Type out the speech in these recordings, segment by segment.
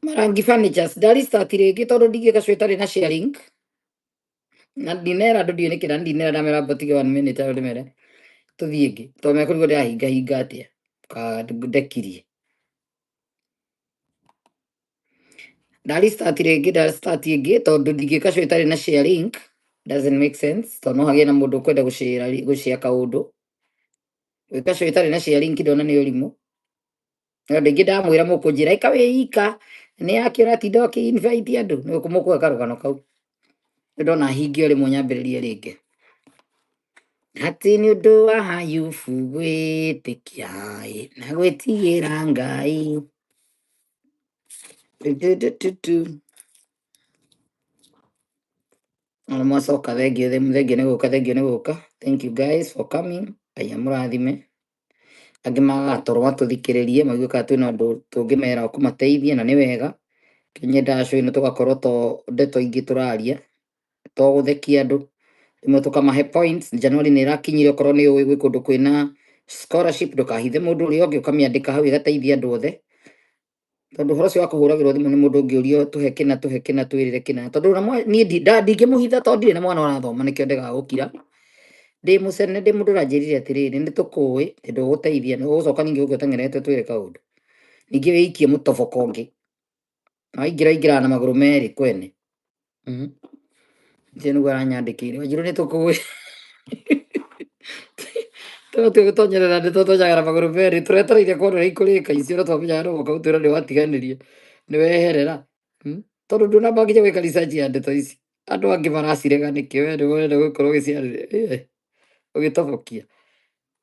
Marangi Furnitures ndaristart rĩngĩ tondũ ndingĩka show ĩtarĩ na share link na ndinera andũ ndiũĩ nĩkĩ na ndinera ndamera mbotige one minute andũ ndĩmere tũthiĩ ĩngĩ tondũ mekũrigwo ndĩrahinga hinga atĩa ka ndekirie. Ndaristart rĩngĩ, ndaristart ĩngĩ tondũ ndingĩka show ĩtarĩ na share link, doesn't make sense tondũ no hagĩe na mũndũ ũkwenda gũshare kaũndũ. Gwĩka show ĩtarĩ na share link ndona nĩ ũrimũ. No andũ aingĩ ndamwĩra mũkũnjĩra ĩka wĩ ika nĩ yake ũratinda ũkĩ invite andũ nĩ mũkũhe karũgano kau. Nĩ ndona hinge o rĩmwe nyambĩrĩrie rĩngĩ. Atĩ nĩ ũndũ wa Ayubu gwĩtĩkia ĩ, na gwĩtigĩra Ngai. Tu. Ona mwacoka thengio, thengio nĩ gũka, thengio nĩ gũka. Thank you guys for coming. Ngai amũrathime. Angĩ magaga toro matũthikĩrĩrie maigue kana twĩna ũndũ tũngĩmera kũmateithia na nĩ wega. Nyendaga show ĩno tũgakorwo to ndeto ingĩ tũraria, to gũthekia andũ. Rĩmwe tũkamahe points. January nĩ ĩrakinyire okorwo nĩ ũĩ gwĩ kũndũ kwĩna scholarship ndũkahithe mũndũ ũrĩa ũngĩ ũkamĩandĩka hau ĩgateithia andũ othe. Tondũ ũhoro ũcio wa kũhũragĩrwo thimũ nĩ mũndũ ũngĩ ũrio tũhe kĩna tũhe kĩna twĩrĩre kĩna tondũ ona niĩ ndingĩmũhitha tondũ ndirĩ na mwana ũrathoma nĩkĩo ndegaga gũkira. Ndĩ mũcene ndĩ mũndũ ũranjĩrire atĩrĩrĩ nĩ tũkũĩ atĩ ndũgũteithia nĩ ũgũcoka ningĩ gũkĩ ũteng'erete twĩre kaũndũ. Ningĩ wĩikie mũtoboko ũngĩ. Na waingĩra waingĩraga na magũrũ merĩ kwene. Ũcio nĩguo aranyandĩkĩire wanjirũ nĩ tũkũĩ. Tũgatua gũtonyerera nĩ tũtonyaga na magũrũ merĩ tũretereire kuona ũrĩa ikũrĩka icio no twamenyaga no mũhaka ũtwĩre nĩ watiganĩria nĩ weherera. Tondũ ndũnamba nginya gwĩka research ya ndeto ici. Andũ angĩ maracirega nĩkĩ we nĩwe ũrenda gũkorwo ũgĩciarĩrĩria ũgĩtobokia.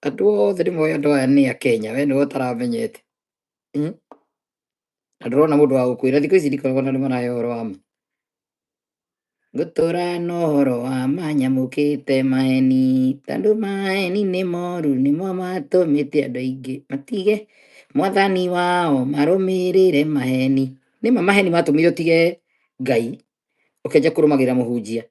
Andũ othe nĩ moĩ andũ aya nĩ a Kenya we nĩwe ũtaramenyete. Na ndũrona mũndũ wa gũkwĩra thikũ ici ndikoragwo na andũ marahe ũhoro wa ma. Ngũtũra na ũhoro wa ma nyamũkĩte maheni tondũ maheni nĩ moru nĩmo matũmĩte andũ aingĩ matige mwathani wao marũmĩrĩre maheni. Nĩma maheni matũmire ũtige Ngai ũkĩanjia kũrũmagĩrĩra mũhunjia.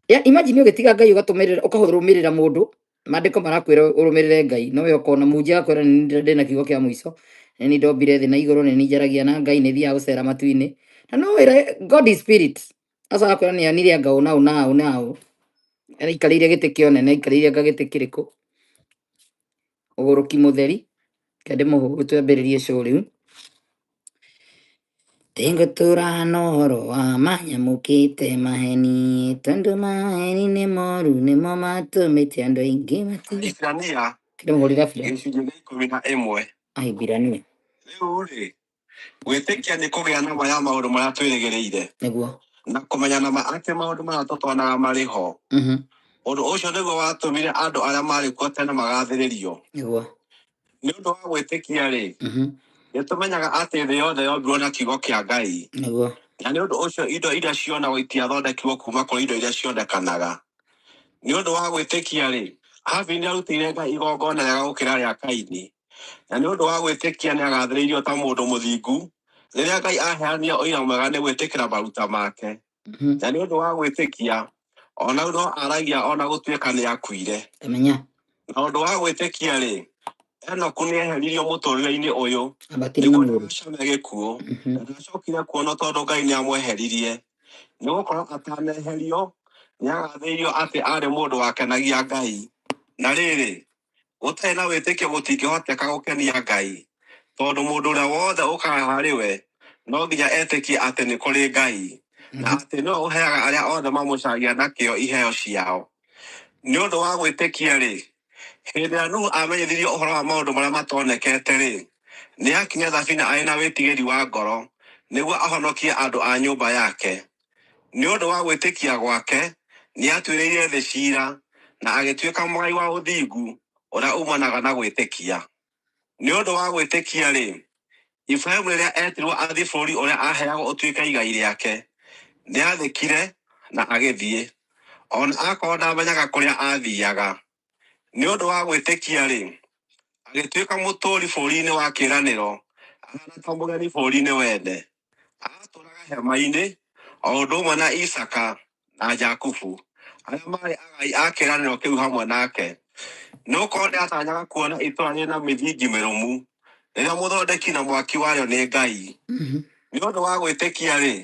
Ya, imagine ũgĩtiga Ngai ũgatũmĩrĩra ũkarũmĩrĩra mũndũ maandĩko marakwĩra ũrũmĩrĩre Ngai no we ũkona mũhunjia agakwĩra nĩ niĩ ndĩna kiugo kĩa mũico nĩ niĩ ndombire thĩ na igũrũ nĩ niĩ njaragia na Ngai nĩ thiaga gũcera matu-inĩ na no wĩra God is spirit aca agakwĩra nĩ onire anga ũũ na ũũ na ũũ na ũũ aikarĩire gĩtĩ kĩa ũnene aikarĩire anga gĩtĩ kĩrĩkũ ũgũrũki mũtheri reke ndĩmũhũre twambĩrĩrie show rĩu. Ngũtũra na ũhoro wa ma nyamũkĩte maheni tondũ maheni nĩ moru nĩmo matũmĩte andũ aingĩ matige. Ahibirania Ndĩmũhũrĩre Abirania. Gĩcunjĩ gĩa 11. Ahibirania. Rĩu-rĩ, gwĩtĩkia nĩ kũgĩa na ma ya maũndũ marĩa twĩrĩgĩrĩire, Nĩguo. na kũmenya na ma atĩ maũndũ marĩa tũtonaga marĩ ho. Ũndũ ũcio nĩguo watũmire andũ arĩa maarĩ kuo tene magathĩrĩrio. Nĩguo. Nĩ ũndũ wa gwĩtĩkia-rĩ, nĩ tũmenyaga atĩ thĩ yothe yombirwo na kiugo kĩa Ngai, Nĩguo. na nĩ ũndũ ũcio indo iria cionagwo itiathondekirwo kuuma kũrĩ indo iria cionekanaga. Nĩ ũndũ wa gwĩtĩkia-rĩ, Habili nĩarutĩire Ngai igongona rĩega gũkĩra rĩa Kaini, na nĩ ũndũ wa gwĩtĩkia nĩagathĩrĩirio ta mũndũ mũthingu rĩrĩa Ngai aheanire ũira mwega nĩ gwĩtĩkĩra maruta make. Na nĩ ũndũ wa gwĩtĩkia o na rĩu no aragia o na gũtuĩka nĩakuire. Tamenya. Na ũndũ wa gwĩtĩkia-rĩ, Enoku nĩeheririo mũtũũrĩre-inĩ ũyũ Ambatire na nĩguo mwĩrĩ. ndagacame gĩkuũ, na ndacokire kuonwo tondũ Ngai nĩamweheririe. Nĩgũkorwo ataneherio nĩagathĩrĩirio atĩ aarĩ mũndũ wakenagia Ngai. Na rĩrĩ, gũtarĩ na wĩtĩkio gũtingĩhoteka gũkenia Ngai, tondũ mũndũ ũrĩa wothe ũkaga harĩ we no nginya etĩkie atĩ nĩ kũrĩ Ngai, na atĩ nĩwe ũheaga arĩa othe mamũcaragia na kĩyo iheo ciao. Nĩ ũndũ wa gwĩtĩkia-rĩ, hĩndĩ ĩrĩa Nuhu aamenyithirio ũhoro wa maũndũ marĩa matonekete-rĩ, nĩakinya thabina arĩ na wĩtigĩri wa ngoro nĩguo ahonokie andũ a nyũmba yake. Nĩ ũndũ wa gwĩtĩkia gwake nĩatuĩrĩire thĩ ciira, na agĩtuĩka mũgai wa ũthingu ũrĩa uumanaga na gwĩtĩkia. Nĩ ũndũ wa gwĩtĩkia-rĩ, Iburahĩmu rĩrĩa eetirwo athiĩ bũrũri ũrĩa aaheagwo ũtuĩke igai rĩake, nĩathĩkire na agĩthiĩ, o na akorwo ndaamenyaga kũrĩa aathiiaga. Nĩ ũndũ wa gwĩtĩkia-rĩ, agĩtuĩka mũtũũri bũrũri-inĩ wa kĩĩranĩro, ahaana ta mũgeni bũrũri-inĩ wene. Aatũũraga hema-inĩ, o ũndũ ũmwe na Isaaka na Jakubu, arĩa maarĩ agai a kĩĩranĩro kĩu hamwe nake. Nĩgũkorwo nĩatanyaga kuona itũũra rĩrĩ na mĩthingi mĩrũmu, rĩrĩa mũthondeki na mwaki warĩo nĩ Ngai. Nĩ ũndũ wa gwĩtĩkia-rĩ,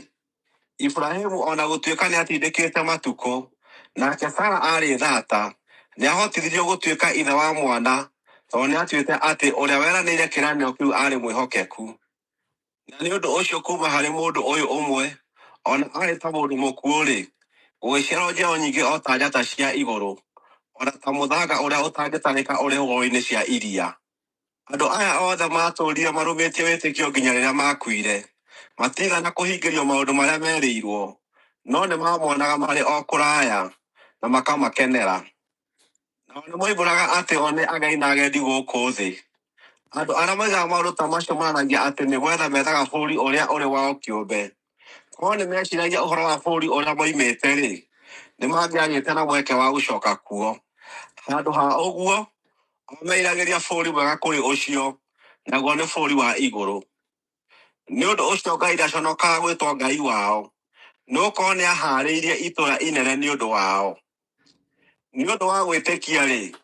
Iburahĩmu o na gũtuĩka nĩatindĩkĩte matukũ, nake Sara aarĩ thata, nĩahotithirio gũtuĩka ithe wa mwana tondũ nĩatuĩte atĩ ũrĩa weranĩire kĩĩranĩro kĩu aarĩ mwĩhokeku. Na nĩ ũndũ ũcio kuuma harĩ mũndũ ũyũ ũmwe, o na aarĩ ta mũndũ mũkuũ-rĩ, gũgĩciarwo njiaro nyingĩ o ta njata cia igũrũ, o na ta mũthanga ũrĩa ũtangĩtarĩka ũrĩ hũgũrũrũ-inĩ cia iria. Andũ aya othe maatũũrire marũmĩtie wĩtĩkio nginya rĩrĩa maakuire. Matiigana kũhingĩrio maũndũ marĩa meerĩirwo, no nĩmamonaga marĩ o kũraya, na makamakenera. Nao nĩmoimbũraga atĩ o nĩ ageni na agendi gũkũ thĩ. Andũ arĩa moigaga maũndũ ta macio monanagia atĩ nĩ gwetha methaga bũrũri ũrĩa ũrĩ wao kĩũmbe. Korwo nĩmeciragia ũhoro wa bũrũri ũrĩa moimĩte-rĩ, nĩmangĩagĩte na mweke wa gũcoka kuo. Handũ ha ũguo, o meriragĩria bũrũri mwega kũrĩ ũcio, naguo nĩ bũrũri wa igũrũ. Nĩ ũndũ ũcio Ngai ndaconokaga gwĩtwo Ngai wao, nĩgũkorwo nĩahaarĩirie itũũra inene nĩ ũndũ wao. Nĩ ũndũ wa gwĩtĩkia-rĩ,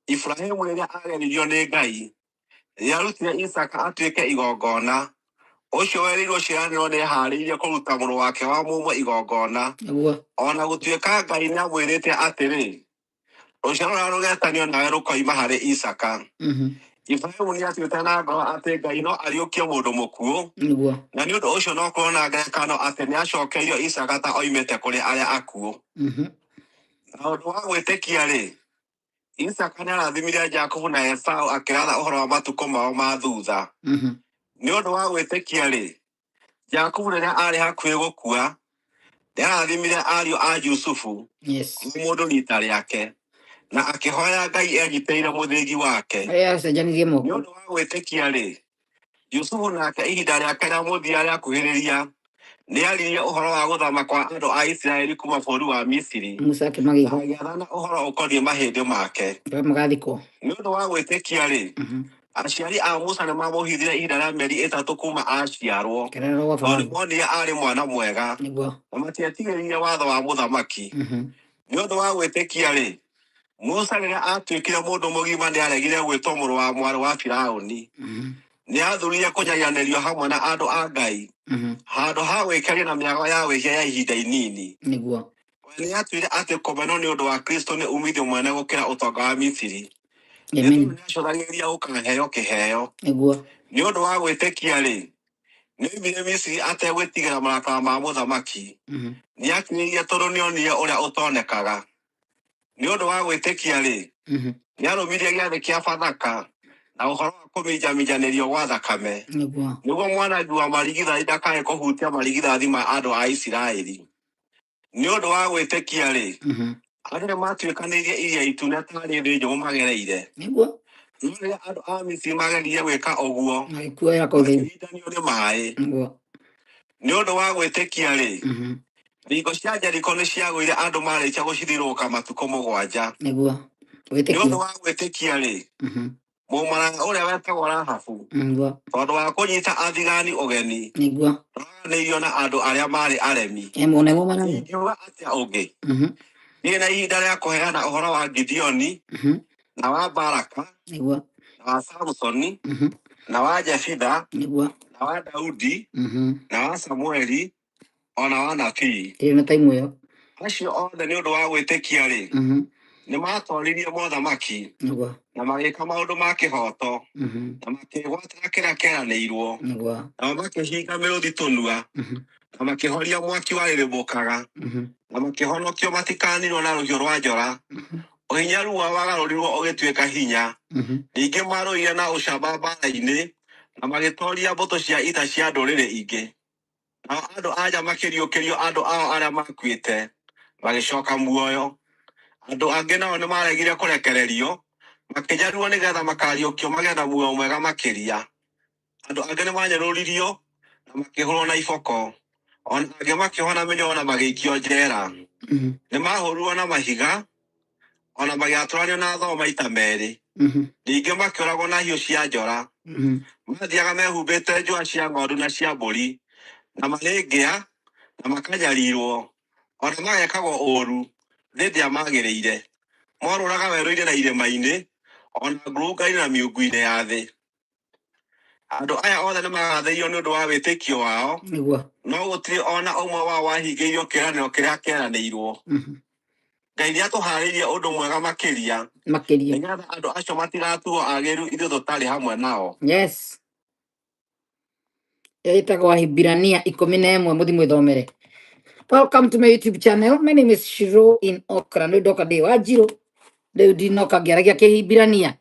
Iburahĩmu rĩrĩa aageririo nĩ Ngai, nĩarutire Isaaka atuĩke igongona. Ũcio werĩirwo ciĩranĩro nĩehaarĩirie kũruta mũrũ wake wa mũmwe igongona, Nĩguo. o na gũtuĩka Ngai nĩamwĩrĩte atĩrĩ, rũciaro rũrĩa rũgeetanio nawe rũkoima harĩ Isaaka. Mhm. Iburahĩmu nĩatuĩte na ngoro atĩ Ngai no ariũkie mũndũ mũkuũ, Nĩguo. na nĩ ũndũ ũcio no kũrwo na ngerekano atĩ nĩacookeirio Isaaka ta oimĩte kũrĩ arĩa akuũ. Mhm. Na ũndũ wa gwĩtĩkia-rĩ, Isaaka nĩarathimire Jakubu na Esaũ akĩratha ũhoro wa matukũ mao ma thuutha. Mhm. Nĩ ũndũ wa gwĩtĩkia-rĩ, Jakubu rĩrĩa aarĩ hakuhĩ gũkua, nĩarathimire ariũ a Jusufu, Yes. o mũndũ riita rĩake, na akĩhooya Ngai enyitĩrĩire mũthĩgi wake. Arĩa acenjanirie Nĩ moko. ũndũ wa gwĩtĩkia-rĩ, Jusufu nake ihinda rĩake rĩa mũthia rĩakuhĩrĩria, nĩaririe ũhoro wa gũthama kwa andũ a Isiraeli kuuma bũrũri wa Misiri, Musa na akĩmagĩra agĩathana ũhoro ũkoniĩ mahĩndĩ make. arĩa magathikwo. Nĩ ũndũ wa gwĩtĩkia-rĩ, Mhm. aciari a Musa nĩmamũhithire ihinda rĩa mĩeri 3 kuuma aaciarwo, Kĩrero gwa tondũ Farao. nĩmonire aarĩ mwana mwega, Nĩguo. na matietigĩrire watho wa mũthamaki. Mhm. Nĩ ũndũ wa gwĩtĩkia-rĩ, Musa rĩrĩa aatuĩkire mũndũ mũgima nĩaregire gwĩtwo mũrũ wa mwarĩ wa Firaũni. Mhm. Nĩathuurire kũnyagianĩrio hamwe na andũ a Ngai, Mhm. handũ ha gwĩkenia na mĩago ya wĩhia ya ihinda inini. Nĩguo. We nĩatuire atĩ kũmenwo nĩ ũndũ wa Kristũ nĩ uumithio mũnene gũkĩra ũtonga wa Misiri, nĩ tondũ Amen. nĩacũthagĩrĩria gũkaaheo kĩheo. Nĩguo. Nĩ ũndũ wa gwĩtĩkia-rĩ, nĩoimire Misiri ategwĩtigĩra marakara ma mũthamaki. Mhm. Nĩakinyĩire tondũ nĩonire ũrĩa ũtonekaga. Nĩ ũndũ wa gwĩtĩkia-rĩ, Mhm. nĩarũmirie gĩathĩ kĩa Bathaka na ũhoro wa kũminjaminjanĩrio gwa thakame, Nĩguo. nĩguo mwanangi wa marigithathi ndakae kũhutia marigithathi ma andũ a Isiraeli. Nĩ ũndũ wa gwĩtĩkia-rĩ, Mhm. andũ nĩmatuĩkanĩirie Iria Itune taarĩ thĩ nyũmũ magereire. Nĩguo. No rĩrĩa andũ a Misiri maageririe gwĩka ũguo, Magĩkuoya kũu thĩinĩ. makĩrindanio nĩ maaĩ. Nĩguo. Nĩ ũndũ wa gwĩtĩkia-rĩ, Mhm. thingo cia Jeriko nĩciagũire andũ marĩkia gũcithiũrũrũka matukũ 7. Nĩguo. Nĩ ũndũ Gwĩtĩkia. wa gwĩtĩkia-rĩ, Mhm. mũmaraya ũrĩa wetagwo Rahabu, Nĩguo. tondũ wa kũnyiita athigani ũgeni, Nĩguo. ndooraganĩirio na andũ arĩa maarĩ aremi. Ĩmwe nĩmo marĩa. Ingiuga atĩa ũngĩ? Mhm. Niĩ na ihinda rĩa kũheana ũhoro wa Gideoni, Mhm. na wa Baraka, Nĩguo. na wa Samusoni, Mhm. na wa Jefitha, Nĩguo. na wa Daudi, Mhm. na wa Samueli, o na wa anabii. Ĩrĩ na taimu ĩyo. Acio othe nĩ ũndũ wa gwĩtĩkia-rĩ, Mhm. nĩmatooririe mothamaki, Nĩguo. na magĩĩka maũndũ ma kĩhooto, Mhm. na makĩĩgwatĩra kĩrĩa kĩeranĩirwo, Nĩguo. nao makĩhinga mĩrũthi tũnua, Mhm. na makĩhoria mwaki warĩrĩmbũkaga, Mhm. na makĩhonokio matikaninwo na rũhiũ rwa njora. Mhm. Ũhinyaru wao wagarũrirwo ũgĩtuĩka hinya. Mhm. Ningĩ marũire na ũcamba mbaara-inĩ, na magĩtooria mbũtũ cia ita cia ndũrĩrĩ ingĩ. Nao andũ a nja makĩriũkĩrio andũ ao arĩa maakuĩte, magĩcooka muoyo. Andũ angĩ nao nĩmaregire kũrekererio, makĩnyarirwo nĩgeetha makaariũkio magĩe na muoyo mwega makĩria. Andũ angĩ nĩmanyũrũririo na makĩhũũrwo na iboko, o na angĩ makĩohwo na mĩnyororo na magĩikio njeera. Mhm. Nĩmahũũrirwo na mahiga, o na magĩatũranio na thoo maita meerĩ. Mhm. Ningĩ makĩũragwo na hiũ cia njora. Mhm. Maathiiaga mehumbĩte njũa cia ng'ondu na cia mbũri, na marĩ ngĩa, na makanyarirwo, o na magekagwo ũũru, thĩ ndĩamagĩrĩire. Morũraga werũ-inĩ na irĩma-inĩ, o na ngurunga-inĩ na miungu-inĩ ya thĩ. Andũ aya othe nĩmagathĩrĩirio nĩ ũndũ wa wĩtĩkio wao, nĩguo, no gũtirĩ o na ũmwe wao wahingĩirio kĩĩranĩro kĩrĩa kĩeranĩirwo. Ngai nĩatũhaarĩirie ũndũ mwega makĩria, makĩria, nĩgeetha andũ acio matigatuo agĩru ithuĩ tũtarĩ hamwe nao. Yes, ĩtagwo Ahibirania 11, mũthi mwĩthomere. Welcome to my YouTube channel. My name is Shiro in Okra. Nĩ ndoka ndĩ Wanjirũ, rĩu ndinoka ngĩaragia Kĩhibirania.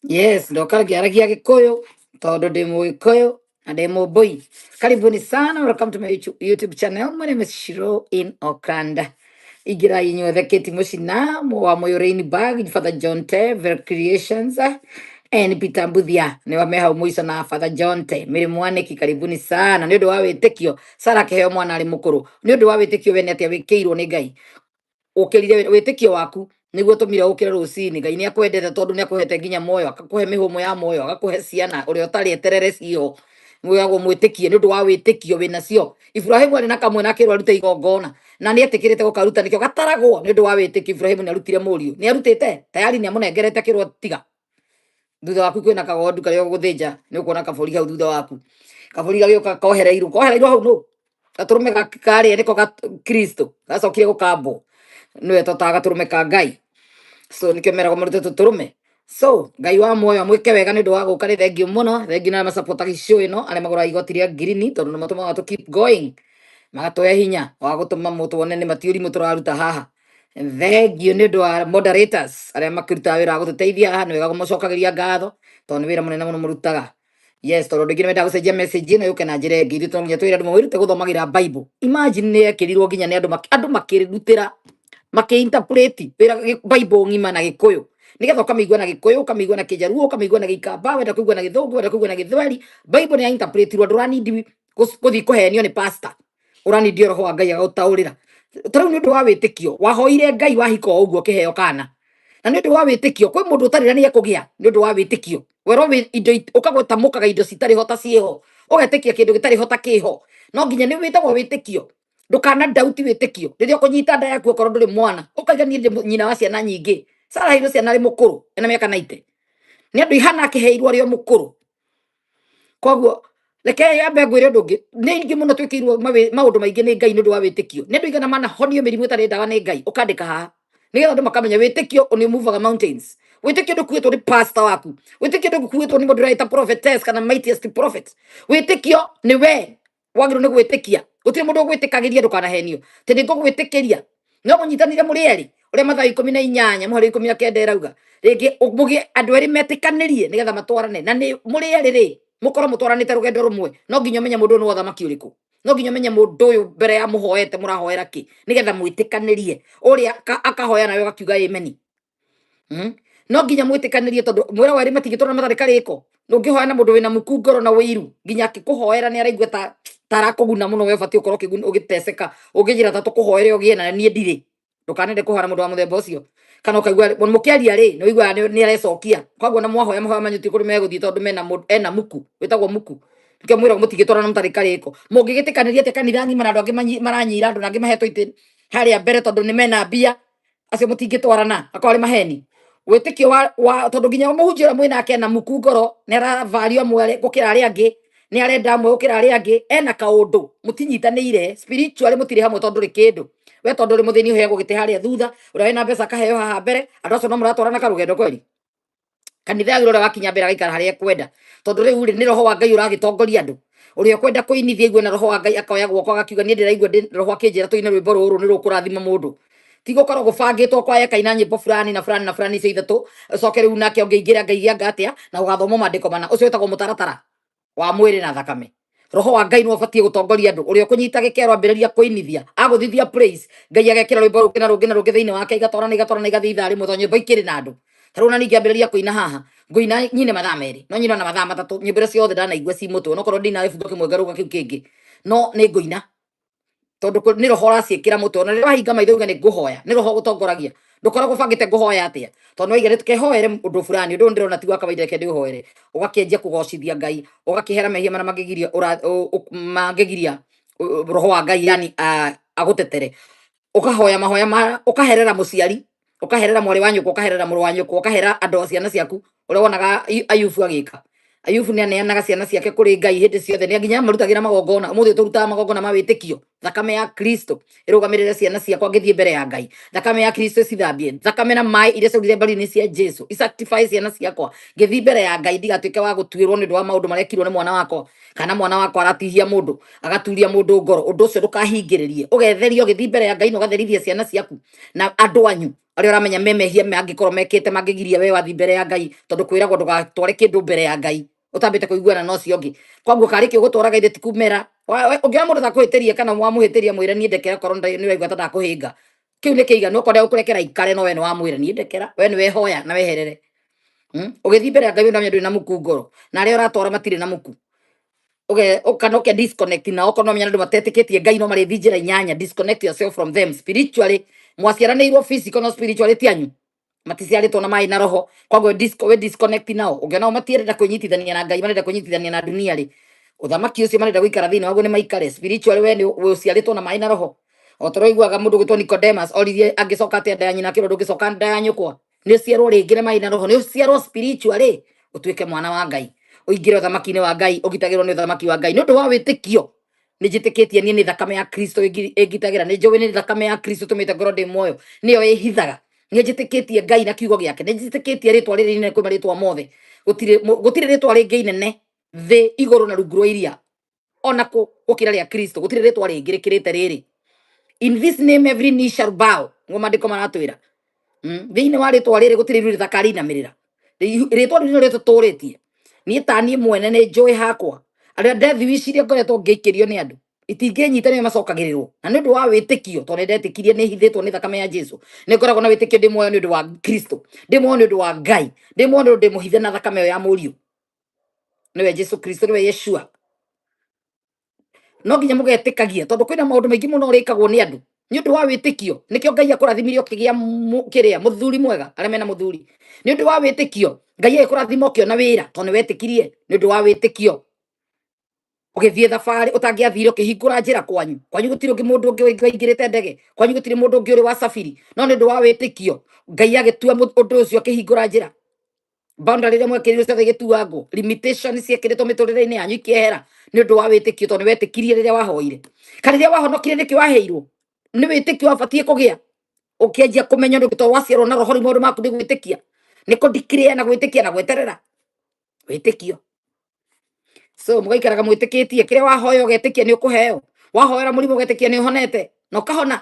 Yes, ndoka ngĩaragia Gĩkũyũ tondũ ndĩ Mũgĩkũyũ na ndĩ Mũmbũi. Karibuni sana, welcome to my YouTube channel. My name is Shiro in Auckland. Ingĩrai inyuothe, Kate Mũcina wa Moyo Rainbag, Father John Te, Ver Creations, and Peter Mbuthia nĩ wa me hau mũico na Father John Te. Mĩrĩ Mwanĩki, karibuni sana. Nĩ ũndũ wa wĩtĩkio Sara akĩheo mwana arĩ mũkũrũ. Nĩ ũndũ wa wĩtĩkio we nĩ atĩa wĩkĩirwo nĩ Ngai ũkĩrire wĩtĩkio waku nĩguo tũmire ũkĩre rũcinĩ. Ngai nĩ akwendete tondũ nĩ akũhete nginya muoyo, akakũhe mĩhũmũ ya muoyo, agakũhe ciana ũrĩa ũtarĩ eterere cio mwĩragwo mwĩtĩkie. Nĩ ũndũ wa wĩtĩkio wĩnacio Ibrahimu arĩ na kamwe na akĩrwo arute igongona na nĩ etĩkĩrĩte gũkaruta, nĩkĩo gataragwo. Nĩ ũndũ wa wĩtĩkio Ibrahimu nĩ arutire mũriũ, nĩ arutĩte tayari, nĩ amũnengerete, akĩrwo tiga thutha waku kwĩna kagondu karĩa ũgũthĩnja, nĩ ũkuona kabũri hau thutha waku. Kabũri gagĩũka kohereirwo, kohereirwo hau nũ gatũrũme karĩa nĩko ga Kristo gacokire gũkambwo, nĩwe totaga gatũrũme ka Ngai. So nĩkĩo meragwo marute tũtũrũme. So Ngai wa muoyo amwĩke wega nĩ ũndũ wa gũka. Nĩ thengiũ mũno, thengiũ na arĩa macapotaga show ĩno, arĩa magũraga igoti rĩa ngirini, tondũ nĩ matũmaga tũ keep going, magatũhe hinya wa gũtũma mũtuone nĩ matiũrimũ tũraruta haha. Thengiũ nĩ ũndũ wa moderators arĩa makĩrutaga wĩra wa gũtũteithia haha. Nĩ wega kũmũcokagĩria ngatho tondũ nĩ wĩra mũnene mũno mũrutaga. Yes, tondũ andũ aingĩ nĩ mendaga gũcenjia message ĩno yũke na njĩra ĩngĩ. Ithuĩ to nginya twĩre andũ mwĩrute gũthomagĩra Bible. Imagine nĩ yekĩrirwo nginya nĩ andũ andũ makĩrutĩra, makĩinterpret wĩra Bible ng'ima na Gĩkũyũ, nĩgetha ũkamĩigua na Gĩkũyũ, ũkamĩigua na Kĩjaruo, ũkamĩigua na Gĩikamba, wenda kũigua na Gĩthũngũ, wenda kũigua na Gĩthweri. Bible nĩ ya interpretirwo. Ndũranindi gũthiĩ kũhenio nĩ pastor, ũranindio roho wa Ngai agagũtaũrĩra. Ta rĩu nĩ ũndũ wa wĩtĩkio wahoire Ngai wahika o ũguo kĩheo kana, na nĩ ũndũ wa wĩtĩkio kwĩ mũndũ ũtarĩ na nĩ ekũgĩa. Nĩ ũndũ wa wĩtĩkio werwo indo ũkagũtamũkaga indo citarĩ ho ta ciĩho, ũgetĩkia kĩndũ gĩtarĩ ho ta kĩho. No nginya nĩ wĩtagwo wĩtĩkio. Ndũkana dauti wĩtĩkio rĩrĩa ũkũnyita nda yaku, okorwo ndũrĩ mwana, ũkaiga niĩ ndĩ nyina wa ciana nyingĩ. Sara aheirwo ciana arĩ mũkũrũ, ena mĩaka 90. Nĩ andũ ihana akĩheirwo arĩ o mũkũrũ. Koguo reke yambe ngwĩre ũndũ ũngĩ: nĩ ingĩ mũno twĩkĩirwo maũndũ maingĩ nĩ Ngai nĩ ũndũ wa wĩtĩkio. Nĩ andũ igana manahonio mĩrimũ ĩtarĩ ndawa nĩ Ngai. Ũkandĩka haha nĩgetha andũ makamenya wĩtĩkio nĩ ũmuvaga mountains. Wĩtĩkio ndũkuĩtwo nĩ pastor waku, wĩtĩkio ndũkuĩtwo nĩ mũndũ ũraita prophetess kana mightiest prophet. Wĩtĩkio nĩ we wagĩrĩirwo nĩ gwĩtĩkia. Gũtirĩ mũndũ ũgwĩtĩkagĩria, ndũkanahenio atĩ nĩ ngũgwĩtĩkĩria. No mũnyitanire mũrĩ erĩ, ũrĩa Mathayo 18 mũhari 19 ĩrauga rĩngĩ, mũgĩe andũ erĩ metĩkanĩrie nĩgetha matwarane, na nĩ mũrĩ erĩ rĩ, mũkorwo mũtwaranĩte rũgendo rũmwe. No nginya ũmenye mũndũ ũyũ nĩ wa ũthamaki ũrĩkũ, no nginya ũmenye mũndũ ũyũ mbere ya mũhoete mũrahoera kĩ, nĩgetha mwĩtĩkanĩrie ũrĩa akahoya nawe ũgakiuga ameni. No nginya mwĩtĩkanĩrie tondũ mwĩra werĩ matingĩtwarana matarĩ karĩko. Ũngĩhoya na mũndũ wĩna muku ngoro na wĩiru, nginya akĩkũhoera nĩ araigua ta arakũguna mũno, we ũbatiĩ ũkorwo ũgĩteceka, ũngĩnjĩra ta tũkũhoere ũgĩe na niĩ ndirĩ. Ndũkanende kũhoya na mũndũ wa mũthemba ũcio, kana ũkaigua mũkĩaria rĩ, nĩ ũiguaga nĩ arecokia. Koguo na mwahoya mahoya manyu ti kũrĩ megũthiĩ, tondũ mena ena muku, wĩtagwo muku. Nĩkĩo mwĩragwo mũtingĩtwarana mũtarĩ karĩko. Mũngĩgĩtĩkanĩria atĩa kanitha ng'ima na andũ angĩ maranyira andũ na angĩ mahetwo itĩ harĩa mbere tondũ nĩ mena mbia? Acio mũtingĩtwarana, akorwo arĩ maheni wĩtĩkio wa tondũ nginya mũhunjia ũrĩa mwĩnake ena muku ngoro, nĩ aravario amwe gũkĩra arĩa angĩ, nĩ arenda amwe gũkĩra arĩa angĩ, ena kaũndũ mũtinyitanĩire spiritually, mũtirĩ hamwe tondũ ndũrĩ kĩndũ. We tondũ ũrĩ mũthĩni ũheagwo gĩtĩ harĩa thutha, ũrĩa wĩna mbeca akaheo haha mbere. Andũ acio no mũratwarana karũgendo kweri? Kanitha yagĩrĩirwo ũrĩa wakinya mbere agaikara harĩa ekwenda, tondũ rĩu rĩ, nĩ roho wa Ngai ũragĩtongoria andũ. Ũrĩa ũkwenda kũinithia aigue na roho wa Ngai akoya guoko agakiuga, niĩ ndĩraigua roho akĩnjĩra tũine rwĩmbo rũrũ nĩ rũkũrathima mũndũ. Ti gũkorwo gũbangĩtwo kwaya kaina nyĩmbo fulani na fulani na fulani icio ithatũ, ũcoke rĩu nake ũngĩingĩra Ngai anga atĩa na gũgathomwo maandĩko mana. Ũcio wĩtagwo mũtaratara wa mwĩrĩ na thakame. Roho wa Ngai nĩwe ũbatiĩ gũtongoria andũ. Ũrĩa ũkũnyita gĩkero ambĩrĩria kũinithia, agũthithia praise, Ngai agekĩra rwĩmbo rũngĩ na rũngĩ na rũngĩ thĩinĩ wake, igatwarana, igatwarana, igathiĩ ithaa rĩmwe, tondũ nyĩmbo ikĩrĩ na andũ. Ta rĩu ona ningĩ ambĩrĩria kũina haha, ngũina nyine mathaa 2, no nyine ona mathaa 3, nyĩmbo iria ciothe ndanaigua ci mũtwe, onokorwo ndinaga gĩbungo kĩmwe ngarũga kĩu kĩngĩ, no nĩ ngũina tondũ nĩ roho ũraciĩkĩra mũtwe. Ona rĩrĩa wahinga maitho uge nĩ ngũhoya, nĩ roho ũgũtongoragia. Ndũkoragwo ũbangĩte ngũhoya atĩa, tondũ nĩwaiga nĩtũkehoere ũndũ fulani, ũndũ ũyũ ndĩrona ti wa kawaida, reke ndĩũhoere. Ũgakĩanjia kũgocithia Ngai, ũgakĩhera mehia marĩa mangĩgiria mangĩgiria roho wa Ngai yani agũtetere. Ũkahoya mahoya ma ũkaherera mũciari, ũkaherera mwarĩ wa nyũkwa, ũkaherera mũrũ wa nyũkwa, ũkahera andũ a ciana ciaku, ũrĩa wonaga Ayubu agĩka. Ayubu nĩ aneanaga ciana ciake kũrĩ Ngai hĩndĩ ciothe, nĩ nginya amarutagĩra magongona. Ũmũthĩ tũrutaga magongona ma wĩtĩkio. Thakame ya Kristo ĩrũgamĩrĩre ciana ciakwa ngĩthiĩ mbere ya Ngai. Thakame ya Kristo ĩcithambie. Thakame na maĩ iria ciaurire mbari-inĩ cia Jesu icertify ciana ciakwa ngĩthiĩ mbere ya Ngai, ndigatuĩke wa gũtuĩrwo nĩ ũndũ wa maũndũ marĩa ekirwo nĩ mwana wakwa, kana mwana wakwa aratihia mũndũ, agaturia mũndũ ngoro. Ũndũ ũcio ndũkahingĩrĩrie, ũgetherio ũgĩthiĩ mbere ya Ngai na ũgatherithia ciana ciaku na andũ anyu arĩa ũramenya me mehia mangĩkorwo mekĩte mangĩgiria we wathiĩ mbere ya Ngai, tondũ kwĩragwo ndũgatware kĩndũ mbere ya Ngai ũtambĩte kũiguana na ũcio ũngĩ. Koguo karĩ kĩ ũgũtwaraga ithe ti kumera. Ũngĩona mũndũ takũhĩtĩria kana wamũhĩtĩria, mwĩre niĩ ndekera korwo nĩ waigua ta ndakũhĩnga. Kĩu nĩ kĩiganu, okorwo ndegũkũrekera ikare, no we nĩ wamwĩra niĩ ndekera, we nĩ wehoya na weherere. Ũgĩthiĩ mbere ya Ngai ũndamenya ndũrĩ na muku ngoro, na arĩa ũratwara matirĩ na muku. Uge kana uke disconnect nao, okorwo no menya andũ matetĩkĩtie Ngai no marĩthiĩ njĩra inyanya. Disconnect yourself from them spiritually. Mwaciaranĩirwo physical, no spiritually ti anyu, maticiarĩtwo na maĩ na roho. Koguo we disconnect nao. Ũngĩona o matierenda kwĩnyitithania na Ngai, marenda kwĩnyitithania na dunia rĩ, ũthamaki ũcio marenda gũikara thĩinĩ waguo nĩ maikare. Spiritually we nĩ ũciarĩtwo na maĩ na roho. O ta ũiguaga mũndũ gwĩtwo Nicodemus oririe angĩcoka atĩa nda ya nyina, akĩrwo ndũngĩcoka nda ya nyũkwa. Nĩ ũciarwo rĩngĩ na maĩ na roho, nĩ ũciarwo spiritually ũtuĩke mwana wa Ngai, ũingĩre ũthamaki-inĩ wa Ngai, ũgitagĩrwo nĩ ũthamaki wa Ngai nĩ ũndũ wa wĩtĩkio. Nĩ njĩtĩkĩtie niĩ nĩ thakame ya Kristo ĩngitagĩra, nĩ njũĩ nĩ thakame ya Kristo tũmĩte ngorwo ndĩ muoyo, nĩyo ĩhithaga. Nĩ njĩtĩkĩtie Ngai na kiugo gĩake, nĩ njĩtĩkĩtie rĩtwa rĩrĩ inene kwĩ marĩtwa mothe. Gũtirĩ gũtirĩ rĩtwa rĩngĩ inene thĩ igũrũ na rungu rwa iria ona kũ gũkĩra rĩa Kristo. Gũtirĩ rĩtwa rĩngĩ rĩkĩrĩte rĩrĩ. In this name every knee shall bow, nĩguo maandĩko maratwĩra. Thĩinĩ wa rĩtwa rĩrĩ gũtirĩ iru rĩtakarĩinamĩrĩra. Rĩtwa rĩu nĩrĩo rĩtũtũrĩtie. Niĩ ta niĩ mwene nĩ njũĩ hakwa arĩa ndethi wicirie ngoretwo ngĩikĩrio nĩ andũ itingĩnyita, nĩo macokagĩrĩrwo na nĩ ũndũ wa wĩtĩkio, tondũ nĩ ndetĩkirie nĩ hithĩtwo nĩ thakame ya Jesu. Nĩ ngoragwo na wĩtĩkio, ndĩ muoyo nĩ ũndũ wa Kristo, ndĩ muoyo nĩ ũndũ wa Ngai, ndĩ muoyo nĩ ũndũ ndĩ mũhithe na thakame ĩyo ya mũriũ, nĩwe Jesu Kristo, nĩwe Yeshua. No nginya mũgetĩkagia, tondũ kwĩna maũndũ maingĩ mũno rĩkagwo nĩ andũ nĩ ũndũ wa wĩtĩkio. Nĩkĩo Ngai akũrathimire ũkĩgĩa kĩrĩa mũthuri mwega, arĩa mena mũthuri nĩ ũndũ wa wĩtĩkio. Ngai agĩkũrathima ũkĩona wĩra tondũ nĩ wetĩkirie nĩ ũndũ wa wĩtĩkio. Ũgĩthiĩ thabarĩ ũtangĩathire, ũkĩhingũra njĩra kwanyu. Kwanyu gũtirĩ ũngĩ mũndũ ũngĩ waingĩrĩte ndege, kwanyu gũtirĩ mũndũ ũngĩ ũrĩ wa safiri, no nĩ ũndũ wa wĩtĩkio Ngai agĩtua ũndũ ũcio, akĩhingũra njĩra. Boundary ĩrĩa mwekĩrirwo ciothe igĩtuangwo, limitation ciekĩrĩtwo mĩtũrĩre-inĩ yanyu ikĩehera nĩ ũndũ wa wĩtĩkio, tondũ nĩ wetĩkirie rĩrĩa wahoire. Kana rĩrĩa wahonokire, nĩkĩo waheirwo nĩ wĩtĩkio wabatiĩ kũgĩa, ũkĩanjia kũmenya ũndũ, tondũ waciarwo na roho. Rĩu maũndũ maku nĩ gwĩtĩkia, nĩ kũdeclare na gwĩtĩkia na gweterera wĩtĩkio. So mũgaikaraga mwĩtĩkĩtie kĩrĩa wahoya, ũgetĩkia nĩ ũkũheo. Wahoera mũrimũ, ũgetĩkia nĩ ũhonete na ũkahona.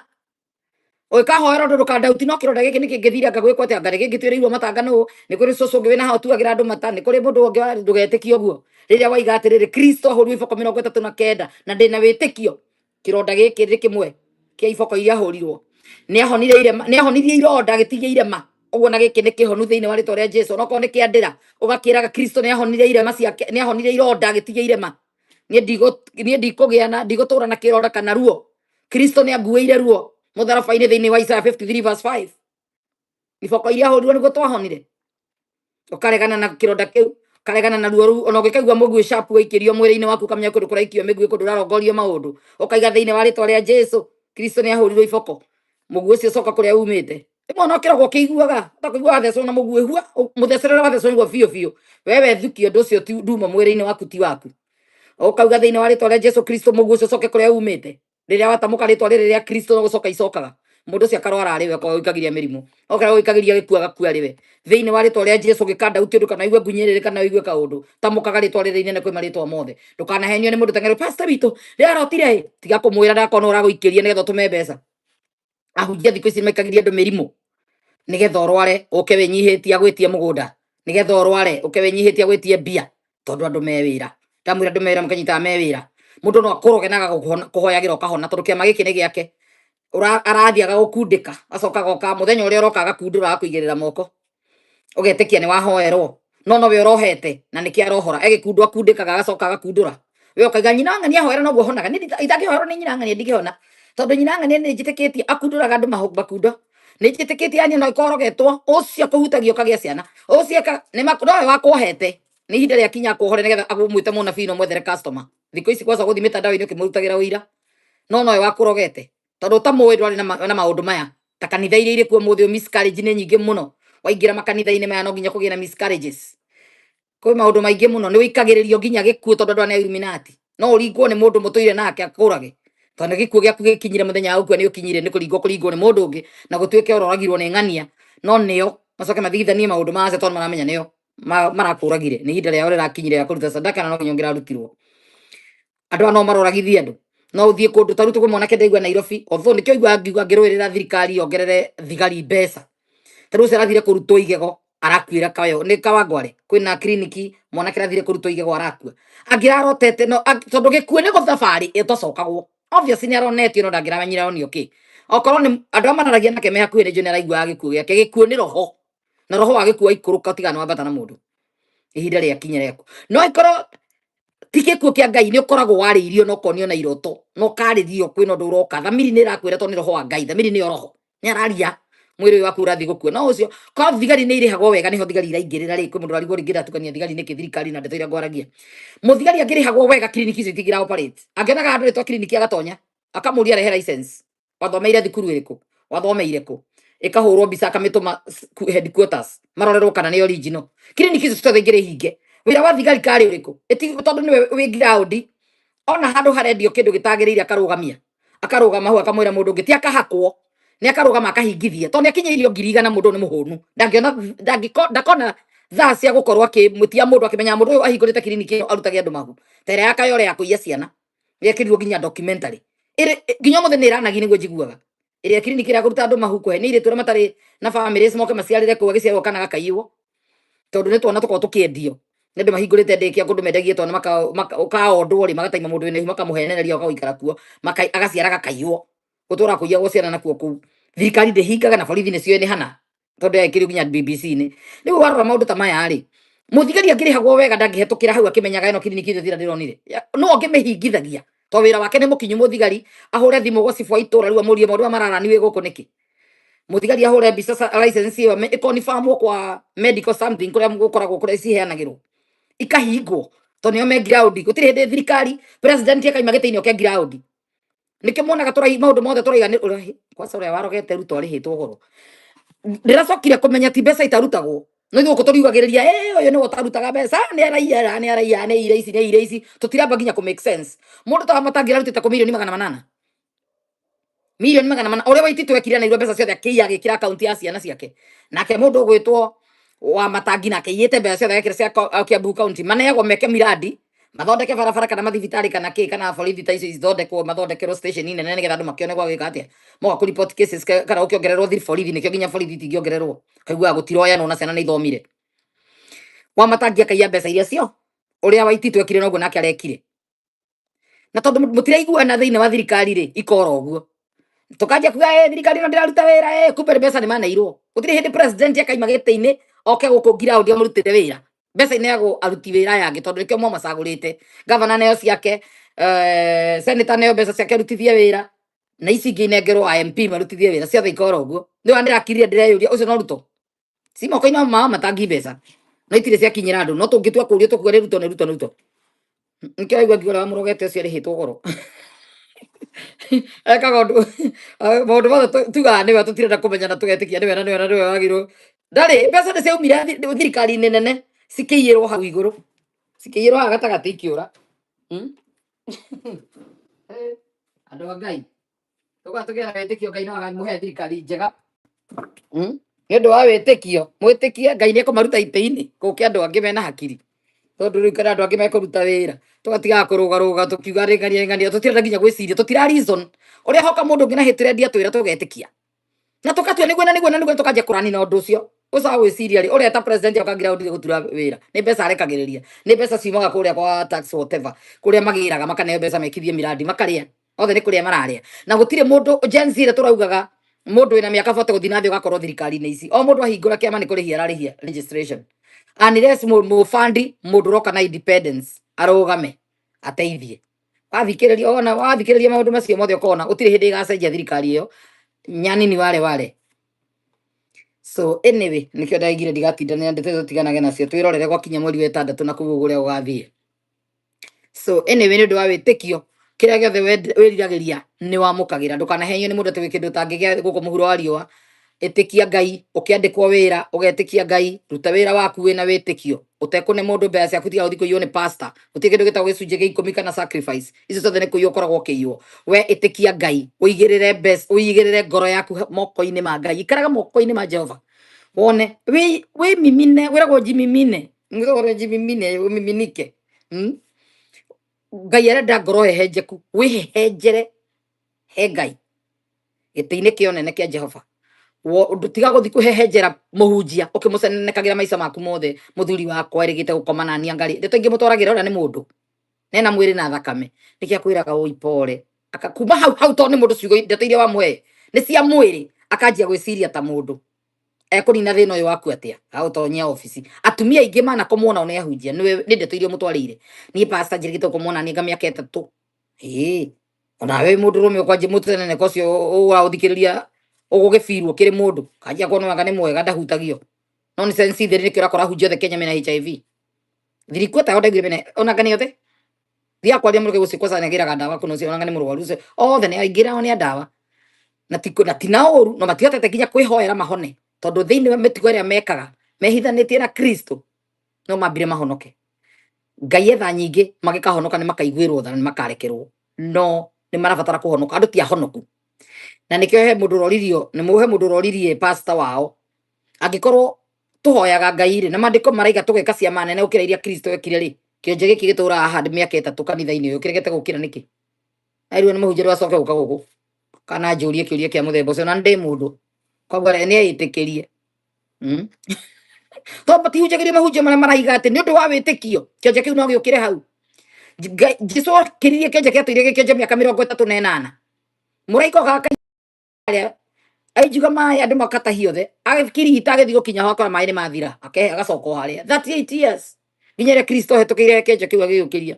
Ũgĩkahoera ũndũ, ndũkandauti no kĩronda gĩkĩ nĩ kĩngĩthira, anga gwĩkwo atĩa, anga nĩ kĩngĩtuĩrĩirwo matanga, nũ nĩ kũrĩ cũcũ ũngĩ wĩna hau ũtuagĩra andũ mata, nĩ kũrĩ mũndũ ũngĩ ndũgetĩkie ũguo. Rĩrĩa waiga atĩrĩrĩ, Kristo ahũrirwo iboko 39 na ndĩna wĩtĩkio kĩronda gĩkĩ nĩ kĩmwe kĩa iboko iria ahũrirwo, nĩ ahonire irema, nĩ ahonirie ironda, agĩtigia irema ũguo, na gĩkĩ nĩ kĩhonu thĩinĩ wa rĩtwa rĩa Jesu. Onokorwo nĩ kĩandĩra, ũgakĩraga Kristo nĩ ahonirie irema ciake, nĩ ahonirie ironda, agĩtigia irema. Niĩ ndikũgĩa na ndigũtũra na kĩronda kana ruo. Kristo nĩ anguĩire ruo mũtharaba-inĩ thĩinĩ wa Isaiah 53 verse 5. Iboko iria ahũrirwo nĩguo twahonire. Ũkaregana na kĩronda kĩu, ũkaregana na ruo rũu. Ona ũngĩkaigua mũguĩ sharp waikĩrio mwĩrĩ-inĩ waku, ũkamenya kũndũ kũraikio mĩguĩ, kũndũ ũrarongorio maũndũ, ũkaiga thĩinĩ wa rĩtwa rĩa Jesu, Kristo nĩ ahũrirwo iboko, mũguĩ ũcio coka kũrĩa umĩte. Rĩmwe ona ũkĩrogwo ũkĩiguaga ũtakũigua wathecwo na mũguĩ hua, mũthecere ũrĩa wathecwo nĩguo biũ biũ, we wethukia ũndũ ũcio ti nduma mwĩrĩ-inĩ waku, ti waku. Ũkauga thĩinĩ wa rĩtwa rĩa Jesu Kristo, mũguĩ ũcio ũcoke kũrĩa umĩte. Rĩrĩa watamũka rĩtwa rĩrĩ rĩa Kristo, no gũcoka icokaga. Mũndũ ũcio akarwara arĩ we, okorwo ũikagiria mĩrimũ, okorwo ũikagiria gĩkua, agakua arĩ we thĩinĩ wa rĩtwa rĩa Jesu. Ũgĩkandauti ũndũ, kana ũigue ngunyĩrĩrĩ, kana ũigue kaũndũ, tamũkaga rĩtwa rĩrĩ inene kwĩ marĩtwa mothe. Ndũkanahenio nĩ mũndũ teng'ere pastor witũ rĩrĩa arotire ĩ, tiga kũmwĩra, ndakorwo ũragũikĩria nĩgetha ũtũme mbeca. Ahunjia thikũ ici nĩmaikagiria andũ mĩrimũ nĩgetha ũrware ũke wĩnyihĩtie agwĩtie mũgũnda, nĩgetha ũrware ũke wĩnyihĩtie agwĩtie mbia, tondũ andũ me wĩra. Ndamwĩra andũ me wĩra, mũkanyitaga me wĩra. Mũndũ no akũroge na agakũhoyagĩra ũkahona, tondũ kĩama gĩkĩ nĩ gĩake. Arathiĩ agagũkundĩka, acoka agoka mũthenya ũrĩa ũroka, agakundũra, agakũigĩrĩra moko, ũgetĩkia nĩ wahoerwo, no nowe ũrohete na nĩkĩo arohora. Egĩkundwo akundĩkaga, agacoka agakundũra, we ũkaiga nyina wa ng'ania ahoera noguo honaga. Niĩ itangĩhoerwo nĩ nyina ng'ania ndingĩhona, tondũ nyina ng'ania nĩ njĩtĩkĩtie akundũraga andũ makundo. Nĩ njĩtĩkĩtie ania no ĩkorwo ũcio akũhutagia ũkagĩa ciana, ũcio nĩ nowe wakwohete. Nĩ ihinda rĩa kinya akuohore nĩgetha agũmwĩte mũnabii na ũmwethere customer. Thikũ ici kwaca gũthiĩ mĩtandao-inĩ ũkĩmũrutagĩra ũira, no nowe wakũrogete, tondũ ũtamũĩ ndwarĩ na maũndũ maya. Ta kanitha iria irĩ kuo ũmũthĩ, miscarriage nĩ nyingĩ mũno. Waingĩra makanitha-inĩ maya, no nginya kũgĩe na miscarriages. Kwĩ maũndũ maingĩ mũno nĩ wĩikagĩrĩrio nginya gĩkuũ tondũ andũ aya nĩ Illuminati. No ũringwo nĩ mũndũ mũtũire nake akũrage, tondũ nĩ gĩkuũ gĩaku gĩkinyire mũthenya wa gũkua nĩ ũkinyire, nĩ kũringwo kũringwo nĩ mũndũ ũngĩ na gũtuĩke ũroragirwo nĩ ng'ania, no nĩo macoke mathigithanie maũndũ macio tondũ maramenya nĩo marakũragire, nĩ ihinda rĩao rĩrakinyire rĩa kũruta sadaka na no nginya ũngĩrarutirwo. Andũ aya no maroragithie andũ. No ũthiĩ kũndũ ta rĩu tũkwĩ mwanake ndaigua Nairobi, although nĩkĩo aigua ngiuga ngĩrũĩrĩra thirikari yongerere thigari mbeca. Ta rĩu ũcio arathire kũrutwo igego arakuĩra kayo nĩ Kawangware, kwĩna kiriniki mwanake arathire kũrutwo igego arakua. Angĩrarotete no tondũ gĩkuũ nĩ gũthabarĩ ĩtacokagwo. Obviously nĩ aronetio no ndangĩramenyire aronio kĩ. Okorwo nĩ andũ arĩa mararagia nake me hakuhĩ nĩ njũĩ nĩ araiguaga gĩkuũ gĩake. Gĩkuũ nĩ roho, na roho wa gĩkuũ waikũrũka ũtigana wambata na mũndũ ihinda rĩakinya rĩaku. No ĩkorwo ti gĩkuũ kĩa Ngai, nĩ ũkoragwo warĩirio na ũkonio na iroto na ũkarĩrio kwĩna ũndũ ũroka. Thamiri nĩ ĩrakwĩra tondũ nĩ roho wa Ngai, thamiri nĩyo roho, nĩ araria mwĩrĩ ũyũ waku ũrathiĩ gũkua. No ũcio korwo thigari nĩ irĩhagwo wega, nĩho thigari iraingĩrĩra rĩ, kwĩ mũndũ ũrarigwo rĩngĩ ndatukania thigari nĩkĩ thirikari na ndeto iria ngwaragia. Mũthigari angĩrĩhagwo wega kiriniki icio itingĩra operate. Angĩonaga handũ rĩtwa kiriniki agatonya akamũria rehe license, wathomeire thukuru ĩrĩkũ, wathomeire kũ, ĩkahũrwo mbica akamĩtũma headquarters marorerwo kana nĩ original. Kiriniki icio ciothe ingĩrĩ hinge. Wĩra wa thigari karĩ ũrĩkũ? Ĩti tondũ nĩwe wĩ ground, ona handũ harendio kĩndũ gĩtagĩrĩire akarũgamia, akarũgama hau akamwĩra mũndũ ũngĩ ti akahakwo, nĩ akarũgama akahingithia tondũ nĩ akinyĩirio 100,000 mũndũ ũyũ nĩ mũhũnu, ndangĩona ndakona thaa cia gũkorwo akĩmũtia mũndũ akĩmenya mũndũ ũyũ ahingũrĩte kiriniki ĩno arutage andũ mahu ta ĩrĩa ya Kayore ya kũiya ciana yekĩrirwo nginya documentary ĩrĩ nginya ũmũthĩ nĩ ĩranagia nĩguo njiguaga ĩrĩa kiriniki ĩrĩa kũruta andũ mahu kũhe nĩ irĩtu arĩa matarĩ na families moke maciarĩre kũu agĩciarwo kana gakaiywo, tondũ nĩ twana tũkoragwo tũkĩendio nĩ andũ mahingũrĩte ndĩkia kũndũ mendagie twana ũkaondwo rĩ magataima mũndũ wĩna ihu makamũhenereria ũgagũikara kuo agaciara gakaiywo gũtũra kũiyagwo ciana nakuo kũu. Thirikari ndĩhingaga na borithi nĩcio nĩ hana tondũ yekĩrio nginya BBC-inĩ. Rĩu warora maũndũ ta maya rĩ, mũthigari angĩrĩhagwo wega ndangĩhetũkĩra hau akĩmenyaga ĩno kiriniki ĩno thira ndĩronire, no angĩmĩhingithagia tondũ wĩra wake nĩ mũkinyu. Mũthigari ahũre thimũ gwa cibũ wa itũra rĩu amũrie maũndũ maya mararani wĩ gũkũ nĩkĩ. Mũthigari ahũre mbica license ĩyo ĩkonifamwo kwa medical something kũrĩa gũkoragwo kũrĩa ciheanagĩrwo ikahingwo tondũ nĩo me ground. Gũtirĩ hĩndĩ thirikari president akaima gĩtĩ-inĩ oke ground. Nĩkĩo muonaga tũrai maũndũ mothe tũraiga nĩ ũrahi kwanza ũrĩa warogete Ruto arĩhĩtwo goro. Ndĩracokire kũmenya ti mbeca itarutagwo, no ithuĩ gũkũ tũriugagĩrĩria ũyũ nĩwe ũtarutaga mbeca, nĩ araiya, nĩ araiya, nĩ ire ici, nĩ ire ici. Tũtiramba nginya kũ make sense. Mũndũ ta Wamatangi ararutĩte kũ 400,000,000, 400,000,000 ũrĩa Waititu ekire na irua mbeca ciothe akĩiya agĩkĩra akaunti ya ciana ciake. Nake mũndũ ũgwĩtwo Wamatangi nake aiyĩte mbeca ciothe agekĩra cia Kiambu county, maneagwo meke miradi, mathondeke barabara kana mathibitarĩ kana kĩ, kana borithi ta icio ithondekwo, mathondekerwo station nene nĩgetha andũ makĩone gwa gwĩka atĩa, moka kũ report cases kana gũkĩongererwo borithi, nĩkĩo nginya borithi itingĩongererwo, kaiguaga gũtiroyanwo na ciana nĩ ithomire. Wamatangi akaiya mbeca iria cio ũrĩa Waititu ekire noguo nake arekire, na tondũ mũtiraiguana thĩinĩ wa thirikari rĩ, ikora ũguo tukanjia kuga thirikari ĩno ndĩraruta wĩra, kumbe mbeca nĩ maneirwo. Gũtirĩ hĩndĩ president akaima gĩtĩ-inĩ oke gũkũ ground amũrutĩre wĩra, mbeca ineagwo aruti wĩra aya angĩ tondũ nĩkĩo mwamacagũrĩte. Gavana neo ciake, senator neo mbeca ciake arutithie wĩra, na ici ingĩ inengerwo MP marutithie wĩra, ciothe ikora ũguo. Nĩ ndĩrakirire ndĩreyũria ũcio no Ruto ci moko-inĩ ma Wamatangi mbeca no itirĩ ciakinyĩra andũ, no tũngĩtua kũrio tũkuga nĩ Ruto, nĩ Ruto, nĩ Ruto. Nĩkĩo waigua ngiuga ũrĩa wamũrogete ũcio arĩhĩtwo goro ekaga ũndũ maũndũ mothe tugaga nĩwe, tũtirenda kũmenya na tũgetĩkia nĩwe na nĩwe na nĩwe wagĩrĩirwo. Ndarĩ mbeca nĩ ciaumire thirikari-inĩ nene cikĩiyĩrwo hau igũrũ, cikĩiyĩrwo haha gatagatĩ ikĩũra. Andũ a Ngai, tũgaga tũgĩe na wĩtĩkio Ngai no akamũhe thirikari njega. Nĩ ũndũ wa wĩtĩkio, mwĩtĩkie Ngai nĩ ekũmaruta itĩ-inĩ gũke andũ angĩ mena hakiri, tondũ rĩu kana andũ angĩ mekũruta wĩra, tũgatigaga kũrũgarũga tũkiuga rĩng'ania rĩng'ania, tũtirenda nginya gwĩciria, tũtira reason ũrĩa hoka mũndũ ũngĩ na hĩtĩre atwĩra tũgetĩkia na tũkatua nĩguo na nĩguo na nĩguo, tũkanjia kũranina ũndũ ũcio. Ũcaga gwĩciria rĩ, ũreta president oka ground gũtura wĩra nĩ mbeca arekagĩrĩria, nĩ mbeca ciumaga kũrĩa kwa tax whatever, kũrĩa magĩraga makaneo mbeca mekithie miradi makarĩa othe, nĩ kũrĩa mararĩa na gũtirĩ mũndũ. Gen Z ĩrĩa tũraugaga mũndũ wĩna mĩaka 40 gũthiĩ na thĩ ũgakorwo thirikari-inĩ ici, o mũndũ ahingũra kĩama nĩ kũrĩhia ararĩhia registration, unless mũbandi mũndũ ũroka na independence arũgame ateithie. Wathikĩrĩria ona wathikĩrĩria maũndũ macio mothe ũkona gũtirĩ hĩndĩ ĩgacenjia thirikari ĩyo nyanini wale wale. So anyway, nĩkĩo ndaigire ndigatindanĩra ndeto icio, tiganage nacio, twĩrorere gwakinya mweri wa ĩtandatũ na kũu ũguo ũrĩa gũgathiĩ. So anyway, nĩ ũndũ wa wĩtĩkio, kĩrĩa gĩothe wĩriragĩria nĩ wamũkagĩra. Ndũkanahenio nĩ mũndũ atĩ wĩ kĩndũ ũtangĩgĩa gũkũ mũhuro wa riũa. Ĩtĩkia Ngai. Ũkĩandĩkwo wĩra ũgetĩkia Ngai. Ruta wĩra waku wĩna wĩtĩkio, ũtekũne mũndũ mbeca ciaku, tiga gũthiĩ kũiywo nĩ pastor. Gũtirĩ kĩndũ gĩtagwo gĩcunjĩ gĩa ikũmi kana sacrifice, icio ciothe nĩ kũiywo ũkoragwo ũkĩiywo. We ĩtĩkia Ngai, ũigĩrĩre mbeca, ũigĩrĩre ngoro yaku moko-inĩ ma Ngai. Ikaraga moko-inĩ ma Jehova wone wĩ wĩmimine, wĩragwo njimimine, mwĩragwo njimimine, ũmiminike. Ngai arenda ngoro hehenjeku, wĩhehenjere he Ngai gĩtĩ-inĩ kĩa ũnene kĩa Jehova. Tiga gũthiĩ kũhehenjera mũhunjia ũkĩmũcenekagira maica maku mothe. Mũthuri wakwa erĩgĩte gũkoma nani angarĩ ndeto ingĩ mũtwaragĩra ũrĩa nĩ mũndũ nena mwĩrĩ na thakame, nĩkĩo akwĩraga ũi pore. Aka kuma hau hau, tondũ nĩ mũndũ, ciugo ndeto iria wamũhe nĩ cia mwĩrĩ, akanjia gwĩciria ta mũndũ ekũnina thĩna ũyũ waku atĩa, agũtonyia obici. Atumia aingĩ manakomwo nao nĩ ahunjia nĩwe nĩ ndeto iria mũtwarĩire. Niĩ pastor njĩrĩgĩte gũkomwo nani nga mĩaka 3. Ĩĩ, onawe mũndũrũme ũkwanjia mũteneneko ũcio ũraũthikĩrĩria, ũgũgĩbirwo kĩrĩ mũndũ kanjia kuona wanga nĩ mwega ndahutagio. Nonsense theri. Nĩkĩo ũrakora ahunjia othe Kenya mena HIV. Thirikũ tayo ndaiguire mena ona ngani othe thiaga kwaria mũrũke gũcio kwanza nĩagĩraga ndawa kũna ũcio ona nĩ mũrwaru ũcio othe nĩ aingĩ nao nĩ a ndawa na ti na ti na ũru, no matihotete nginya kwĩhoera mahone, tondũ thĩinĩ wa mĩtugo ĩrĩa mekaga mehithanĩtie na Kristo. No mambire mahonoke. Ngai etha nyingĩ magĩkahonoka nĩ makaiguĩrwo tha na nĩ makarekerwo, no nĩ marabatara kũhonoka. Andũ ti ahonoku, na nĩkĩo he mũndũ ũroririo nĩ he mũndũ ũroririe pastor wao, angĩkorwo tũhoyaga Ngai rĩ, na maandĩko maraiga tũgeka ciama nene gũkĩra iria Kristo ekire rĩ, kĩonje gĩkĩ gĩtũraga haha mĩaka 3 kanitha-inĩ ũyũ kĩregete gũkĩra nĩkĩ? Arirwo nĩ mũhunjia rĩu acoke gũka gũkũ kana njũrie kĩũria kĩa mũthemba ũcio, na ndĩ mũndũ koguo nĩ eĩtĩkĩrie. Tondũ matihunjagĩrio mahunjio marĩa maraiga atĩ nĩ ũndũ wa wĩtĩkio kĩonje kĩu no gĩũkĩre hau. Jesu okĩririe kĩonje gĩatũire gĩkĩonje mĩaka 38. Mũraika okaga karĩa ainjuga maĩ, andũ makatahia othe, agĩkirita, agĩthiĩ gũkinya ho akora maĩ nĩ mathira, ake agacoka o harĩa 38 years nginya ĩrĩa Kristo hetũkĩire kĩonje kĩu agĩgĩũkĩria.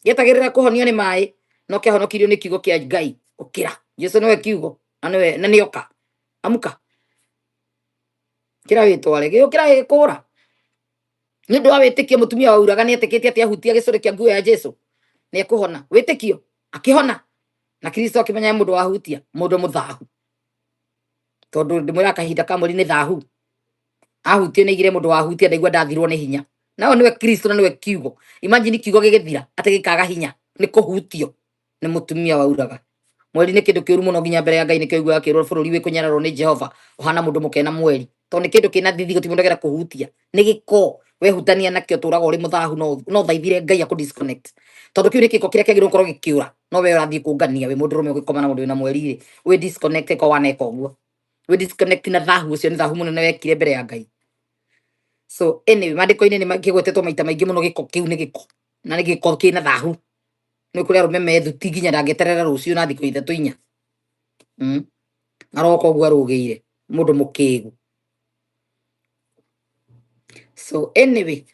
Gĩetagĩrĩra kũhonio nĩ maĩ, no kĩahonokirio nĩ kiugo kĩa Ngai. Ũkĩra, Jesu nĩwe kiugo na nĩwe na nĩoka. Amuka, kĩra wĩtware, gĩũkĩra gĩgĩkũra nĩ ũndũ wa wĩtĩkio. Mũtumia wa uraga nĩ etĩkĩtie atĩ ahutia gĩcũrĩ kĩa nguo ya Jesu nĩ ekũhona. Wĩtĩkio, akĩhona, na Kristo akĩmenya he mũndũ wahutia mũndũ mũthahu, tondũ ndĩmwĩra kahinda ka mweri nĩ thahu. Ahutio nĩ aigire mũndũ wahutia ndaigua ndathirwo nĩ hinya. Nao nĩwe Kristo na nĩwe kiugo. Imagine kiugo gĩgĩthira atĩ gĩkaga hinya nĩ kũhutio nĩ mũtumia wa uraga. Mweri nĩ kĩndũ kĩũru mũno nginya mbere ya Ngai. Nĩkĩo iguaga kĩrwo bũrũri wĩ kũnyararwo nĩ Jehova ũhana mũndũ mũkena mweri, tondũ nĩ kĩndũ kĩna thithi, gũtirĩ mũndũ agera kũhutia, nĩ gĩko. Wehutania nakĩo tũraga ũrĩ mũthahu. No thaithire Ngai akũ disconnect, tondũ kĩu nĩ gĩko kĩrĩa kĩagĩrĩirwo gũkorwo gĩkĩũra, no we ũrathiĩ kũngania wĩ mũndũrũme ũgĩkoma na mũndũ wĩna mweri rĩ, wĩ disconnect ko waneka ũguo, wĩ disconnect na thahu ũcio. Nĩ thahu mũnene wekire mbere ya Ngai. So anyway, maandĩko-inĩ nĩ kĩgwetetwo maita maingĩ mũno. Gĩko kĩu nĩ gĩko na nĩ gĩko kĩna thahu. Nĩ kũrĩ arũme methuti nginya ndangĩeterera rũciũ na thikũ ithatũ inya. Aroka ũguo arũgĩire mũndũ mũkĩgu. So anyway,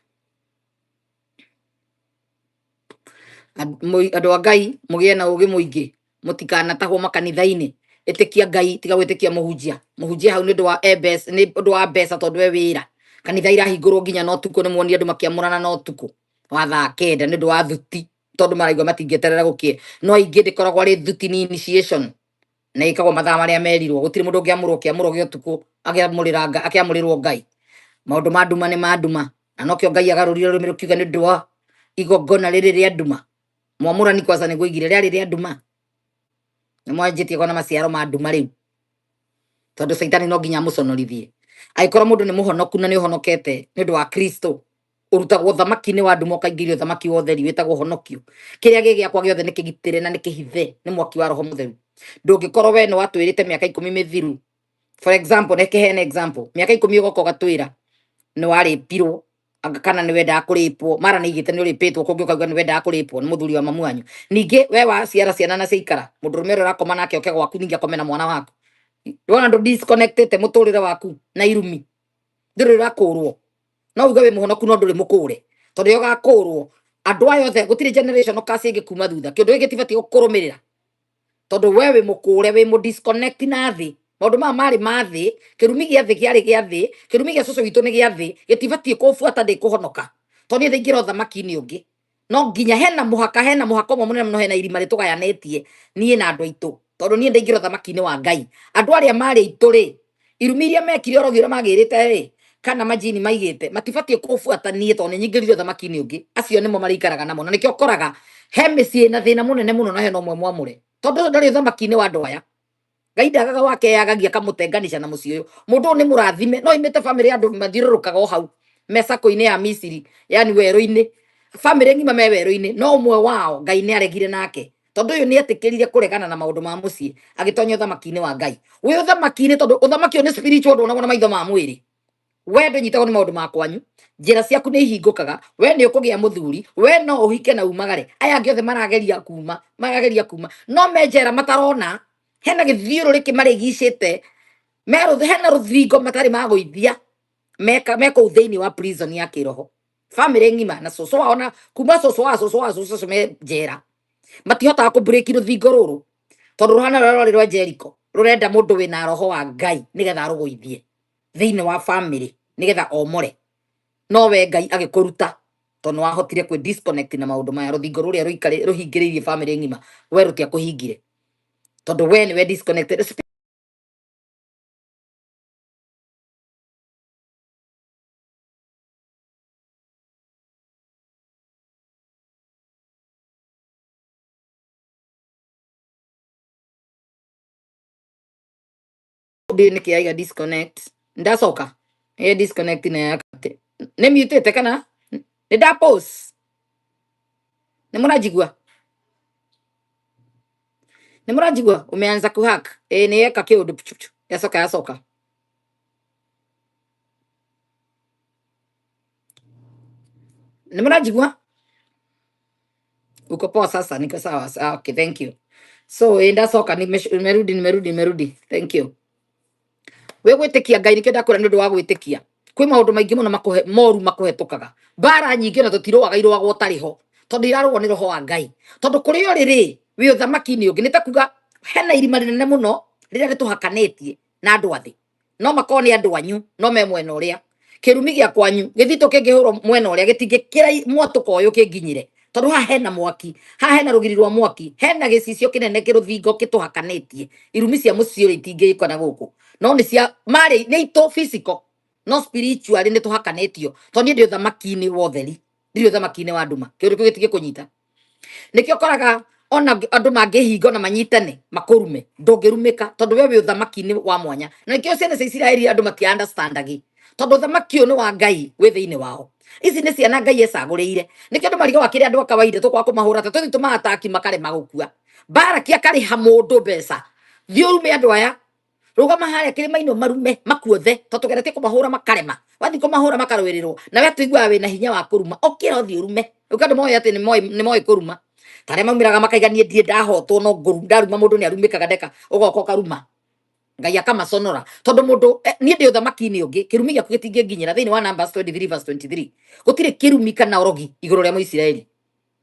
andũ a Ngai, mũgĩe na ũgĩ mũingĩ, mũtikanatahwo makanitha-inĩ. Ĩtĩkia Ngai, tiga gwĩtĩkia mũhunjia. Mũhunjia hau nĩ ũndũ wa mbeca, nĩ ũndũ wa mbeca, tondũ we wĩra kanitha irahingũrwo nginya na ũtukũ. Nĩ muonire andũ makĩamũrana na ũtukũ wa thaa 9 nĩ ũndũ wa thuti, tondũ maraigua matingĩeterera gũkĩe. No aingĩ ndĩkoragwo arĩ thuti, ni initiation na ĩkagwo mathaa marĩa merirwo. Gũtirĩ mũndũ ũngĩamũrwo kĩamũro gĩa ũtukũ akĩamũrĩra Ngai, akĩamũrĩrwo Ngai. Maũndũ ma nduma nĩ ma nduma, na nokĩo Ngai agarũrire rũrĩmĩ rũkiuga nĩ ũndũ wa igongona rĩrĩ rĩa nduma. Mwamũrani kwanza nĩguo oigire rĩarĩ rĩa nduma, nĩ mwanjĩtie kuona maciaro ma nduma rĩu, tondũ caitani no nginya amũconorithie. Angĩkorwo mũndũ nĩ mũhonoku na nĩ ũhonokete nĩ ũndũ wa Kristo, ũrutagwo thamaki-inĩ wa nduma ũkaingĩrio thamaki wa ũtheri wĩtagwo ũhonokio. Kĩrĩa gĩ gĩakwa gĩothe nĩ kĩgitĩre na nĩ kĩhithe nĩ mwaki wa Roho Mũtheru. Ndũngĩkorwo we nĩ watwĩrĩte mĩaka 10 mĩthiru, for example, reke heane example, mĩaka 10 ũgoka ũgatwĩra nĩ warĩpirwo anga kana nĩ wendaga kũrĩpwo, mara nĩ igĩte nĩ ũrĩpĩtwo, kũngĩ ũkauga nĩ wendaga kũrĩpwo nĩ mũthuri wa mamu wanyu. Ningĩ we waciara ciana na ciaikara, mũndũrũme ũrĩa ũrakoma nake oke gwaku ningĩ akome na mwana waku. Ndona ndũ disconnectĩte mũtũrĩre waku na irumi, ndũrĩ ũrakũrwo. No uge wĩ mũhonoku no ndũrĩ mũkũre, tondũ rĩrĩa ũgakũrwo andũ aya othe gũtirĩ generation ũkacia ĩngĩ kuma thutha. Kĩũndũ gĩkĩ gĩtibatiĩ gũkũrũmĩrĩra, tondũ we wĩ mũkũre, wĩ mũ disconnect na thĩ. Maũndũ maya marĩ ma thĩ, kĩrumi gĩa thĩ kĩarĩ gĩa thĩ, kĩrumi gĩa cũcũ witũ nĩ gĩa thĩ, gĩtibatiĩ kũbuata. Ndĩkũhonoka tondũ niĩ ndaingĩra ũthamaki-inĩ ũngĩ. No nginya hena mũhaka, hena mũhaka ũmwe mũnene mũno, hena irima rĩtũgayanĩtie niĩ na andũ aitũ, tondũ niĩ ndaingĩra ũthamaki-inĩ wa Ngai, andũ arĩa marĩ aitũ rĩ, Irumi iria mekire, ũrogi ũrĩa magĩrĩte rĩ, kana majini maigĩte, matibatiĩ kũbuata niĩ tondũ nĩ nyingĩrire ũthamaki-inĩ ũngĩ. Acio nĩmo marĩikaraga namo, na nĩkĩo ũkoraga he mĩciĩ na thĩna mũnene mũno, na hena ũmwe mwamũre, tondũ ũcio ndarĩ ũthamaki-inĩ wa andũ aya. Ngai ndagaga wake yagagia akamũtenganisha na mũciĩ ũyũ. Mũndũ ũyũ nĩ mũrathime, no imĩte bamĩrĩ ya andũ mathiũrũrũkaga o hau mecako-inĩ ya Misiri, yani werũ-inĩ, bamĩrĩ ng'ima me werũ-inĩ, no ũmwe wao Ngai nĩ aregire nake, tondũ ũyũ nĩ etĩkĩrire kũregana na maũndũ ma mũciĩ, agĩtonya ũthamaki-inĩ wa Ngai. Wĩ ũthamaki-inĩ, tondũ ũthamaki ũyũ nĩ spiritual, ndwonagwo na maitho ma mwĩrĩ. We ndũnyitagwo nĩ maũndũ ma kwanyu, njĩra ciaku nĩ ihingũkaga, we nĩ ũkũgĩa mũthuri, we no ũhike na umagare. Aya angĩ othe marageria kuma, marageria kuma, no me njera matarona hena gĩthiũrũrĩ kĩmarĩgicĩte, hena rũthingo matarĩ magũithia, meka me kũu thĩinĩ wa prison ya kĩroho, bamĩrĩ ng'ima na cũcũ wao, na kuma cũcũ wa cũcũ wa cũcũ ũcio me njera, matihotaga kũbreak rũthingo rũrũ, tondũ rũhana rũrĩa rwarĩ rwa Jericho, rũrenda mũndũ wĩna roho wa Ngai nĩgetha arũgũithie thĩinĩ wa bamĩrĩ, nĩgetha omore. No we Ngai agĩkũruta, tondũ nĩ wahotire kwĩ disconnect na maũndũ maya. Rũthingo rũrĩa rũikare rũhingĩrĩirie bamĩrĩ ng'ima, we rũtiakũhingire, tondũ we nĩwe disconnected. Ndiũĩ nĩkĩ yaiga disconnect. Ndacoka ĩ disconnect na yakate nĩ mutĩte kana nĩ nda pause. Nĩ mũranjigua? Nĩ mũranjigua? Umeanza kuhack ĩ nĩ yeka kĩũndũ puchu, puchu. Yacoka yacoka. Nĩ mũranjigua? Uko poa sasa? Niko sawa. Okay, thank you. So ĩ ndacoka, nimerudi, nimerudi, nimerudi, thank you. We gwĩtĩkia Ngai, nĩkĩo ndakwĩra, nĩ ũndũ wa gwĩtĩkia kwĩ maũndũ maingĩ mũno makũhe moru makũhetũkaga, mbara nyingĩ ona tũtirũaga, irũagwo ũtarĩ ho, tondũ irarũo nĩ roho wa Ngai, tondũ kũrĩa ũrĩ rĩ, wĩ ũthamaki-inĩ ũngĩ. Nĩ ta kuga hena irima rĩnene mũno rĩrĩa rĩtũhakanĩtie na andũ a thĩ. No makorwo nĩ andũ anyu, no me mwena ũrĩa kĩrumi gĩa kwanyu gĩthitũ kĩngĩhũrwo mwena ũrĩa gĩtingĩkĩra mwatũka ũyũ kĩnginyire, tondũ haha hena mwaki, haha hena rũgiri rwa mwaki, hena gĩcicio kĩnene kĩrũthingo kĩtũhakanĩtie. Irumi cia mũciĩ ũrĩ itingĩkona gũkũ, no nĩ cia marĩ nĩ itũ physical, no spiritually nĩ tũhakanĩtio, tondũ niĩ ndĩ ũthamaki-inĩ wa ũtheri, ndirĩ ũthamaki-inĩ wa nduma. Kĩũndũ kĩu gĩtingĩkũnyita. Nĩkĩo ũkoraga ona andũ mangĩhinga ona manyitane makũrume, ndũngĩrumĩka, tondũ we wĩ ũthamaki-inĩ wa mwanya. Na nĩkĩo ciana cia Isiraeli andũ matia understandagi, tondũ ũthamaki ũyũ nĩ wa Ngai wĩ thĩinĩ wao. Ici nĩ ciana Ngai ecagũrĩire. Nĩkĩo andũ marigagwo akĩrĩ andũ a kawaida tũkwaga kũmahũra ta tũthiĩ tũmaataki makarema gũkua. Baraki akarĩha mũndũ mbeca, thiĩ ũrume andũ aya, rũgama harĩa kĩrĩma-inĩ ũmarume makuothe, tondũ tũgeretie kũmahũra makarema, wathiĩ kũmahũra makarũĩrĩrwo, na we tũiguaga wĩna hinya wa kũruma, ũkĩra ũthiĩ ũrume. Rĩu andũ moĩ atĩ nĩ moĩ kũruma, ta arĩa maumĩraga makaiga niĩ ndirĩ ndahotwo, no ngũru ndaruma mũndũ nĩ arumĩkaga, ndeka ũgoka ũkaruma Ngai akamaconora, tondũ mũndũ niĩ ndĩ ũthamaki-inĩ ũngĩ, kĩrumi gĩaku gĩtingĩnginyĩra. Thĩinĩ wa Numbers 23 verse 23, gũtirĩ kĩrumi kana ũrogi igũrũ rĩa Mũisiraeli,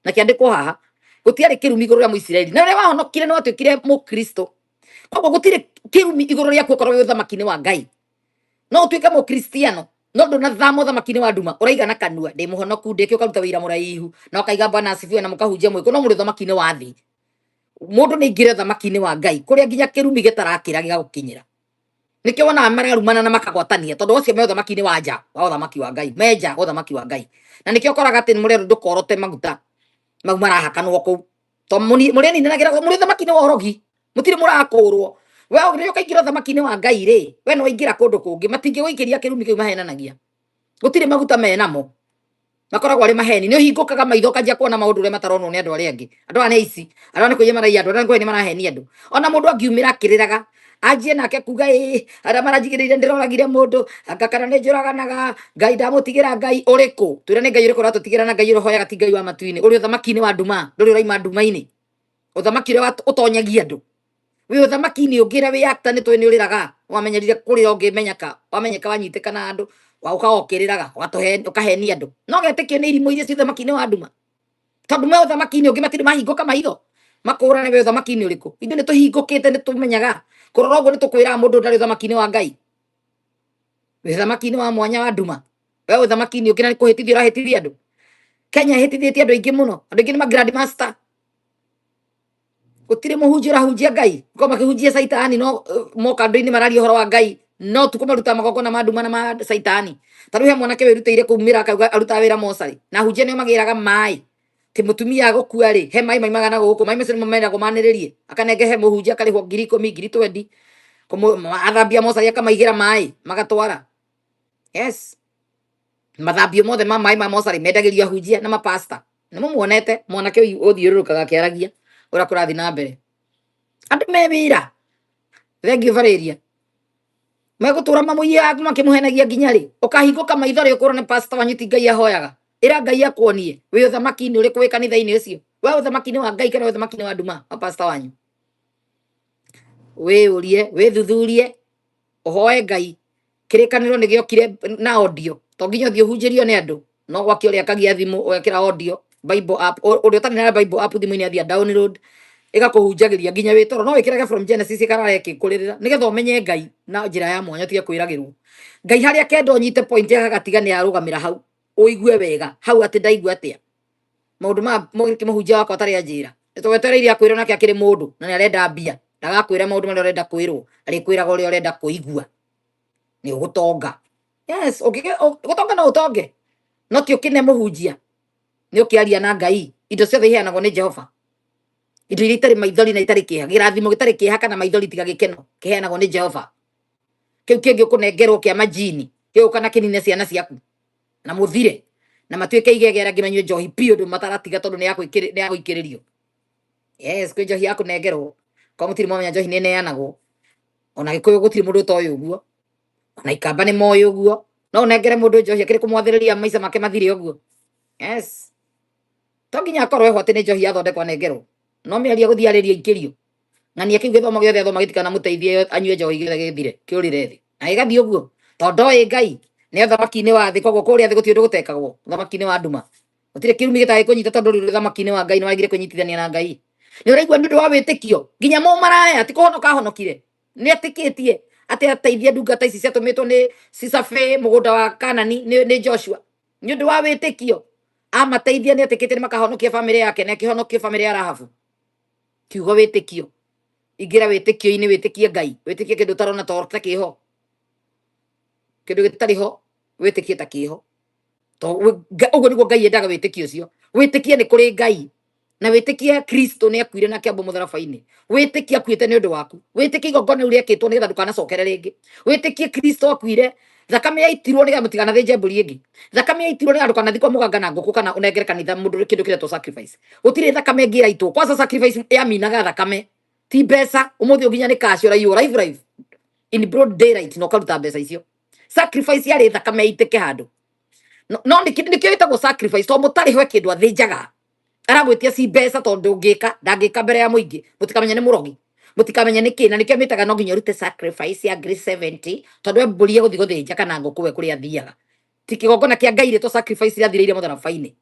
na kĩandĩkwo haha gũtiarĩ kĩrumi igũrũ rĩa Mũisiraeli, na rĩrĩa wahonokire nĩ watuĩkire Mũkristo. Koguo gũtirĩ kĩrumi igũrũ rĩaku okorwo wĩ ũthamaki-inĩ wa Ngai. No ũtuĩke Mũkristiano no ndũnathama ũthamaki-inĩ wa nduma, ũraiga na kanua ndĩ mũhonoku, ndĩkĩ ũkaruta wĩira mũraihu na ũkaiga Bwana asifiwe na mũkahunjia mwĩkũ, no mũrĩ ũthamaki-inĩ wa thĩ. Mũndũ nĩ aingĩre ũthamaki-inĩ wa Ngai kũrĩa nginya kĩrumi gĩtarakĩra gĩgagũkinyĩra. Nĩkĩo wonaga mararumana na makagwatania, tondũ acio me ũthamaki-inĩ wa nja wa ũthamaki wa Ngai, me nja wa ũthamaki wa Ngai. Na nĩkĩo ũkoraga atĩ mũrerwo ndũkorote maguta mau marahakanwo kũu, to mũrĩninanagĩra mũrĩ ũthamaki-inĩ wa ũrogi, mũtirĩ mũrakũrwo. We rĩrĩa ũkaingĩra ũthamaki-inĩ wa Ngai rĩ, we no waingĩra kũndũ kũngĩ, matingĩgũikĩria kĩrumi kĩu mahenanagia. Gũtirĩ maguta menamo, makoragwo arĩ maheni. Nĩ ũhingũkaga maitho ũkanjia kuona maũndũ ũrĩa mataronwo nĩ andũ arĩa angĩ. Andũ aya nĩ aici, andũ aya nĩ kũiya maraiya andũ, andũ aya nĩ kũhenia marahenia andũ. Ona mũndũ angiumĩra akĩrĩraga anjie nake kuga ĩ arĩa maranjigĩrĩire ndĩroragire mũndũ, anga kana nĩ njũraganaga, Ngai ndamũtigĩra. Ngai ũrĩkũ? Twĩra nĩ Ngai ũrĩkũ ũratũtigĩra, na Ngai ũrĩa ũhoyaga ti Ngai wa matu-inĩ. Ũrĩ ũthamaki-inĩ wa nduma, ndũrĩ ũraima nduma-inĩ, ũthamaki ũrĩa ũtonyagia andũ. Wĩ ũthamaki-inĩ ũngĩ na wĩ actor, nĩ tũĩ nĩ ũrĩraga, wamenyerire kũrĩra ũngĩmenyeka, wamenyeka wanyitĩka na andũ ũkaga ũkĩrĩraga, ũkahenia andũ, no getĩkio nĩ irimũ iria ciĩ ũthamaki-inĩ wa nduma, tondũ me ũthamaki-inĩ ũngĩ matirĩ mahingũka maitho makũrane wĩ ũthamaki-inĩ ũrĩkũ. Ithuĩ nĩ tũhingũkĩte, nĩ tũmenyaga kũrora ũguo, nĩ tũkwĩraga mũndũ ndarĩ ũthamaki-inĩ wa Ngai, wĩ ũthamaki-inĩ wa mwanya wa nduma. We ũthamaki-inĩ ũngĩ na nĩ kũhĩtithia ũrahĩtithia andũ. Kenya ĩhĩtithĩtie andũ aingĩ mũno, andũ aingĩ nĩ ma grandmaster. Gũtirĩ mũhunjia ũrahunjia Ngai, ko makĩhunjia caitani, no moka andũ-inĩ mararia ũhoro wa Ngai. No tukå maruta magongona ma nduma na ma caitani. Ta rĩu he mwanake wĩrutĩire kumĩra akauga arutaga wĩra mocarĩ na hunjia nĩo magĩraga maĩ ti mũtumia agũkua rĩ, he maĩ maimaga na gũkũ, maĩ macio nĩmo meragwo manĩrĩrie, akanenge he mũhunjia akarĩhwo 10,000 20,000 athambia mocarĩ akamaigĩra maĩ magatwara. Yes, mathambio mothe ma maĩ ma mocarĩ mendagĩrio ahunjia na mapasta. Nĩ mũmuonete mwanake ũyũ ũthiũrũrũkaga akĩaragia ũrĩa kũrathiĩ na mbere. Andũ me wĩra, thengiũ Valeria, megũtũra mamũiyaga makĩmũhenagia nginya rĩ? Ũkahingũka maitho rĩ, ũkũrwo nĩ pastor wanyu ti Ngai ahoyaga. Ĩra Ngai akuonie wĩ ũthamaki-inĩ ũrĩkũ wĩ kanitha-inĩ ũcio, we ũthamaki-inĩ wa Ngai kana ũthamaki-inĩ wa nduma wa pastor wanyu. Wĩyũrie, wĩthuthurie, ũhoe Ngai. Kĩrĩkanĩro nĩ gĩokire na audio, to nginya ũthiĩ ũhunjĩrio nĩ andũ, no gwake ũrĩa akagia thimũ ũgekĩra audio Bible app, ũrĩa ũtarĩ na Bible app thimũ-inĩ athiĩ download ĩgakũhunjagĩria nginya wĩ toro. No wĩkĩrage from Genesis ĩkarara ĩkĩkũrĩrĩra nĩgetha ũmenye Ngai na njĩra ya mwanya, ũtige kwĩragĩrwo Ngai harĩa kenda ũnyite point agatiga nĩ arũgamĩra hau, ũigue wega hau atĩ ndaigua atĩa maũndũ ma kĩmũhunjia wakwa atarĩ anjĩra. Nĩtwetereire akwĩrwo nake akĩrĩ mũndũ na nĩ arenda mbia, ndagakwĩra maũndũ marĩa ũrenda kwĩrwo, arĩkwĩraga ũrĩa ũrenda kũigua. Nĩ ũgũtonga. Yes, gũtonga no ũtonge, no ti ũkĩne mũhunjia, nĩ ũkĩaria na Ngai. Indo ciothe iheanagwo nĩ Jehova, indo iria itarĩ maithori na itarĩ kĩeha, kĩrathimo gĩtarĩ kĩeha kana maithori tiga gĩkeno kĩheanagwo nĩ Jehova. Kĩu kĩngĩ ũkũnengerwo kĩa majini gĩgũka na kĩnine ciana ciaku na mũthire na matuĩke igege arĩa angĩ manyue njohi biũ ũndũ mataratiga tondũ nĩ ya gũikĩrĩrio. Yes, kwĩ njohi ya kũnengerwo, kwa mũtirĩ mwamenya njohi nĩ ĩneanagwo. Ona Gĩkũyũ gũtirĩ mũndũ ũtoĩ ũguo, ona Ikamba nĩ moĩ ũguo. No ũnengere mũndũ njohi akĩrĩ kũmwathĩrĩria maica make mathire ũguo. Yes, to nginya akorwo eho atĩ nĩ njohi yathondekwo anengerwo, no mĩario gũthiĩ arĩrio ikĩrio ng'ania kĩu gĩthomo gĩothe athoma gĩtikanamũteithie anyue njohi gĩothe gĩthire kĩũrĩre thĩ na gĩgathiĩ ũguo, tondũ ndoĩ Ngai nĩ ũthamaki-inĩ wa thĩ. Koguo kũrĩa thĩ gũtirĩ ũndũ gũtekagwo, ũthamaki-inĩ wa nduma gũtirĩ kĩrumi gĩtarĩ kũnyita, tondũ rĩu ũthamaki-inĩ wa Ngai nĩ wagire kwĩnyitithania na Ngai. Nĩ ũraigua nĩ ũndũ wa wĩtĩkio nginya mũmaraya ti kũhonoka ahonokire, nĩ etĩkĩtie atĩ ateithia ndungata ici ciatũmĩtwo nĩ Cicabe mũgũnda wa Kanani nĩ Joshua. Nĩ ũndũ wa wĩtĩkio amateithia, nĩ etĩkĩtie nĩ makahonokia bamĩrĩ yake, na akĩhonokia bamĩrĩ ya Rahabu. Kiugo wĩtĩkio, ingĩra wĩtĩkio-inĩ, wĩtĩkie Ngai, wĩtĩkie kĩndũ ũtarona ta kĩho, kĩndũ gĩtarĩ ho wĩtĩkie ta kĩho. Ũguo nĩguo Ngai endaga wĩtĩkio ũcio. Wĩtĩkie nĩ kũrĩ Ngai, na wĩtĩkie Kristo nĩ akuire na akĩambwo mũtharaba-inĩ, wĩtĩkie akuĩte nĩ ũndũ waku, wĩtĩkie igongona rĩu rĩekĩtwo nĩgetha ndũkanacokere rĩngĩ, wĩtĩkie Kristo akuire, thakame yaitirwo nĩgetha mũtikanathĩnje mbũri ĩngĩ, thakame yaitirwo nĩgetha ndũkanathikwo mũganga na ngũkũ kana ũnengere kanitha mũndũ kĩndũ kĩretwo sacrifice. Gũtirĩ thakame ĩngĩ ĩraitwo. Kwanza sacrifice yaminaga thakame, ti mbeca. Ũmũthĩ nginya nĩ cash ũraiywo live live in broad daylight na ũkaruta mbeca icio. Sacrifice yarĩ thakame ĩitĩke handũ, no nĩkĩo ĩtagwo sacrifice, tondũ mũtarĩ he kĩndũ athĩnjaga aragwĩtia ci mbeca, tondũ ndũngĩka ndangĩka mbere ya mũingĩ, mũtikamenya nĩ mũrogi, mũtikamenya nĩ kĩ, na nĩkĩo mĩtaga no nginya ũrute sacrifice ya ngiri 70, tondũ we mbũri egũthiĩ gũthĩnja kana ngũkũ we kũrĩa athiaga. Ti kĩgongona kĩa Ngai rĩtwa sacrifice rĩathirĩire mũtharaba-inĩ.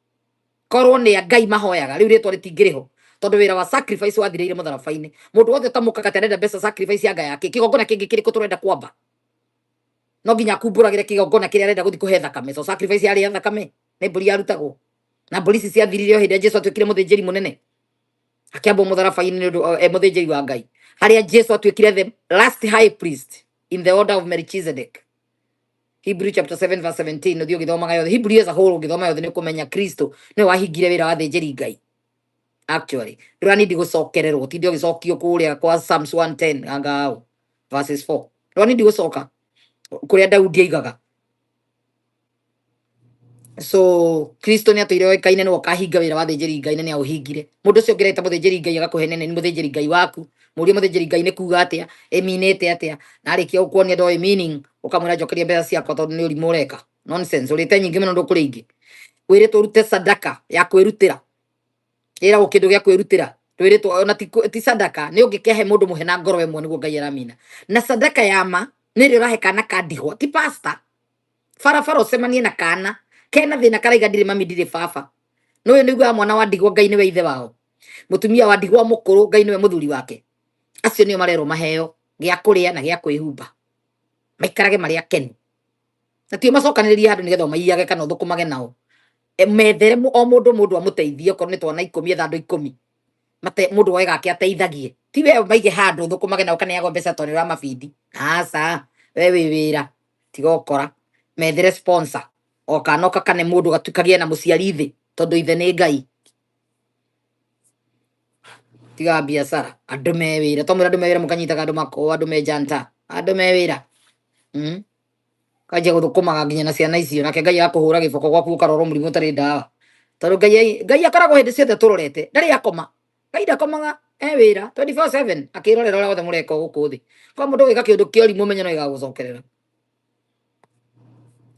Korwo nĩ a Ngai mahoyaga rĩu rĩtwa rĩtingĩrĩ ho, tondũ wĩra wa sacrifice wathirĩire mũtharaba-inĩ. Mũndũ wothe ũtamũkaga atĩ arenda mbeca sacrifice ya nga yake, kĩgongona kĩngĩ kĩrĩkũ tũrenda kwamba? No nginya akumbũragĩre kĩgongona kĩrĩa arenda gũthiĩ kũhe thakame. So sacrifice yarĩ ya thakame, nĩ mbũri yarutagwo, na mbũri ici ciathirire o hĩndĩ ĩrĩa Jesu atuĩkire mũthĩnjĩri mũnene akĩambwo mũtharaba-inĩ nĩ ũndũ e mũthĩnjĩri wa Ngai, harĩa Jesu atuĩkire the last high priest in the order of Melchizedek. Hebrew chapter 7 verse 17, ũthiĩ ũgĩthomaga yothe. Hebrew as a whole ũgĩthoma yothe nĩ ũkũmenya Kristo nĩwe wahingire wĩra wa thĩnjĩri Ngai. Actually ndũranindi gũcokererwo, tinde ũgĩcokio kũrĩa kwa Psalms 110 anga verses 4, ndũranindi gũcoka kũrĩa Daudi aigaga. So Kristo nĩ atũire oĩkaine nĩwe ũkahinga wĩra wa thĩnjĩri Ngai, na nĩ aũhingire. Mũndũ ũcio ũngĩreta mũthĩnjĩri Ngai agakũhe nĩ mũthĩnjĩri Ngai waku, mũrie mũthĩnjĩri Ngai nĩ kuga atĩa, ĩminĩte atĩa, na arĩkia gũkuonia ndoĩ meaning, ũkamwĩra njokeria mbeca ciakwa, tondũ nĩ ũrimũ ũreka, nonsense, ũrĩte nyingĩ mũno ndũkũrĩa ingĩ. Wĩrĩtwo ũrute sadaka ya kwĩrutĩra, ĩragwo kĩndũ gĩa kwĩrutĩra, twĩrĩtwo ona ti sadaka, nĩ ũngĩkehe mũndũ mũhe na ngoro ĩmwe nĩguo Ngai aramina. Na sadaka ya ma nĩ ĩrĩa ũrahe kana ka ndigwa, ti pastor barabara ũcemanie na kana kena thĩna karaiga ndirĩ mami ndirĩ baba. No ũyũ nĩguo mwana wa ndigwa, Ngai nĩwe ithe wao, mũtumia wa ndigwa mũkũrũ, Ngai nĩwe mũthuri wake. Acio nĩo marerwo maheo gĩa kũrĩa na gĩa kwĩhumba, maikarage marĩ akenu, na tio macokanĩrĩrie handũ nĩgetha ũmaiyage kana ũthũkũmage nao. Methere o mũndũ mũndũ amũteithie, okorwo nĩ twana 10, etha andũ 10 mate mũndũ woe gake ateithagie, ti we maige handũ ũthũkũmage nao kaneagwo mbeca tondũ nĩ ũramabindi. Aca, We wĩ wĩra, tiga ũkora. Methere sponsor. O kana ũkakane mũndũ gatuĩkagie na mũciari thĩ, tondũ ithe nĩ Ngai. Tiga biacara. Andũ me wĩra. Twamwĩra andũ me wĩra mũkanyitaga andũ mako, andũ me janta. Andũ me wĩra. Kanjia gũthũkũmaga nginya na ciana icio nake Ngai agakũhũra gĩboko gwaku ũkarorwo mũrimũ ũtarĩ ndawa, tondũ Ngai akoragwo hĩndĩ ciothe tũrorete, ndarĩ akoma. Ngai ndakomaga, e wĩra 24/7 akĩrorera ũrĩa wothe mũreka gũkũ thĩ. Kwa mũndũ gwĩka kĩũndũ kĩa ũrimũ, menye no gĩgagũcokerera.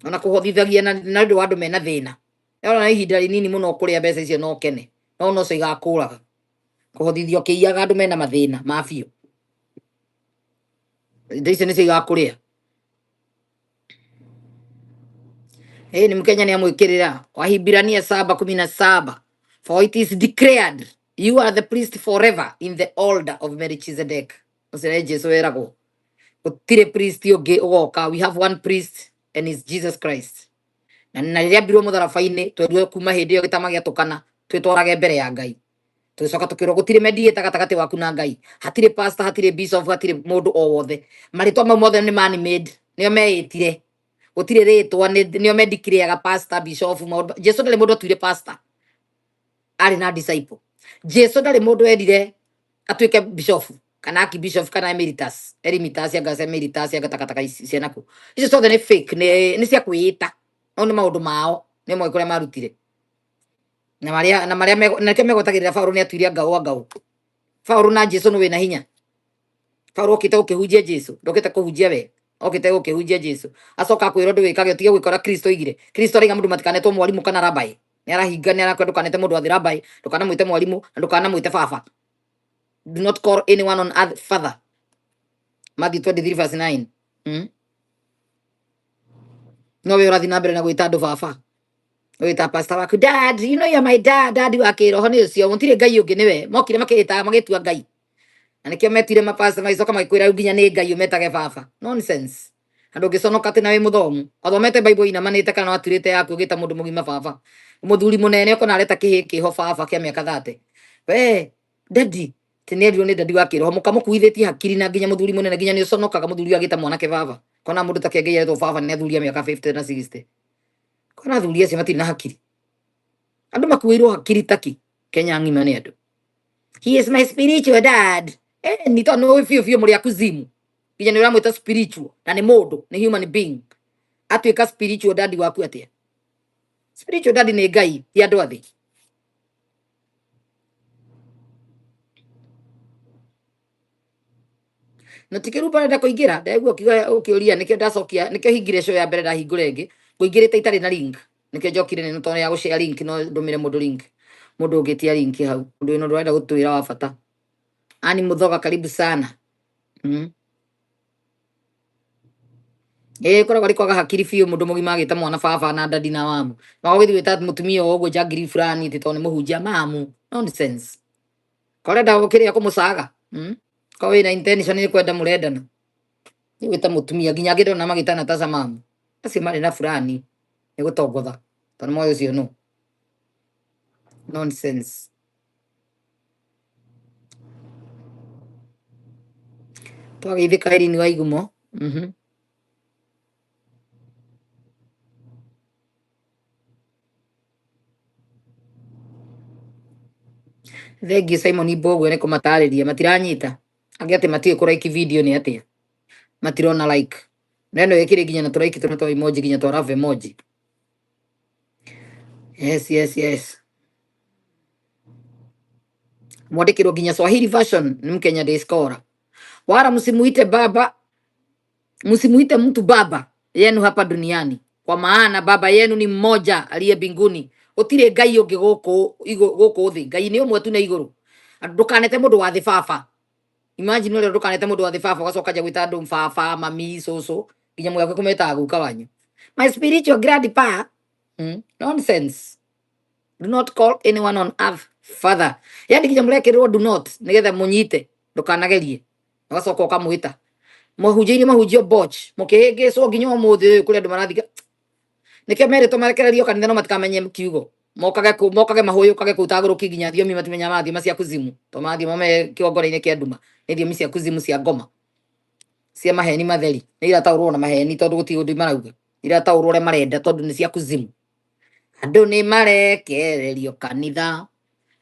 Ona kũhothithagia na ũndũ wa andũ mena thĩna, ona ihinda rĩnini mũno kũrĩa mbeca icio no kene, no nocio igakũraga. Kũhothithio ũkĩiyaga andũ mena mathĩna ma biũ, indo icio nĩcio igakũrĩa. Ĩ nĩ Mkenya nĩ amwĩkĩrĩra Wahibrania 7:17, "For it is declared, you are the priest forever in the order of Melchizedek." Ũcio nĩ Jesu weragwo gũtirĩ priest ũngĩ ũgoka. We have one priest and is Jesus Christ. Na rĩrĩa ambirwo mũtharaba-inĩ, twerirwo kuma hĩndĩ ĩyo gĩtama gĩatũkana twĩtwarage mbere ya Ngai. Tũgĩcoka tũkĩrwo gũtirĩ mediator gatagatĩ waku na Ngai, hatirĩ pastor, hatirĩ bishop, hatirĩ mũndũ o wothe. Marĩtwa mau mothe nĩ man made, nĩo meĩtire. Gũtirĩ rĩtwa, nĩo mendikiriaga pastor, bishop, maũndũ. Jesu ndarĩ mũndũ atuire pastor, arĩ na disciple. Jesu ndarĩ mũndũ erire atuĩke bishop kana archbishop kana emeritus, emeritus anga emeritus anga takataka ici ciana kũ. Icio ciothe nĩ fake, nĩ cia kwĩĩta. Mau nĩ maũndũ mao, nĩ moĩ kũrĩa marutire na marĩa na marĩa na nĩkĩo megwetagĩrĩra. Paũlũ nĩ atuire angaũ angaũ. Paũlũ na Jesu nĩ wĩna hinya. Paũlũ okĩte gũkĩhunjia Jesu, ndokĩte kũhunjia we, okĩte gũkĩhunjia Jesu. Acoka akwĩra ũndũ wĩkage ũtige gwĩka ũrĩa Kristo oigire. Kristo araiga mũndũ matikanetwo mwarimũ kana rabai. Nĩ arahinga, nĩ arakwĩra ndũkanete mũndũ athĩ rabai, ndũkanamwĩte mwarimũ na ndũkanamwĩte baba. Do not call anyone on earth father. Matthew 23 verse 9. No we ũrathiĩ na mbere na gwĩta andũ baba, wĩta pastor waku dad. You know you're my dad. Dad wa kĩroho nĩ ũcio, gũtirĩ Ngai ũngĩ. Nĩwe mokire makĩĩta magĩtua Ngai, na nĩkĩo metire mapasta, magĩcoka magĩkwĩra rĩu nginya nĩ Ngai ũmetage baba. Nonsense. Andũ ũngĩconoka atĩ na wĩ mũthomu, ũthomete Bible inamanĩte kana waturĩte yaku, ũgĩta mũndũ mũgima baba, mũthuri mũnene ũkona areta kĩhĩ kĩho baba kĩa mĩaka 30, we daddy, atĩ nĩ erirwo nĩ daddy wa kĩroho. Mũkamũkuithĩtie hakiri na nginya mũthuri mũnene, nginya nĩ ũconokaga mũthuri ũyũ agĩta mwanake baba. Kona mũndũ ta kĩengei aretwo baba nĩ athuri a mĩaka 50 na 60. Kona athuri acio matirĩ na hakiri. Andũ makuĩirwo hakiri taki Kenya ng'ima nĩ andũ. "He is my spiritual dad." Ni tondũ nĩ biũ biũ mũrĩ akuzimu, nginya nĩ ũramwĩta spiritual, na nĩ mũndũ, nĩ human being. Atuĩka spiritual daddy waku atĩa? Spiritual daddy nĩ Ngai, ti andũ athĩ. Na ti kĩrumba arenda kũingĩra. Ndaigua ũkiuga ũkĩũria, nĩkĩo ndacokia, nĩkĩo hingire show ya mbere, ndahingũra ĩngĩ ngũingĩrĩte itarĩ na link. Nĩkĩo njokire nĩ tondũ ya gũshare link, no ndũmĩre mũndũ link, mũndũ ũngĩtia link hau. Mũndũ wĩna ũndũ arenda gũtwĩra wa bata. Ani Mũthoga, karibu sana. Ĩĩ, koragwo arĩ kwaga hakiri biũ mũndũ mũgima agĩta mwana baba na daddy na mamu, na ũgĩthiĩ gwĩta mũtumia o ũguo njangiri fulani atĩ tondũ nĩ mũhunjia, mamu. Nonsense. Korenda gũkĩrĩa kũmũcaga? Ko wĩna intention nĩ kwenda mũrendana, nĩ gwĩta mũtumia nginya angĩ ndona magĩta Natasha mamu, acio marĩ na fulani nĩ gũtongotha tondũ moĩ ũcio no nonsense. Twageithĩka Irene wa Igumo. Thengiũ Simon Mbũgua nĩ kũmatarĩria matiranyita angĩ atĩ matiũĩ kũ like video nĩ atĩa, matirona like na ĩno ĩkĩrĩ nginya na tũ like tũrĩa twa emoji, nginya twa love emoji. Yes, mwandĩkĩrwo nginya Swahili version nĩ Mkenya Day Scholar. "Wala msimuite baba, msimuite mtu baba yenu hapa duniani, kwa maana baba yenu ni mmoja aliye mbinguni." Gũtirĩ Ngai ũngĩ gũkũ gũkũ thĩ, Ngai nĩ ũmwe tu na igũrũ. Andũ ndũkanete mũndũ wa thĩ baba. Imagine ũrĩa ndũkanete mũndũ wa thĩ baba, ũgacoka nja gwĩta andũ baba, mami, cũcũ, nginya mũgake kũmetaga guka wanyu, my spiritual grandpa. Nonsense. Do not call anyone on earth father. Yani nginya mũrekĩrĩrwo do not nĩgetha mũnyite ndũkanagerie, ũgacoka ũkamwĩta mũhunjĩirie mahunjio boch mũkĩhĩngĩcwo nginya ũmũthĩ ũyũ kũrĩ andũ marathika. Nĩkĩo merĩtwo marekererio kanitha no matikamenye kiugo, mokage kũ mokage mahũyũkage kũu tagũrũki, nginya thiomi matimenya, marathiĩ cia kuzimu, to marathiĩ mame kĩgongona-inĩ kĩa nduma, nĩ thiomi cia kuzimu cia ngoma. Cia maheni matheri nĩ irataũrwo na maheni tondũ gũtirĩ ũndũ marauga, irataũrwo ũrĩa marenda tondũ nĩ cia kuzimu. Andũ nĩ marekererio kanitha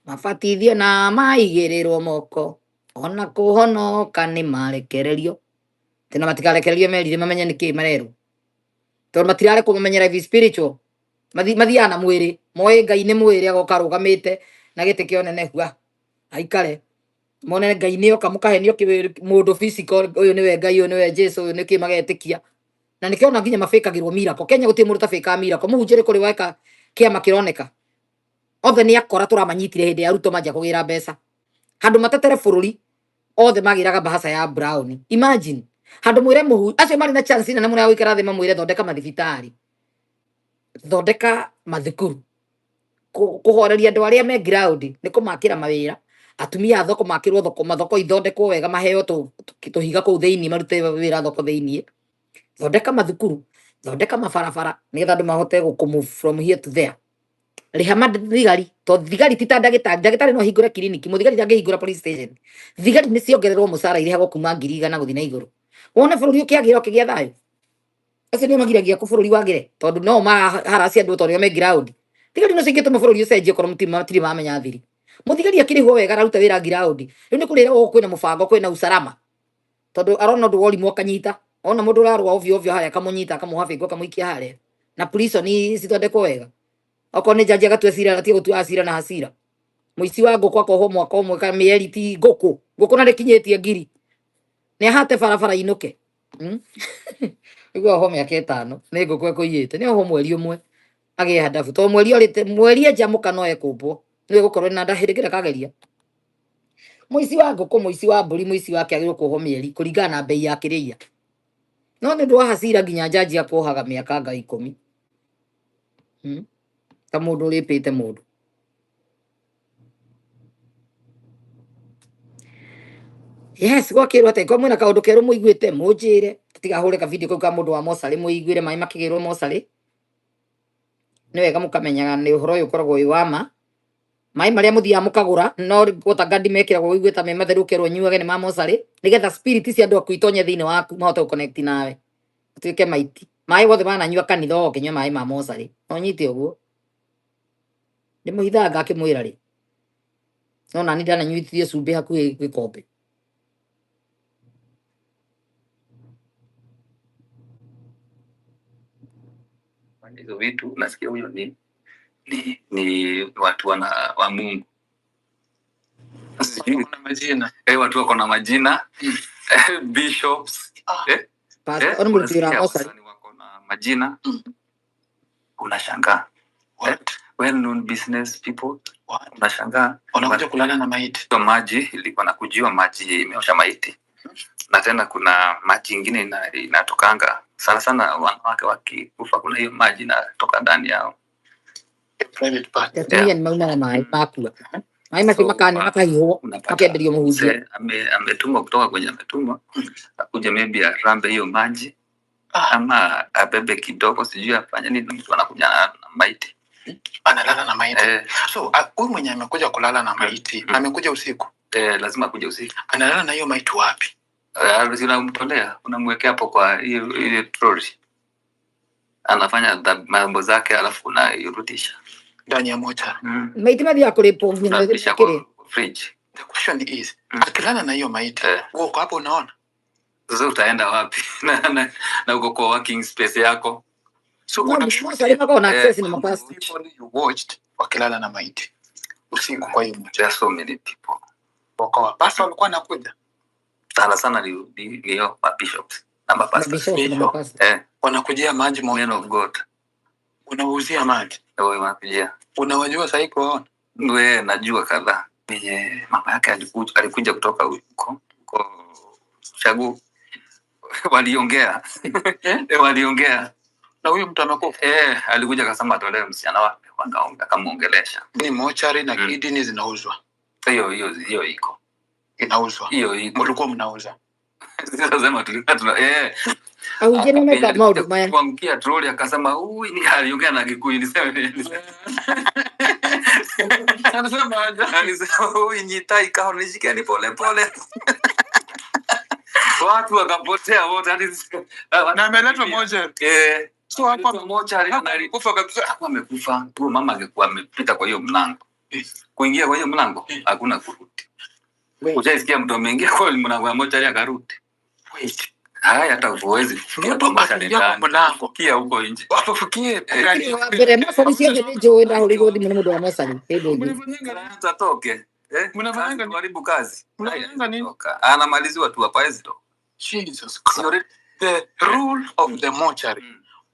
mabatithio na maigĩrĩrwo moko, ona kũhonoka nĩ marekererio tena matikarekererio merire mamenye nĩkĩ marerwo, tondũ matirarekwo mamenye life is spiritual. Mathiaga na mwĩrĩ moĩ Ngai nĩ mwĩrĩ, agoka arũgamĩte na gĩtĩ kĩa ũnene hua aikare mone Ngai nĩ oka, mũkahenio mũndũ physical, ũyũ nĩwe Ngai, ũyũ nĩwe Jesu, ũyũ nĩkĩ magetĩkia. Na nĩkĩo ona nginya mabĩkagĩrwo miracle. Kenya gũtirĩ mũndũ ũtabĩkaga miracle. Mũhunjia ũrĩkũ ũrĩ weka kĩama kĩroneka? Othe nĩ akora tũramanyitire hĩndĩ ya Ruto manjia kũgĩra mbeca handũ matetere bũrũri, othe magĩraga bahasa ya brown. Imagine handũ mwĩre mũhu acio marĩ na chance nene mũno ya gũikara thĩ, mamwĩre thondeka mathibitarĩ, thondeka mathukuru, kũhoreria andũ arĩa me ground nĩ kũmakĩra mawĩra, atumia a thoko makĩrwo thoko, mathoko ithondekwo wega, maheo tũhiga kũu thĩinĩ, marute wĩra thoko thĩinĩ, thondeka mathukuru, thondeka mabarabara nĩgetha andũ mahote gũkũ move from here to there, rĩha mathigari tondũ thigari ti ta ndagĩtarĩ. Ndagĩtarĩ no ahingũre kiriniki, mũthigari ndangĩhingũra police station. Thigari nĩ ciongererwo mũcara, irĩhagwo kuma 100,000 gũthiĩ na igũrũ, wone bũrũri ũkĩagĩra ũkĩgĩa thayũ. Acio nĩo magiragia kũ bũrũri wagĩre tondũ no maharaci andũ tondũ nĩo me ground. Thigari no cingĩtũma bũrũri ũcenjie okorwo matirĩ mamenya thiri. Mũthigari akĩrĩhwo wega araruta wĩra ground, rĩu nĩ kũrĩrwo kwĩna mũbango, kwĩna usalama, tondũ arona ũndũ wa ũrimũ akanyita, ona mũndũ ũrarũa ovyo ovyo harĩa akamũnyita, akamũha bĩngũ, akamũikia harĩa. Na prison cithondekwo wega, okorwo nĩ jaji agatua cira, atige gũtua cira na hasira. Mũici wa ngũkũ akohwo mwaka ũmwe kana mĩeri, ti ngũkũ, ngũkũ na ndĩkinyĩtie ngiri, nĩ ahate barabara inũke. Nĩguo ohwo mĩaka 5 nĩ ngũkũ ekũiyĩte, nĩ ohwo mweri ũmwe agĩe handabu, tondũ mweri orĩte mweri enja mũka no ekũmbwo nĩwe gũkorwo na nda hĩndĩ kĩrĩa kageria. Mũici wa ngũkũ, mũici wa mbũri, mũici wake agĩrĩirwo kuohwo mĩeri kũringana na bei ya kĩrĩia, no nĩ ũndũ wa hasira nginya jaji akuohaga mĩaka nga 10, Ta mũndũ ũrĩpĩte mũndũ. Yes, gwakĩrwo atĩ kwa mwĩna kaũndũ kerũ mũiguĩte mũnjĩre, tũtigahũre ka video kau ka mũndũ wa mocarĩ, mũiguĩre maĩ makĩgĩrwo mocarĩ. Nĩ wega mũkamenyaga nĩ ũhoro ũyũ ũkoragwo wĩ wa ma. Maĩ marĩa mũthiaga mũkagũra no gũtangandi mekĩragwo ũiguĩte me matheru, ũkerwo nyuage nĩ ma mocarĩ nĩgetha spirit cia andũ aku itonye thĩinĩ waku mahote gũconnect nawe ũtuĩke maiti. Maĩ wothe mananyua kanitha o ũkĩnyua maĩ ma mocarĩ no nyite ũguo ndĩmũhithaga ngakĩmwĩra rĩ, no nani ndananyuithie cumbĩ hakuhĩ gĩkombe. Hizo vitu nasikia huyo ni watu wa Mungu. Sijui Wako na majina. Watu wako na majina. Bishops. Pastor, ona mũruti wĩra wa Unasikia mocarĩ. Wasanii wako na majina. Unashangaa. What? Well known business people. What? Unashangaa. Wanakuja kulala na maiti. Hiyo maji ilikuwa nakujiwa maji imeosha maiti. Na tena kuna maji ingine inatokanga sana sana wanawake wakikufa, kuna hiyo maji inatoka ndani yao. Private part. Atumia nĩ maumaga maĩ makua. Maĩ macio So, makanyua makahiũhwo, unapata makenderio mũhunjia. mzee ametumwa kutoka kwenye ametumwa akuja maybe arambe hiyo maji ama abebe kidogo, sijui afanye nini, mtu anakuja na maiti. Analala na maiti. So huyu mwenye amekuja kulala na maiti, amekuja usiku? Lazima akuje usiku. Analala na hiyo maiti wapi? Si unamtolea, unamwekea hapo kwa hiyo ile troli. Anafanya mambo zake alafu unairudisha ndani ya mochari. Maiti mathiaga kũrĩpwo nginya Unarudisha kĩrĩa. kwa fridge. The question is, akilala na hiyo maiti, wewe uko hapo unaona? Sasa utaenda wapi? Na uko kwa working space yako. So No, unashuhudia mocarĩ makoragwo na access na mapasta. People you watched wakilala na maiti usiku kwa hiyo mochari. There are so many people. Wakawa basi walikuwa wanakuja. Sana sana ni hiyo ma bishops na ma pastors. Mabishops na Bishop. mapasta. Wanakujia maji moja. Men of God. Unauzia maji. Wewe wanakujia. Unawajua sasa kuwaona? Wewe najua kadhaa. Mwenye mama yake alikuja kutoka huko Chagu. Waliongea. Waliongea. Na huyu mtu amekufa. Alikuja akasema atolewe msichana wake, wakaongea, akamuongelesha. Ni mochari na kidney zinauzwa. Hiyo iko. Inauzwa. Hiyo iko. Mlikuwa mnauza. Sasa tulikuwa tuna. Ahunjia nĩ meka maũndũ maya. Kuangukia troli akasema huyu ni aliongea na Kikuyu, niseme. Anasema aje? Alisema huyu nyitai kao nishikeni pole pole. Watu wakapotea wote hadi Na ameletwa moja. Eh, So hapa mochari hapa amekufa kabisa. Hakuwa amekufa. Huyo mama angekuwa amepita kwa hiyo mlango, kuingia kwa hiyo mlango hakuna kurudi. Wait. Ushaisikia mtu ameingia kwa mlango ya mochari akarudi? Wait. Haya, hata huwezi kufikia Mtu kwa mochari akiingia kwa ndani, mlango. kia huko nje. Wafufukie gani? Wa mbere mocarĩ ciothe nĩ njũĩ ndahũrĩirwo thimũ nĩ mũndũ wa mocarĩ hĩndĩ ĩngĩ. Mnafanyanga nini? Mtu atoke eh, Mnafanyanga nini? kuharibu kazi. Haya, Mnafanyanga nini? toka. Anamaliziwa tu hapa hizi tu. Jesus Christ. The rule of the mortuary.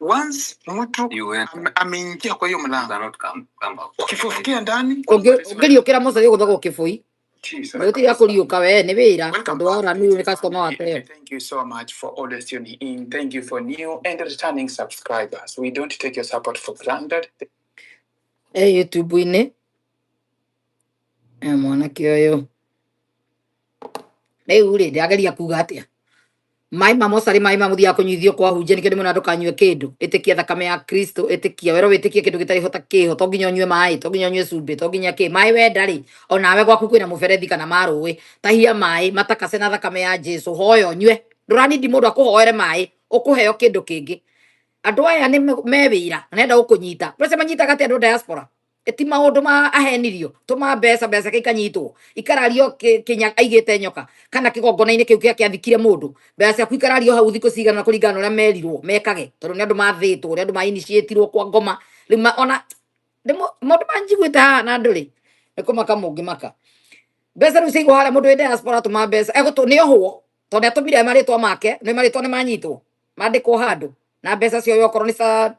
Once mtu You enter, ameingia kwa hiyo you mlango, cannot come out. ukifufukia ndani, Ũngĩriũkĩra mocarĩ ũgũthagwo kĩbũi Jesus gũtirĩ Christ. akũriũka we nĩ wĩra Welcome tondũ back wora to nĩ East customer wa Family. teo. Thank you so much for always tuning in. Thank you for new and returning subscribers. We don't take your support for granted. E YouTube-inĩ e mwanake ũyũ rĩu rĩ ndĩrageria kuga atĩa maĩ ma mocarĩ maĩ ma mũthiaga kũnyuithio kwa hunjia nĩkĩo ndĩmwĩra ndũkanyue kĩndũ ĩtĩkia thakame ya Kristo ĩtĩkia werwo wĩtĩkie kĩndũ gĩtarĩ hota kĩho to nginya ũnyue maĩ to nginya ũnyue cumbĩ to nginya kĩ maĩ wenda rĩ onawe gwaku kwĩna mũberethi kana marũĩ tahia maĩ matakase na thakame ya Jesu hoya ũnyue ndũranindi mũndũ akũhoere maĩ ũkũheo kĩndũ kĩngĩ andũ aya nĩ me wĩra na nenda gũkũnyita mbeca manyitaga atĩa andũ a diaspora ĩti maũndũ ma ahenirio tũma mbeca mbeca ikanyitwo ikarario kinya aigĩte nyoka kana kĩgongona-inĩ kĩu kĩa kĩathikire mũndũ mbeca ciaku ikarario hau thikũ cigana kũringana na ũrĩa merirwo mekage tondũ nĩ andũ mathĩtwo nĩ andũ mainitiatirwo kwa ngoma rĩu ona maũndũ manjiguĩte haha na andũ rĩ nĩ kũmaka mũngĩmaka mbeca rĩu ciaigwo harĩa mũndũ wĩ diaspora atũma mbeca egũtũ nĩ ohwo tondũ nĩ atũmire marĩtwa make nĩ marĩtwa nĩ manyitwo mandĩkwo handũ na mbeca cioywo okorwo nĩ ca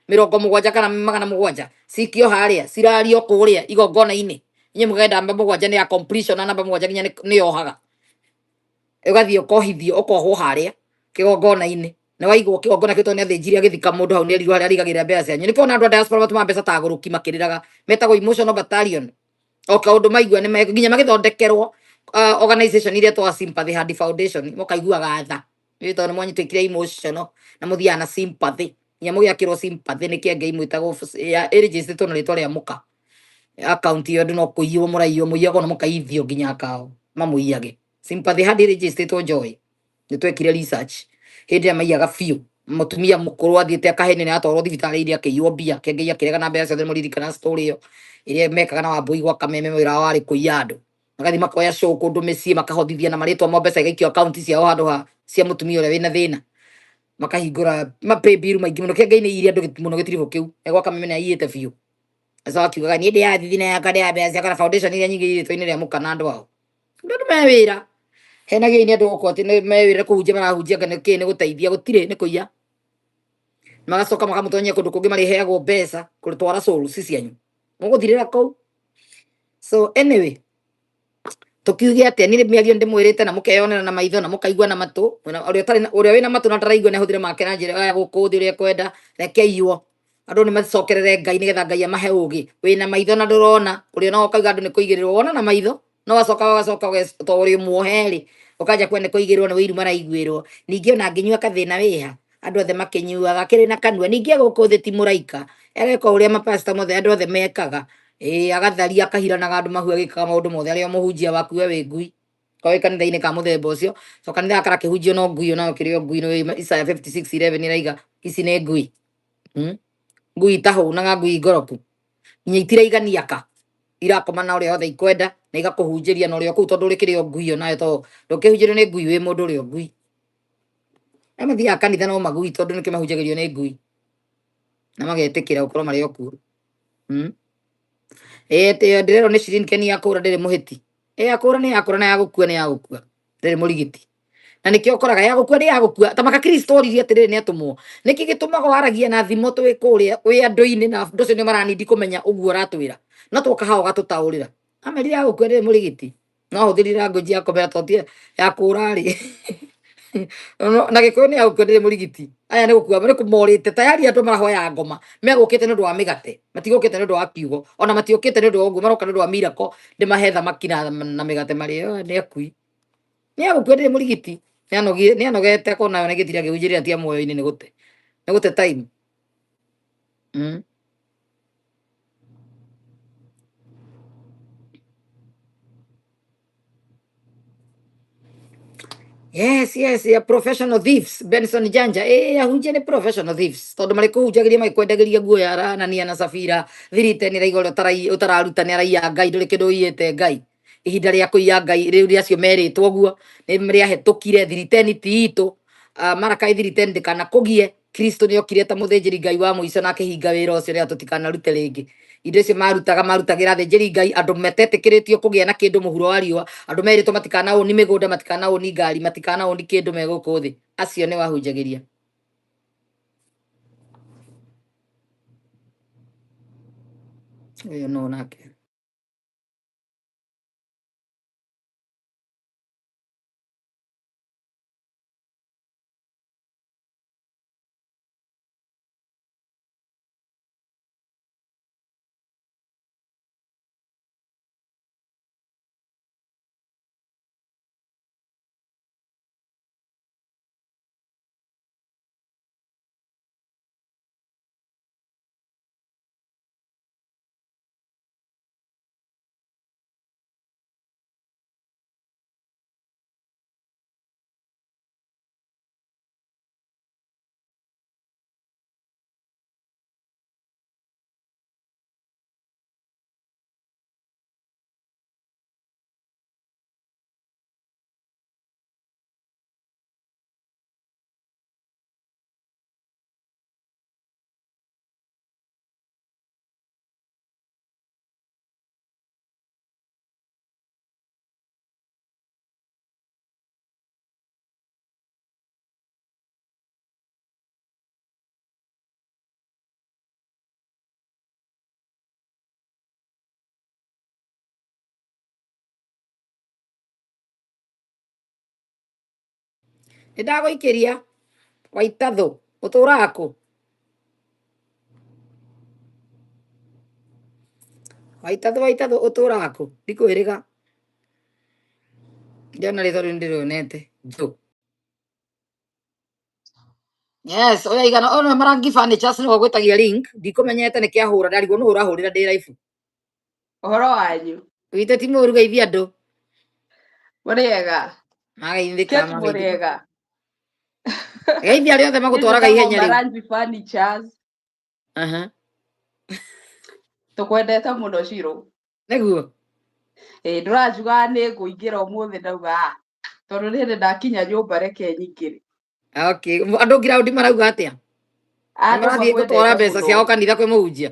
70 kana 700 cikio harĩa cirario kũrĩa igongona-inĩ inyuĩ mũgenda namba 7 nĩ ya completion na namba 7 nginya nĩ yohaga ũgathiĩ ũkohithio ũkohwo harĩa kĩgongona-inĩ nĩ waigwo kĩgongona kĩu tondũ nĩ athĩnjire agĩthika mũndũ hau nĩ erirwo harĩa arigagĩrĩra mbeca cianyu nĩkĩo ona andũ a diaspora matũmaga mbeca ta agũrũki makĩrĩraga metagwo emotional battalion o kaũndũ maigua nĩ nginya magĩthondekerwo organization iria twa Sympathy Hadi Foundation mũkaiguaga tha nĩ tondũ nĩ mwanyitĩkire emotional na mũthiaga na sympathy nginya mũgĩakĩrwo sympathy nĩ kĩenge imwĩtagwo ĩrĩnjĩcĩtwo na rĩtwa rĩa mũka account ĩyo andũ no kũiywo mũraiywo mũiyagwo na mũkaithio nginya kao mamũiyage Sympathy Hadi ĩrĩnjĩcĩtwo Joy nĩ twekire research hĩndĩ ĩrĩa maiyaga biũ mũtumia mũkũrũ athiĩte akaheni nĩ atwarwo thibitarĩ iria akĩiywo mbia kĩengei akĩrega na mbeca ciothe mũririkana story ĩyo ĩrĩa mekaga na Wambũi gwa Kameme wĩra wao warĩ kũiya andũ magathiĩ makoya show kũndũ mĩciĩ makahotithia na marĩtwa mao mbeca igaikio akaunti ciao handũ ha cia mũtumia ũrĩa wĩna thĩna makahingũra mapay bill maingĩ mũno kĩengei nĩ iria andũ mũno gĩtiribũ kĩu na gwa Kameme nĩ aiyĩte biũ sasa akiugaga niĩ ndĩrathithi na yakwa ndĩra mbeca ciakwa na foundation iria nyingĩ irĩtwa-inĩ rĩa mũka na andũ ao andũ me wĩra henagiai nĩ andũ gũkũ atĩ nĩ me wĩra kũhunjia marahunjia kana kĩ nĩ gũteithia gũtirĩ nĩ kũiya magacoka makamũtonyia kũndũ kũngĩ marĩheagwo mbeca kũtwara souls cianyu mũgũthirĩra kũu so anyway tukiuge atĩa niĩ mĩario ndĩmwĩrĩte na mũkeyonera na maitho na mũkaigua na matũ ũrĩa ũtarĩ ũrĩa wĩna matũ na ndaraigua nĩ ahũthĩre make na njĩra ya gũkũ thĩ ũrĩa ekwenda reke aiywo andũ nĩ macokerere Ngai nĩgetha Ngai amahe ũgĩ wĩna maitho na ndũrona ũrĩa no ũkauga andũ nĩ kũigĩrĩrwo wona na maitho no wacoka ũgacoka to ũrĩ muohe rĩ ũkanja kuona nĩ kũigĩrĩrwo nĩ wĩiru maraiguĩrwo ningĩ ona angĩnyua kathĩna wĩha andũ othe makĩnyuaga kĩrĩ na kanua ningĩ gũkũ thĩ ti mũraika areka ũrĩa mapasta mothe andũ othe mekaga ĩĩ agatharia akahiranaga andũ mahu agĩkaga maũndũ mothe arĩa mũhunjia waku we wĩ ngui korwo wĩ kanitha-inĩ ka mũthemba ũcio so kanitha gaka karakĩhunjio no ngui onayo kĩrĩ o ngui nĩ Isaya 56:11 ĩraiga ici nĩ ngui. Ngui itahũnaga ngui ngoroku nginya itiraigania ka irakoma na ũrĩa othe ikwenda na igakũhunjĩria na ũrĩa o kũu tondũ ũrĩ kĩrĩ o ngui onayo to ndũkĩhunjĩrio nĩ ngui wĩ mũndũ ũrĩ o ngui arĩa mathiaga kanitha no magui tondũ nĩkĩo mahunjagĩrio nĩ ngui na magetĩkĩra gũkorwo marĩ o kuo. Ĩĩ ndĩrerwo nĩ Shirin Ken yakũra ndĩrĩ mũhĩti ĩ yakũra nĩ yakũra na yagũkua nĩ yagũkua ndĩrĩ mũrigiti na nĩkĩo ũkoraga yagũkua nĩ yagũkua ta maka Kristo oririe atĩrĩrĩ nĩ atũmwo nĩkĩ gĩtũmaga waragia na thimo twĩ kũrĩa wĩ andũ-inĩ na andũ acio nĩ maranindi kũmenya ũguo ũratwĩra no twoka haha ũgatũtaũrĩra amerire yagũkua ndĩrĩ mũrigiti no hũthĩrire language ya kũmera to ti ya kũra rĩ na gĩkũyũ nĩ yagũkua ndĩrĩ mũrigiti aya nĩ gũkua nĩ kũmorĩte tayari andũ marahoya ngoma megũkĩte nĩ ũndũ wa mĩgate matigũkĩte nĩ ũndũ wa kiugo ona matiũkĩte nĩ ũndũ wa ũguo maroka nĩ ũndũ wa miracle ndĩmahe thamaki na mĩgate marĩe nĩ akui nĩ agũkua ndĩrĩ mũrigiti nĩ anogete kona ona gĩtira akĩhunjĩria tia muoyo-inĩ nĩ gũte time. Yes, yes, ya professional thieves. Benson Janja, ahunjia nĩ professional thieves. Tondũ marĩ kũhunjagĩria magĩkwendagĩria nguo ya Anania na Safira, thirite nĩ raiga ũrĩa ũtararuta nĩ araiya Ngai, ndũrĩ kĩndũ ũiyĩte Ngai. Ihinda rĩa kũiya Ngai rĩu rĩacio merĩtwo ũguo nĩ rĩahĩtũkire, thiriteni ti itũ. Marakai thiriteni ndĩkanakũgie. Kristo nĩ okire ta mũthĩnjĩri Ngai wa mũico na akĩhinga wĩra ũcio rĩrĩa tũtikanarute rĩngĩ. Indo icio marutaga marutagĩra athĩnjĩri Ngai, andũ metetĩkĩrĩtio kũgĩa na kĩndũ mũhuro wa riũa, andũ merĩtwo matikanaũni mĩgũnda, matikanaũni ngari, matikanaũni kĩndũ me gũkũ thĩ. Acio nĩ wahunjagĩria. Ũyũ no nake. Nĩ ndagũikĩria Waitathũ, ũtũraga kũ? Waitathũ, Waitathũ ũtũraga kũ? Ndikwĩrĩga. Ndĩrona rĩtwa rĩu nĩndĩrĩonete. Njo. Yes, oya igana ona Marangi Furnitures nĩwe ũgwĩtagia link. Ndikũmenyete nĩ kĩahũra ndarigwo nũ ũrahũrĩra ndĩ live. Ũhoro wanyu? Witũ ti mũũru geithia andũ. Mũrĩega? Mageithĩka Kate mageithĩka. mũrĩega? Geithia arĩa othe Niĩ magũtwaraga njĩtagwo ihenya rĩu. Marangi Furnitures. Aha. Tũkwendete mũno Shiro. Nĩguo. Ĩĩ ndũranjugaga nĩ ngũingĩra ũmũthĩ ndauga ah, tondũ nĩ hĩndĩ ndakinya nyũmba reke nyingĩre. Okay. Andũ ngiraũndi marauga atĩa? Nĩ Andũ marathiĩ gũtwara makwendete mbeca mũno. ciao kanitha kwĩ mũhunjia.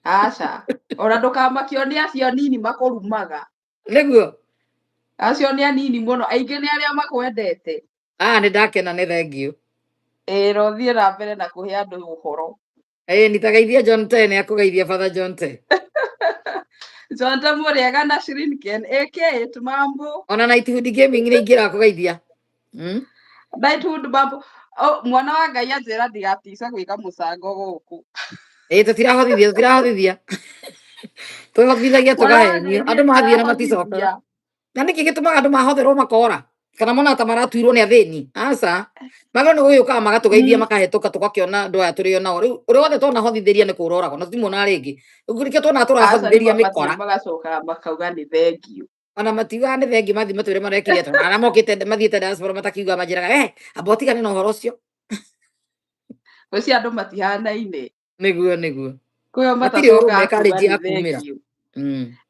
Aca. Ona ndũkamakio nĩ acio anini makũrumaga. Nĩguo. Acio nĩ anini mũno, aingĩ nĩ arĩa makwendete. Ah, nĩ ndakena nĩ thengiũ. Ĩĩ na ũthiĩ na mbere na kũhe andũ ũhoro. Ĩĩ nitageithia John Te nĩ akũgeithia Father John Te. Jonte mũrĩega na Shrinken aka Mambo. Ona Nighthood Gaming nĩ ingĩra kũgeithia. Nighthood Mambo. Oh, mwana wa Ngai anjĩra ndigatice gwĩka mũcango gũkũ. Ĩĩ tũtirahothithia tũtirahothithia. Twĩhotithagia Mwana wa Ngai tũkahenio. niĩ Andũ mathiĩ na maticokaga. ndirahothithia. Na nĩkĩ gĩtũmaga andũ mahotherwo makora? Kana mona ta maratuirwo nĩ athĩni? Aca. Magĩrĩirwo nĩ gũgĩũkaga magatũgeithia makahĩtũka tũgakĩona andũ aya tũrĩ o nao. Rĩu ũrĩa wothe twanahothithĩria nĩ kũũra oragwo na tũtimuonaga rĩngĩ. Rĩu nĩkĩo tuonaga Aca nĩ tũrahothithĩria mabatiĩ mĩkora. magacoka makauga nĩ thengiũ. Ona matiugaga nĩ thengiũ mathiĩ matwĩre marekire atĩa. Ona arĩa mokĩte mathiĩte diaspora matakiugaga manjĩraga, "Eh, amba ũtigane na ũhoro ũcio." Ngwĩciria andũ matihanaine. Nĩguo nĩguo. Kwĩo Matirĩ matacokaga ũrũme kuga courage nĩ ya kumĩra. thengiũ.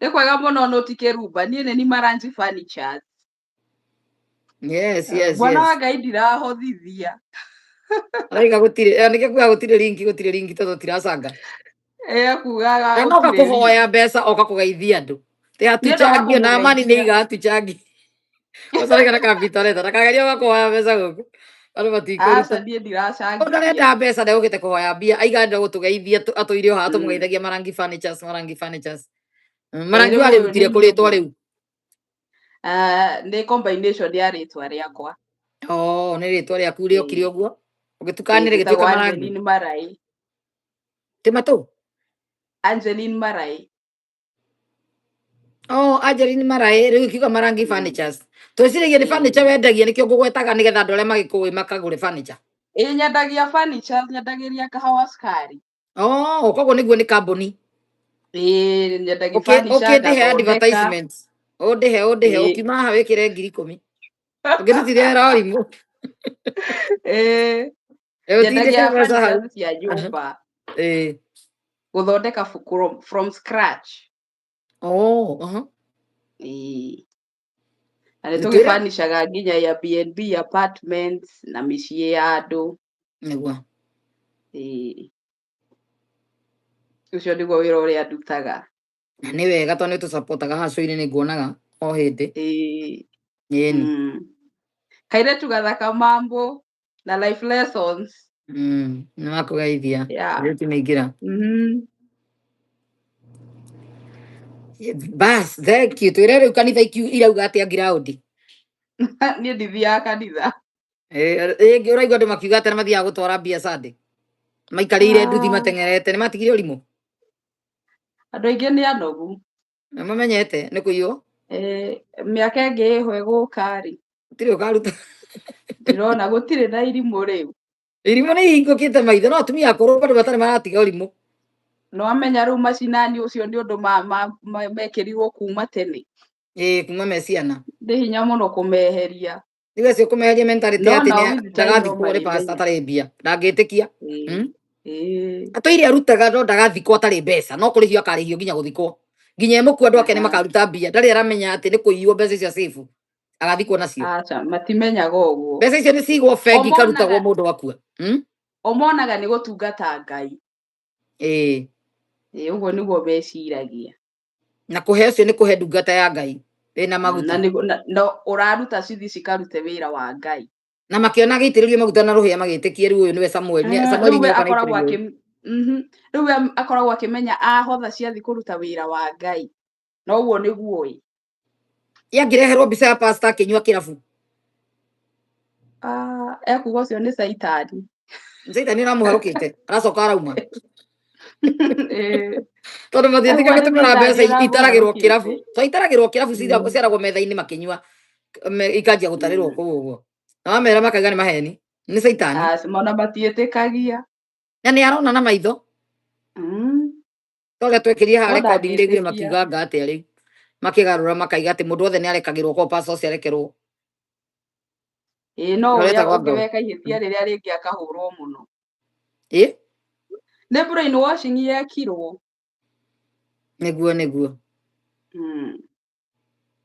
Nĩ kwega mũno no ti kĩrumba. Niĩ nĩ ni Marangi Furnitures. Yes, yes, Mwana yes. wa Ngai ndirahothithia. Araiga gũtirĩ, nĩkĩo kuga gũtirĩ linki, gũtirĩ linki tondũ tiracanga. Ekugaga Na noka gũtirĩ link. kũhoya mbeca oka kũgeithia andũ. Ti Niĩ ndoka hatuchangi ona amani nĩ kũmũgeithia. iga hatuchangi. Ũcarega na capital letter ndakagerie gũka kũhoya mbeca gũkũ. Andũ matikũruta. Aca niĩ Mũndũ ndiracangithia. arenda mbeca ndegũkĩte kũhoya mbia, aiga arenda gũtũgeithia atũire o haha tũmũgeithagia Marangi Furnitures, Marangi Furnitures. Ĩĩ Marangi rĩu ũyũ warĩrutire nĩ kũ rĩtwa niĩ. rĩu? Nĩ combination ya rĩtwa rĩakwa. Oh, nĩ rĩtwa rĩaku rĩokire Ĩĩ. ũguo. Ĩĩ Ũgĩtukania njĩtagwo rĩgĩtuĩka Marangi. Angeline Marai. Ti matũ? Angeline Marai. Oh, Angeline Marai, rĩu ikiuga Marangi Furnitures. Twĩciragia nĩ furniture wendagia nĩkĩo ngũgwetaga nĩgetha andũ arĩa magĩkũĩ makagũre furniture. Ĩĩ nyendagia furniture, nyendagĩria kahawa cukari. Oh, koguo nĩguo nĩ kambuni. Ĩĩ nyendagia furniture Ũkĩndĩhe ngathondeka. advertisement. Ũndĩhe, ũndĩhe, Ĩĩ. ũkiuma haha wĩkĩre 10,000. Ũngĩtũtirehera ũrimũ. Ĩĩ. Ũtindĩke Nyendagia mbeca hau. furnitures cia nyũmba. Ĩĩ. Gũthondeka from scratch. Oh, aha. Ĩĩ. Na nĩ Nĩtwĩre tũgĩbanicaga nginya Airbnb apartments na mĩciĩ ya andũ. Nĩguo. Ĩĩ. Ũcio nĩguo wĩra ũrĩa ndutaga. Na nĩ wega tondũ nĩ tũcapotaga haco-inĩ nĩ nguonaga o hĩndĩ. Ĩĩ. Ĩni. Kairĩtu gathaka mambo na life lessons. Nĩ wakũgeithia. Yeah. Rĩu nĩ Bas, thank you. Twĩre rĩu kanitha irauga atĩa ngiraũndi. Niĩ ndithiaga kanitha. Ĩngĩ ũraigua andũ makiuga atĩ nĩ mathiaga gũtwara mbia Sunday. Maikarĩire nduthi mateng'erete, nĩ matigire ũrimũ. Andũ aingĩ nĩ anogu. Nĩ mamenyete nĩ kũiywo. Mĩaka ĩngĩ ĩho ĩgũka rĩ. Gũtirĩ ũkaruta. Ndĩrona gũtirĩ na irimũ rĩu. Irimũ nĩ ihingũkĩte maitho no atumia akũrũ bado matarĩ maratiga ũrimũ. No amenya rĩu macinani ũcio nĩ ũndũ mekĩrirwo kuma tene. Ĩĩ kuma me ciana. Nĩ hinya mũno kũmeheria. Rĩu acio kũmeheria mentality No atĩ nao nĩ with time no ndagathikwo nĩ pastor marĩmenya. atarĩ mbia. Ndangĩtĩkia. Ĩĩ. Ĩĩ. Atũire arutaga no ndagathikwo atarĩ mbeca no kũrĩhio akarĩhio nginya gũthikwo. Nginya emũkua andũ ake nĩ makaruta mbia. Ndarĩ aramenya atĩ nĩ kũiywo mbeca icio safe. Agathikwo nacio. Aca, matimenyaga ũguo. Mbeca icio nĩ cigwo bengi ikarutagwo mũndũ akua. O monaga nĩ gũtungata Ngai. Ĩĩ. Ĩĩ, ũguo nĩguo meciragia. Na kũhe ũcio nĩ kũhe ndungata ya Ngai ĩna maguta. Na na ũraruta cithi cikarute wĩra wa Ngai. Na makĩona agĩitĩrĩrio maguta na rũhĩa magĩtĩkie rĩu ũyũ nĩwe Samuel. Samuel Rĩu we nĩoka akoragwo aitĩrĩrio. Rĩu we akoragwo akĩmenya ahotha ciathi kũruta wĩra wa Ngai. Na ũguo nĩguo ĩ. Yangĩreherwo mbica ya pastor akĩnyua kĩrabu. Ah, ekuga ũcio nĩ Caitani. Caitani ũramũharũkĩte, aracoka arauma. Ĩĩ. Tondũ matiĩtĩkagia Ekuga nĩ tũkora mbeca Caitani itaragĩrwo ũramũharũkĩte. kĩrabu. To itaragĩrwo kĩrabu ciaragwo metha-inĩ makĩnyua. Ikanjia gũtarĩrwo kũu ũguo. Na wamera makaiga nĩ maheni. Nĩ Caitani. Aca, ona matiĩtĩkagia. Na nĩ arona na maitho. Ta ũrĩa twekĩrie haha No recording rĩu ndangĩtĩkia. makiuga anga atĩa rĩu. Makĩgarũra makaiga atĩ mũndũ wothe nĩ arekagĩrwo kwa pastor ũcio arekerwo. Ĩĩ, no Na ũrĩa ũretagwo ũngĩ ngau. weka ihĩtia rĩrĩa rĩngĩ akahũrwo mũno. Ĩ? Nĩ brain washing yekirwo. Nĩguo, nĩguo.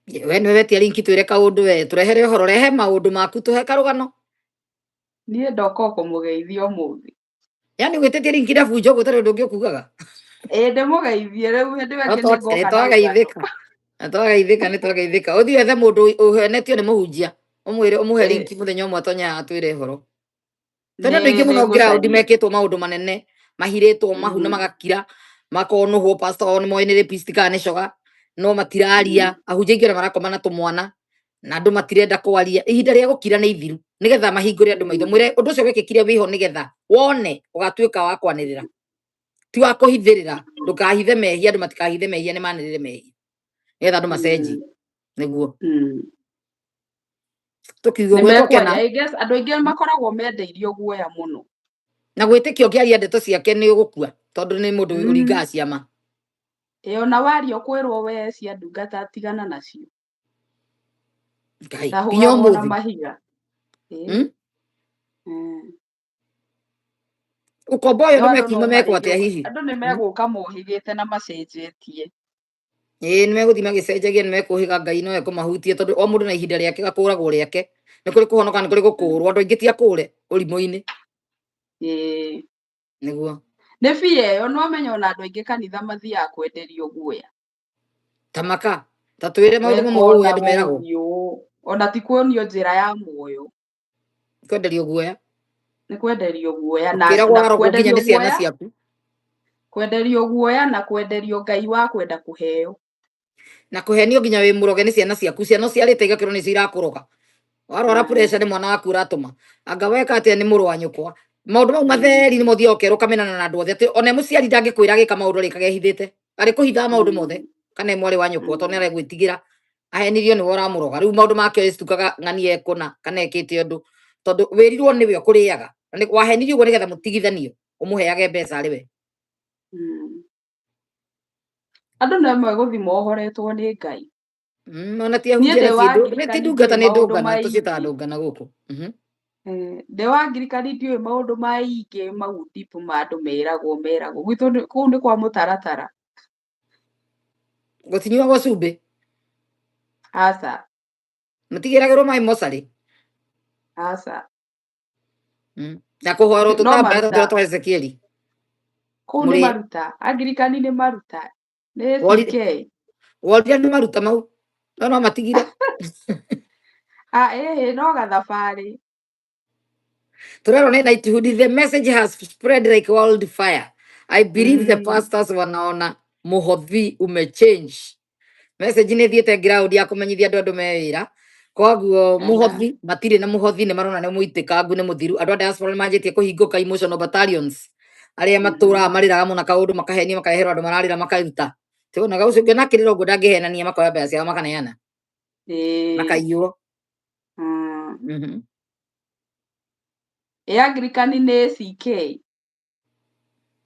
We nĩwe wetia linki twĩre kaũndũ we, tũrehere ũhoro, rehe maũndũ maku tũhe karũgano. Niĩ ndoka o kũmũgeithia ũmũthĩ. Yaani ũgĩtĩtie linki na bunjo ũguo ũtarĩ ũndũ ũngĩ ũkugaga? Ĩĩ, ndĩmũgeithie rĩu hĩndĩ ĩyo ĩngĩ nĩngoka na Nĩtwageithĩka. rũgano. Nĩtwageithĩka, nĩtwageithĩka. Ũthiĩ wethe mũndũ ũhenetio nĩ mũhunjia, ũmwĩre ũmũhe linki mũthenya ũmwe atonye haha atwĩre ũhoro. Tondũ andũ aingĩ mũno ground mekĩtwo maũndũ manene, mahirĩtwo mahu na magakira, makonũhwo pastor wao nĩ moĩ nĩ rapist kana nĩ coga, no matiraria, ahunjia aingĩ ona marakoma na tũmwana, na andũ matirenda kwaria. Ihinda rĩa gũkira nĩ ithiru, nĩgetha mahingũre andũ maitho. Mwĩre ũndũ ũcio wekĩkire wĩho nĩgetha wone ũgatuĩka wa kwanĩrĩra. Ti wa kũhithĩrĩra, ndũkahithe mehia, andũ matikahithe mehia, nĩ manĩrĩre mehia. Nĩgetha andũ macenjie. Nĩguo. Tũkiuga Nĩ ũguo mekwaria. tũkena. I guess andũ aingĩ makoragwo mendeirio guoya mũno. Na gwĩtĩkia ũngĩaria ndeto ciake nĩ ũgũkua, tondũ nĩ mũndũ ũringaga ciama. Ĩĩ, ona waria ũkwĩrwo we cia ndungata tigana nacio. Ngai, Ta nginya hũragwo na ũmũthĩ. mahiga. Ĩĩ. Ũkombo ũyũ No andũ andũ mekuuma no mekwo atĩa marĩrio, hihi? andũ nĩ megũka mohĩgĩte na macenjetie. Ĩĩ, nĩ megũthiĩ magĩcenjagia, nĩ mekũhĩga Ngai no ekũmahutia tondũ o mũndũ na ihinda rĩake gakũragwo rĩake. Nĩ kũrĩ kũhonoka, nĩ kũrĩ gũkũrwo. Andũ aingĩ ti akũre ũrimũ-inĩ. Ĩĩ. Nĩguo. Nĩ bia ĩyo, no amenya ona andũ aingĩ kanitha mathiaga kwenderio guoya. Ta maka, ta twĩre maũndũ mamwe ũĩ andũ meragwo. Ũthiũ, ona ti kuonio njĩra ya muoyo. Kwenderio guoya. Nĩ kwenderio guoya na Ũkĩragwo na warogwo nginya kwenderio nĩ ciana guoya. ciaku. Kwenderio guoya na kwenderio Ngai wa kwenda kũheo. Na kũhenio nginya wĩ mũroge nĩ ciana ciaku. Ciana ũciarĩte igakĩrwo nĩcio irakũroga. Warwara pressure nĩ mwana waku ũratũma. Anga weka atĩa nĩ mũrũ wa nyũkwa. Maũndũ mau matheri nĩmo ũthiaga ũkerwo ũkamenana na andũ othe. Atĩ ona mũciari ndangĩkwĩra agĩka maũndũ arĩkaga ehithĩte. Arĩkũhithaga maũndũ mothe. Kana e mwarĩ wa nyũkwa tondũ nĩ aregwĩtigĩra. Ahenirio nĩwe ũramũroga. Rĩu maũndũ make ĩcitukaga ng'ania ekũna kana ekĩte ũndũ. Tondũ wĩrirwo nĩwe ũkũrĩaga. Wahenirio ũguo nĩgetha mũtigithanio. Ũmũheage mbeca arĩ we. Andũ nĩ megũthiĩ mohoretwo nĩ Ngai. Ona ti Niĩ ahunjia ndĩ na wa ti nĩ ti Angirikani ndungata ndiũĩ nĩ maũndũ ndũngana tũciĩtaga maingĩ. ndũngana gũkũ. Ndĩ wa Angirikani ndiũĩ maũndũ maingĩ mau deep ma andũ meragwo meragwo. Gwitũ kũu nĩ kwa mũtaratara. Gũtinyuagwo cumbĩ. Aca. Mũtigĩragĩrwo maĩ mocarĩ. Aca. Na kũhoerwo No tũtambaya maruta. tũrĩa twa Ezekieli. Kũu nĩ Mũrĩ maruta. Angirikani nĩ maruta. Nĩ Worire CK. worire nĩ maruta mau. No no matigire. Ah, ĩhĩ no gathabarĩ. Turerwo nĩ Knighthood, the message has spread like wildfire. I believe the pastors wanaona mũhothi umechange. Message nĩ thiĩte ground ya kũmenyithia andũ andũ me wĩra. Koguo mũhothi matirĩ na mũhothi nĩ marona nĩ mũitĩkangu nĩ mũthiru. Andũ a diaspora nĩ manjĩtie kũhingũka emotional battalions. Arĩa matũraga marĩraga mũno kaũndũ makahenio makareherwo andũ mararĩra makaruta. Tiwonaga ũcio ũngĩ onakĩrĩra ũguo ndangĩhenania makoya mbeca ciao makaneana. Makaiywo. Ĩ Angirikani nĩ CK.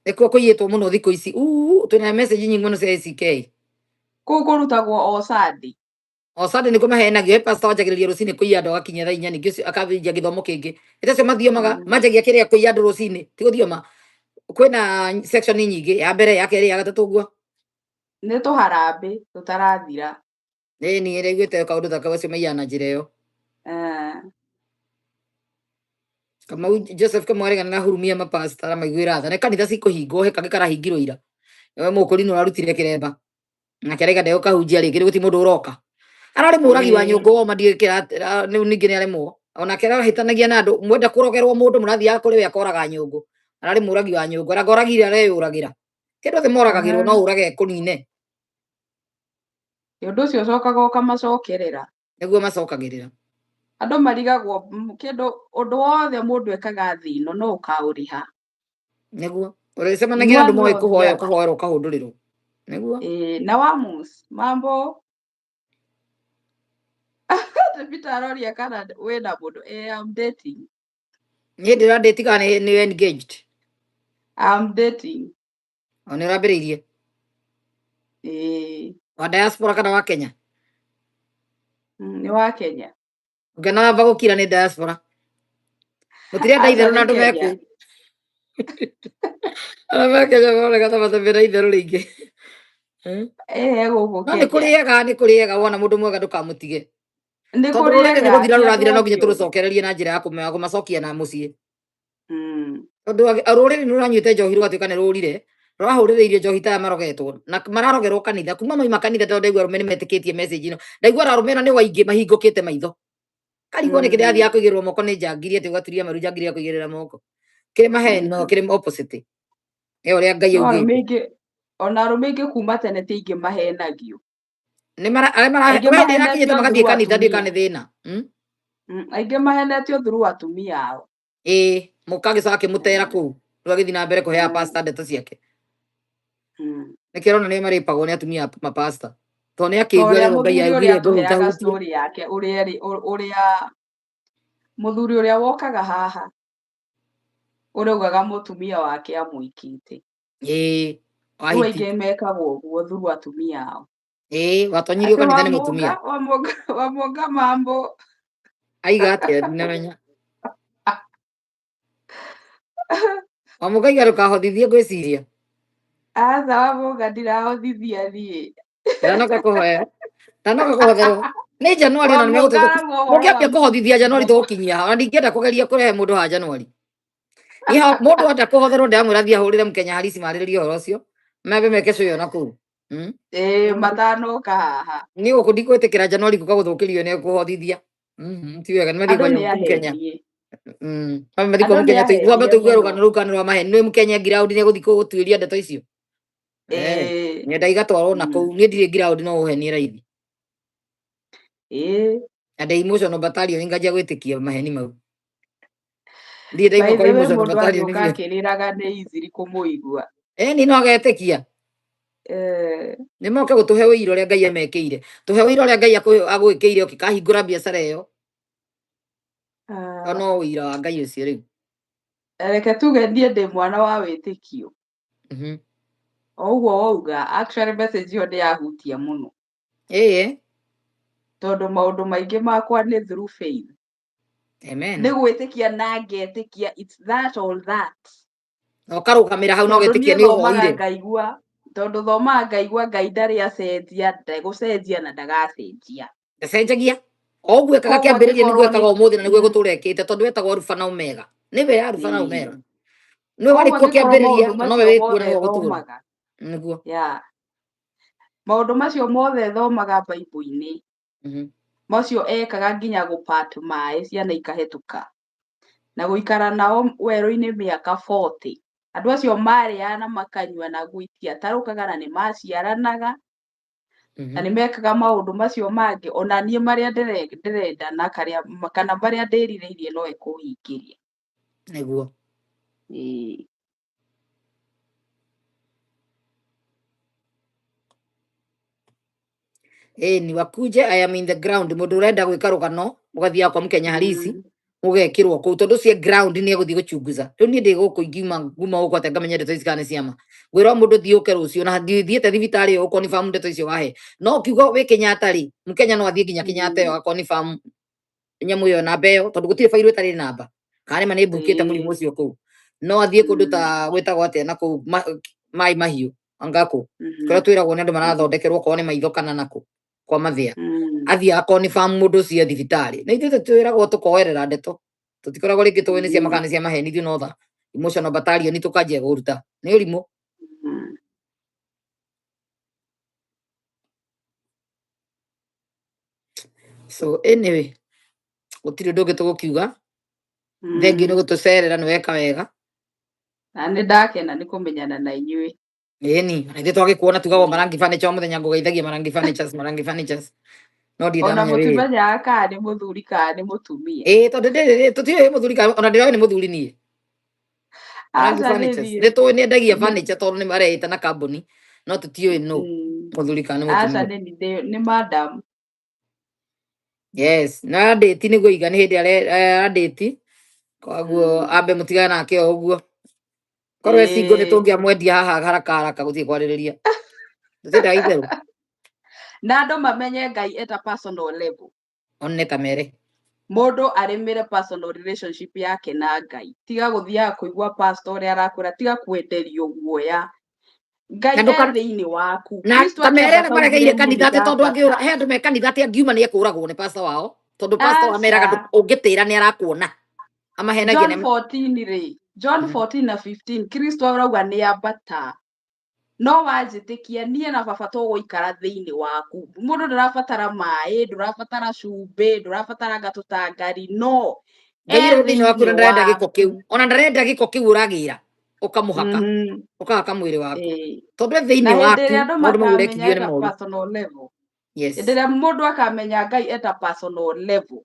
Nĩkuo kũiyĩtwo mũno thikũ ici. Uu, twĩna message nyingĩ mũno cia ACK. Kũu kũrutagwo o Sunday. O Sunday nĩkuo mahenagio. He pastor wanjagĩrĩria rũcinĩ kũiya andũ agakinyia thaa inya ningĩ ũcio akambĩrĩria gĩthomo kĩngĩ. Ĩta acio mathiomaga manjagia kĩrĩa kũiya andũ rũcinĩ ti gũthioma. Kwĩna section nyingĩ ya mbere ya kerĩ ya gatatũ ũguo. Nĩ tũharambĩ tũtarathira. Ĩĩ niĩ ndaiguĩte kaũndũ ta kau acio maiyaga na njĩra ĩyo. Kamau Joseph Kamau aregana na hurumia mapasta na maiguĩra tha. Nĩ kanitha cikũhingwo he kangĩ karahingirwo ira. We mũkũrinũ ũrarutire kĩremba. Nake araiga ndegũkahunjia rĩngĩ rĩu gũtirĩ mũndũ ũroka. Ararĩ mũragi wa nyũngũ woma ndiũĩ rĩu ningĩ nĩ aremwo. Onake arahĩtanagia na andũ mwenda kũrogerwo mũndũ mũrathiaga kũrĩ we akoraga nyũngũ. Ararĩ mũragi wa nyũngũ aranga oragire areyũragĩra. Kĩndũ othe moragagĩrwo no ũrage kũnine. Ũndũ ũcio ũcokaga ũkamacokerera. Nĩguo macokagĩrĩra. Andũ marigagwo kĩndũ ũndũ wothe mũndũ ekaga thĩ ĩno no ũkaũrĩha. Nĩguo. Ũrĩcemanagia na andũ moĩ kũhoya ũkahoerwo ũkahũndũrĩrwo. Nĩguo. Na Wamus, mambo. Peter aroria kana wĩna mũndũ. I'm dating. Niĩ ndĩra date kana nĩ engaged? I'm dating. O nĩ ũrambĩrĩirie? Wa diaspora kana wa Kenya? Nĩ wa Kenya. Ũngĩona wamba gũkira nĩ diaspora. Mũtirenda Aca itherũ na nĩ andũ Kenya. mekũ. Arĩa me Kenya maroneka ta matamena itherũ rĩingĩ. Gũkũ No nĩ Kenya. kũrĩega, nĩ kũrĩega wona mũndũ mwega ndũkamũtige. Nĩ Tondũ rũrĩrĩ nĩ kũrĩega, gũthira ti andũ rũrathira no nginya othe oru. tũrũcokererie na njĩra ya kũmacokia na mũciĩ. Tondũ rũrĩrĩ nĩ rũranyuĩte njohi rũgatuĩka nĩ rũrire, rũrahũrĩrĩirio njohi ta aya marogetwo na mararogerwo kanitha kuma mauma kanitha tondũ ndaigua arũme nĩ metĩkĩtie message ĩno. Ndaigua arũme ona nĩ waingĩ mahingũkĩte maitho. Karigwo nĩkĩ ndĩrathiaga kũigĩrĩrwo moko nĩ njangiri atĩ ũgaturia maru njangiri ya kũigĩrĩra moko. Kĩrĩ maheni no kĩrĩ opposite. Ĩ ũrĩa Ngai No arũme augĩte. aingĩ ona arũme aingĩ kuma tene ti aingĩ mahenagio. Nĩ mara arĩa mara Aingĩ we hĩndĩ ĩrakinyĩte mahenetio magathiĩ through kanitha ndiũĩ kana atumia. nĩ thĩna. Aingĩ mahenetio through atumia ao. Ĩĩ, mũka agĩcoka akĩmũtera kũu. Rĩu agĩthiĩ na mbere kũheaga pastor ndeto ciake. Nĩkĩo ũrona nĩo marĩpagwo nĩ atumia a mapasta. Tondũ nĩ Ta akĩigua ũrĩa rĩrĩa Ngai mũthuri augire ũrĩa atũheaga ngũhutahutie. story yake ũrĩa ũrĩa mũthuri ũrĩa wokaga haha ũrĩa augaga mũtumia wake amũikĩte. Ĩĩ, Rĩu wahiti. aingĩ mekagwo ũguo through atumia ao. Ĩĩ, watonyirio Atĩ kanitha nĩ Wamũnga mũtumia. Wamũnga Wamũnga mambo. Aiga atĩa ndinamenya. Wamũnga aiga ndũkahothithie ngwĩciria. Aca Wamũnga ndirahothithia niĩ. Ndanoka kũhoya. Ndanoka kũhotherwo. Nĩ Januari ona Wamũnga nĩmegũtũ. arauga ũhoro wa Mũngĩambia kũhothithia Januari tũgũkinyia haha. Ona ndingĩenda kũgeria kũrehe mũndũ haha Januari. Niĩ mũndũ enda kũhotherwo ndĩramwĩra thiĩ ahũrĩre Mũkenya Harisi marĩrĩrie ũhoro ũcio. Mambe meke show ĩyo na kũu. Ĩĩ matanoka haha. Niĩ gũkũ ndigwĩtĩkĩra Januari gũka gũthũkĩrio nĩ kũhothithia. Ti wega nĩ mathiĩ Andũ kwa nĩ Mũkenya. ahenie. Mambe mathiĩ kwa Andũ nĩ Mũkenya twambe ahenie tũigue mũno. rũgano rũu kana nĩ rwa maheni. Nĩ Mũkenya ground nĩ egũthiĩ gũtuĩria ndeto icio. Nyenda igatwarwo na kũu. Niĩ ndirĩ ground no ũhenie raithi. Na ndĩ emotional battalion nganjia gwĩtĩkia maheni mau. Ndirĩ By ndaigua the kwa way emotional mũndũ battalion agĩũka biũ. akĩrĩraga nĩ easy kũmũigua. Ĩni no agetĩkia. Nĩ moke gũtũhe ũira ũrĩa Ngai amekĩire. Tũhe ũira ũrĩa Ngai agwĩkĩire ũkĩkahingũra biacara ĩyo. To no ũira wa Ngai ũcio rĩu. Reke tuge niĩ ndĩ mwana wa wĩtĩkio. O ũguo wauga, actually message ĩyo nĩ yahutia mũno. Ĩĩ. Tondũ maũndũ maingĩ makwa nĩ through faith. Amen. Nĩ gwĩtĩkia na ngetĩkia, it's that all that. Na ũkarũgamĩra hau na Tondũ ũgetĩkia niĩ nĩ thomaga ũhoire. ngaigua, tondũ thomaga ngaigua Ngai ndarĩ acenjia, ndegũcenjia na ndagacenjia. Ndacenjagia. O ũguo ekaga Koguo kĩambĩrĩria nĩguo angĩkorwo ekaga nĩ ũmũthĩ na nĩguo egũtũra ekĩte, tondũ etagwo Aruba na Omega. Nĩwe Aruba na Omega. Nĩwe warĩ Koguo kuo angĩkorwo kĩambĩrĩria maũndũ na nowe macio wĩ kuo na mothe nĩwe ũgũtũra. thomaga. Nĩguo. Yeah. Maũndũ macio mothe thomaga Bible-inĩ. Macio ekaga nginya gũpat maĩ ciana ikahĩtũka. Na gũikara nao werũ-inĩ mĩaka 40. Andũ acio marĩaga na makanyua na gwĩtiatarũkaga na nĩ maciaranaga. Na nĩ mekaga maũndũ macio mangĩ, ona niĩ marĩa ndĩrenda na karĩa, kana marĩa ndĩrirĩirie no ekũhingĩria. Nĩguo. Ĩĩ. Ĩni wakuje, I am in the ground. Mũndũ ũrenda gwĩka rũgano ũgathiaga kwa Mkenya halisi ũgekĩrwo kũu, tondũ ũcio ground nĩ egũthiĩ gũchunguza. Rĩu niĩ ndĩ gũkũ ingiuma nguma gũkũ atĩa ngamenya ndeto ici kana nĩ ciama. Ngwĩra mũndũ thiĩ ũke rũciũ na thiĩte thibitarĩ ĩyo ũkonifirm ndeto icio wahe. No ũkiuga wĩ Kenyatta rĩ, Mkenya no athiĩ nginya Kenyatta ĩyo akonifirm nyamũ ĩyo namba ĩyo, tondũ gũtirĩ bairũ ĩtarĩ namba. Kana nĩma nĩ mbukĩte mũrimũ ũcio kũu. No athiĩ kũndũ ta gwĩtagwo atĩa na kũu Mai Mahiũ anga kũ. Kũrĩa twĩragwo nĩ andũ marathondekerwo okorwo nĩ maitho kana nakũ kwa mathĩa. Athiĩ akonifirm mũndũ ũcio e thibitarĩ. Na ithuĩ twĩragwo tũkoerera ndeto. Tũtikoragwo rĩngĩ tũĩ nĩ ciama kana nĩ cia maheni, ithuĩ no tha emotional battalion tũkanjia kũruta. Nĩ ũrimũ. So anyway, gũtirĩ ũndũ ũngĩ tũgũkiuga. Thengiũ nĩ gũtũcerera, nĩ weka wega. Na nĩ ndakena nĩ kũmenyana na inyuĩ. Ĩni, na ithuĩ twagĩkuona tugagwo Marangi Furniture o mũthenya, ngũgeithagia Marangi Furnitures, Marangi Furnitures. No ndirĩ Ona ndamenya wĩra. mũtimenyaga kana nĩ mũthuri kana nĩ mũtumia. Ĩĩ, tondũ ndĩrĩ, tũtiũĩ mũthuri kana, ona ndĩroĩ nĩ mũthuri niĩ. Marangi Aca, Furnitures. nĩ Nĩ tũĩ nĩ endagia furniture tondũ nĩ mareĩta na kambuni, no tũtiũĩ nũ mũthuri kana nĩ Aca, mũtumia. nĩ madam. Yes, na andĩti nĩguo iga nĩ hĩndĩ arandĩti. Koguo ambe mũtigane nake o ũguo. Korwo e single nĩ tũngĩamwendia haha haraka haraka gũtirĩ kwarĩrĩria. Tũtiendaga itherũ. Na andũ mamenye Ngai at a personal level. One ta mere. Mũndũ arĩmĩre personal relationship yake na Ngai. Tiga gũthiaga kũigua pastor ũrĩa arakwĩra, tiga kwenderio guoya. Ngai Na e thĩinĩ waku. Na Kristo ta mere akĩamba arĩa maregeire kaugire kanitha niĩ atĩ tondũ angĩũra, ndambata. he andũ me kanitha atĩ angiuma nĩ ekũragwo nĩ pastor wao. Tondũ pastor Aca. ameraga ũngĩtĩra nĩ arakuona. Amahenagia John nĩ 14 rĩ, John 14 na 15, Kristo arauga nĩ ambata. No wanjĩtĩkia niĩ na baba tũgũikara thĩinĩ waku. Mũndũ ndũrabatara maĩ, ndũrabatara cumbĩ, ndũrabatara ngatũtangari, no Ngai e arĩ thĩinĩ waku na thĩinĩ ndarenda gĩko waku. kĩu. Ona ndarenda gĩko kĩu ũragĩra, ũkamũhaka, ũkahaka mwĩrĩ waku. Tondũ e thĩinĩ Na hĩndĩ waku, ĩrĩa andũ maũndũ mau makamenya ũrekithio nĩ at a moru. personal level. Yes. Hĩndĩ ĩrĩa mũndũ akamenya Ngai at a personal level,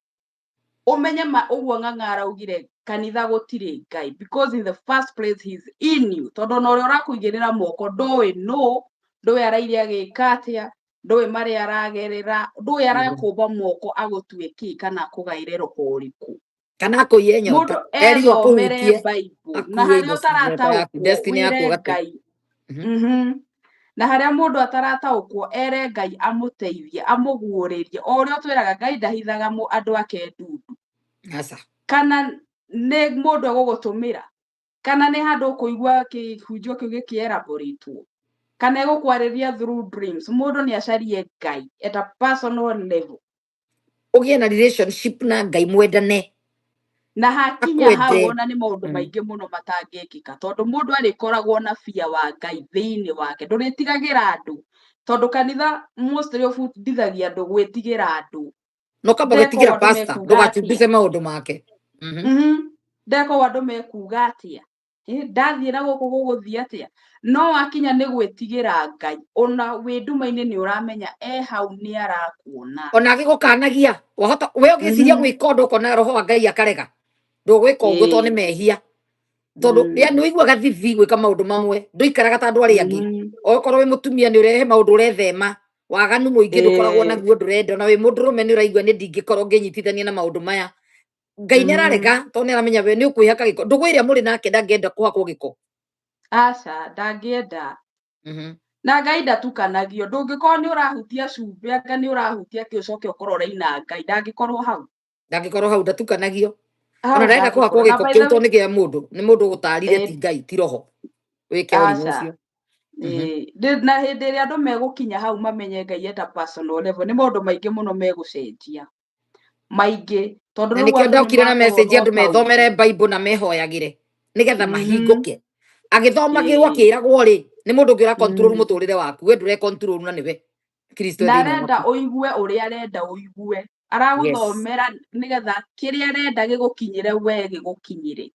ũmenye ma ũguo Ng'ang'a araugire kanitha gũtirĩ Ngai, because in the first place he's in you. Tondũ ona ũrĩa ũrakũigĩrĩra moko ndũĩ nũ, ndũĩ araire agĩka atĩa, ndũĩ marĩa aragerera, ndũĩ arakũmba moko agũtue kĩ kana akũgaĩre roho ũrĩkũ. Kana akũiye nyota, Mũndũ erirwo ethomere akũhutie, Bible, na akue harĩa indo cia nyota yaku, ũtarataũkwo, destiny yaku wĩre ũgate. Ngai. Na harĩa mũndũ atarataũkwo, ere Ngai amũteithie, amũguũrĩrie. O ũrĩa ũtwĩraga Ngai ndahithaga andũ ake ndundu. Aca. Kana nĩ mũndũ egũgũtũmĩra, kana nĩ handũ ũkũigua kĩhunjio kĩu gĩkĩelaboratwo, kana egũkwarĩria through dreams. Mũndũ nĩ acarie Ngai at a personal level. Ũgĩe na relationship na Ngai, mwendane. Na hakinya hau Akwende. ona nĩ maũndũ maingĩ mũno matangĩkĩka, tondũ mũndũ arĩkoragwo na fear wa Ngai thĩinĩ wake. Ndũrĩtigagĩra andũ, tondũ kanitha mostly ũbundithagia andũ gwĩtigĩra andũ. No kamba Ndeko gwĩtigĩra andũ pastor, mekuga ndũgachunguze atĩa? maũndũ make. Ndeko andũ mekuga atĩa? Ndathiĩ na gũkũ gũgũthiĩ atĩa? No wakinya nĩ gwĩtigĩra Ngai, ona wĩ nduma-inĩ nĩ ũramenya e hau nĩ arakuona. Ona agĩgũkanagia, wahota we ũgĩciria gwĩka ũndũ ũkona roho wa Ngai akarega. Ndũgwĩka ũguo tondũ nĩ mehia. Tondũ yani ũiguaga thithi gwĩka maũndũ mamwe, ndũikaraga ta andũ arĩa angĩ. Okorwo wĩ mũtumia nĩ ũrehe maũndũ ũrethema, waganu mũingĩ ndũkoragwo naguo, ndũrenda. Ona wĩ mũndũrũme nĩ ũraigua nĩ ndingĩkorwo ngĩnyitithania na maũndũ maya. Ngai nĩ ararega tondũ nĩ aramenya we nĩ ũkwĩhaka gĩko. Ndũgũ ĩrĩa mũrĩ nake ndangĩenda kũhakwo gĩko. Aca, ndangĩenda. Na Ngai ndatukanagio, ndũngĩkorwo nĩ ũrahutia cumbĩ anga nĩ ũrahutia kĩ ũcoke ũkorwo ũraina Ngai, ndangĩkorwo hau. Ndangĩkorwo hau, ndatukanagio. Hau Ona ndarenda kũhakwo ndangĩkorwo. Na gĩko by kĩu the tondũ way, nĩ kĩa mũndũ, nĩ mũndũ ũgũtarire, ti Ngai, ti roho wĩke ũrimũ aca. ũcio. Na hĩndĩ ĩrĩa andũ megũkinya hau mamenye Ngai at a personal level, nĩ maũndũ maingĩ mũno megũcenjia, maingĩ, tondũ Na rĩu nĩkĩo andũ nĩ ndokire na makorwo message na andũ methomere ũtaũku. Bible na mehoyagĩre nĩgetha mahingũke. Agĩthomagĩrwo akĩragwo rĩ, nĩ mũndũ ũngĩ ũra control mũtũrĩre waku, we ndũre control na nĩwe Kristo e Na thĩinĩ arenda waku. ũigue ũrĩa arenda ũigue, aragũthomera nĩgetha kĩrĩa arenda gĩgũkinyĩre we gĩgũkinyĩre.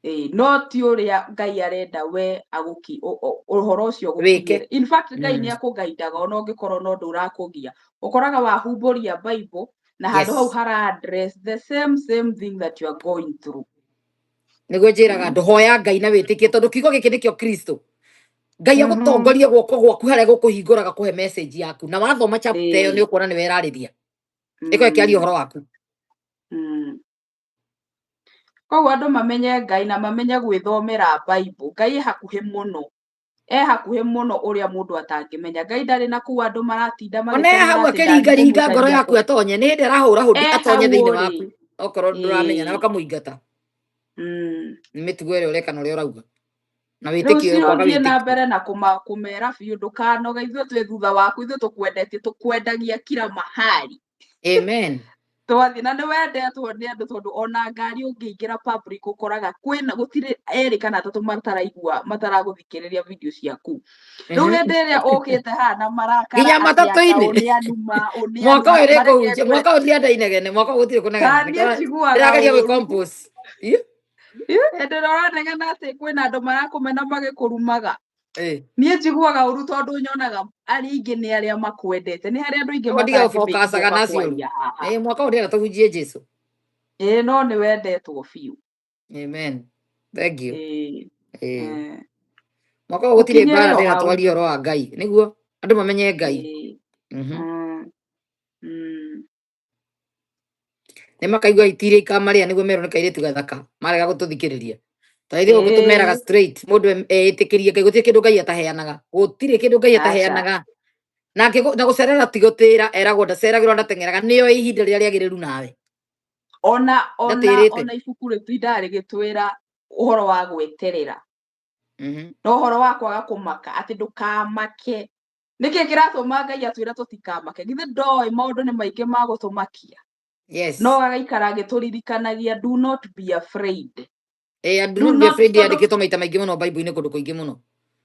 Ĩĩ, no ti ũrĩa Ngai arenda we agũki ũhoro ũcio Wĩke. ũgũkinyĩre. In fact, Ngai nĩ akũgaindaga ona ũngĩkorwo na ũndũ ũrakũgia. Ũkoraga wahumbũria Bible na handũ hau hara address the same same thing that you are going through. Nĩguo njĩraga andũ, hoya Ngai na wĩtĩkie, tondũ kiugo gĩkĩ nĩkĩo Kristo. Ngai agũtongorie guoko gwaku harĩa gũkũhingũraga kũhe message yaku, na wathoma chapter ĩyo nĩ ũkuona nĩwe ĩrarĩria, ĩkorwo ĩkĩaria ũhoro waku. Koguo andũ mamenye Ngai na mamenye gwĩthomera Bible. Ngai e hakuhĩ mũno, e hakuhĩ mũno ũrĩa mũndũ atangĩmenya. Ngai ndarĩ na kũu andũ maratinda Ona e magĩteng'era hau atĩ ndathiĩ akĩringaringa ngoro kũmũcaria yaku kũ. atonye, nĩ hĩndĩ arahũra hũndi E atonye hau thĩinĩ ũrĩ. waku, okorwo ndũramenya, na ũkamũingata. Nĩ mĩtugo ĩrĩa ũreka na ũrĩa ũrauga na Rĩu wĩtĩkio, Ciro, kwaga thiĩ na wĩtĩkio. mbere na kũmera biũ, ndũkanoge, ithuĩ twĩ thutha waku, ithuĩ tũkwendetie, tũkwendagia kila mahali. Amen. Twathiĩ na nĩ wendetwo nĩ andũ, tondũ ona ngari ũngĩingĩra public ũkoraga kwĩna gũtirĩ erĩ kana atatũ mataraigua mataragũthikĩrĩria video ciaku. Rĩu hĩndĩ ĩrĩa ũkĩte haha na marakara Nginya atĩ anga matatũ-inĩ. ũ nĩ anuma, ũ nĩ Mwaka anuma, ũyũ mareke nĩngũhunjia ngwĩre. mwaka ũyũ ndirenda inegene, mwaka ũyũ gũtirĩ kũnegena. Ta niĩ Nĩkĩo njiguaga ndĩrageria ũru. gwĩ-compose. Ih, Hĩndĩ ĩrĩa ũranegena atĩ kwĩna andũ marakũmena magĩkũrumaga, niĩ njiguaga ũru tondũ nyonaga arĩa aingĩ nĩ arĩa makwendete, nĩ harĩ andũ aingĩ Koguo ndiga matangĩmĩkia gũbokacaga nacio ũru. makwaria haha. Ĩ, mwaka ũyũ ndĩrenda tũhunjie Jesu. Ĩĩ, no nĩ wendetwo biũ. Amen, thank you. Ĩĩ. Mwaka ũyũ gũtirĩ Ũkinyĩre mbara, o ndĩrenda hau. twarie ũhoro wa Ngai nĩguo andũ mamenye Ngai. Nĩ makaigua iti iria ikamarĩa, nĩguo merwo nĩ kairĩtu gathaka marega gũtũthikĩrĩria. Ta ithuĩ gũkũ tũmeraga straight, mũndũ eĩtĩkĩrie Ngai, gũtirĩ kĩndũ Ngai ataheanaga, gũtirĩ kĩndũ Ngai Aca. ataheanaga. Na na gũcerera ti gũtĩra, eragwo ndaceragĩrwo, ndateng'eraga, nĩyo ihinda rĩrĩa rĩagĩrĩru nawe. Ona Ndatĩrĩte. ona ibuku rĩtindaga rĩgĩtwĩra ũhoro wa gweterera na ũhoro wa kwaga kũmaka, atĩ ndũkamake. Nĩkĩ kĩratũma Ngai atwĩre tũtikamake? Githĩ ndoĩ maũndũ nĩ maingĩ ma gũtũmakia? Yes. No agaikara agĩtũririkanagia, do not be afraid. And do Do not be not, afraid, tondũ yandĩkĩtwo maita maingĩ mũno Bible-inĩ, kũndũ kũingĩ mũno.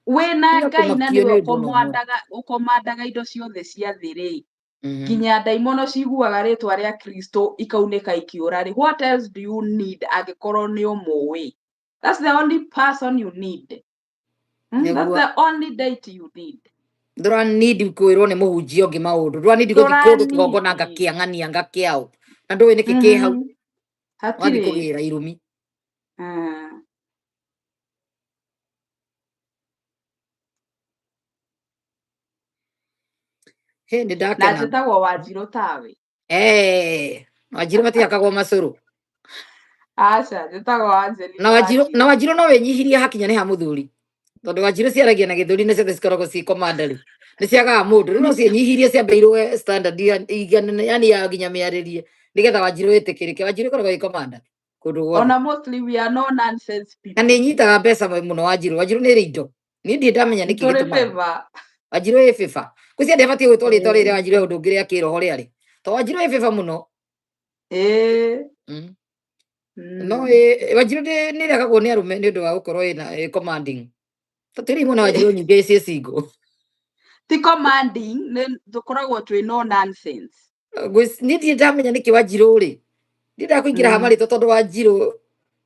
Wĩna Tiga Ngai na kũmakio nĩwe nĩ ũndũ ona ũmwe. ũkomandaga indo ciothe cia thĩ rĩ, nginya ndaimono ciguaga rĩtwa rĩa Kristo ikaunĩka ikĩũra rĩ, what else do you need angĩkorwo nĩ ũmũĩ? That's the only person you need. That's Nĩguo. the only date you need. Ndũra need kwĩrwo nĩ mũhunjia ũngĩ maũndũ, ndũra need gũthiĩ kũndũ kĩgongona Ndũranidi. ngakĩang'ania ngakĩaũ na ndũĩ nĩkĩ kĩ hau. Wathiĩ Hatirĩ. kũgĩra irumi. Hĩ, nĩ Na ndakena. njĩtagwo Wanjirũ tawe. Eh, Wanjirũ matihakagwo macũrũ. Aca, njĩtagwo Angelina. Na Wanjirũ, na Wanjirũ. Wanjirũ no wĩnyihirie hakinya nĩ ha mũthuri, tondũ Wanjirũ ciaragia na gĩthũri na ciothe cikoragwo ciĩ commander rĩ, nĩ ciagaga mũndũ rĩu, no ciĩnyihirie ciambe irũe standard iganane, yani ya nginya mĩarĩrie nĩgetha Wanjirũ ĩtĩkĩrĩke. Wanjirũ ĩkoragwo ĩ commander kũndũ guothe. Ona mostly we are no nonsense Na people. nĩ ĩnyitaga mbeca mũno Wanjirũ. Wanjirũ nĩ ĩrĩ indo, niĩ ndirĩ ndamenya nĩkĩ Tũrĩ gĩtũmaga favor. Wanjirũ ĩ favor. Gwĩciria ndĩbatiĩ gwĩtwo rĩtwa rĩrĩa Wanjirũ he ũndũ ũngĩ rĩa kĩroho rĩarĩ, to Wanjirũ ĩ favor mũno. No Wanjirũ nĩ ĩregagwo nĩ arũme nĩ ũndũ wa gũkorwo ĩna ĩ commanding, tũtirĩ imwe na Wanjirũ nyingĩ ciĩ single. Ti commanding, nĩ tũkoragwo twĩ no nonsense. Niĩ ndirĩ ndamenya nĩkĩ Wanjirũ rĩ, ndirĩ ndakũingĩra ha marĩtwa, tondũ Wanjirũ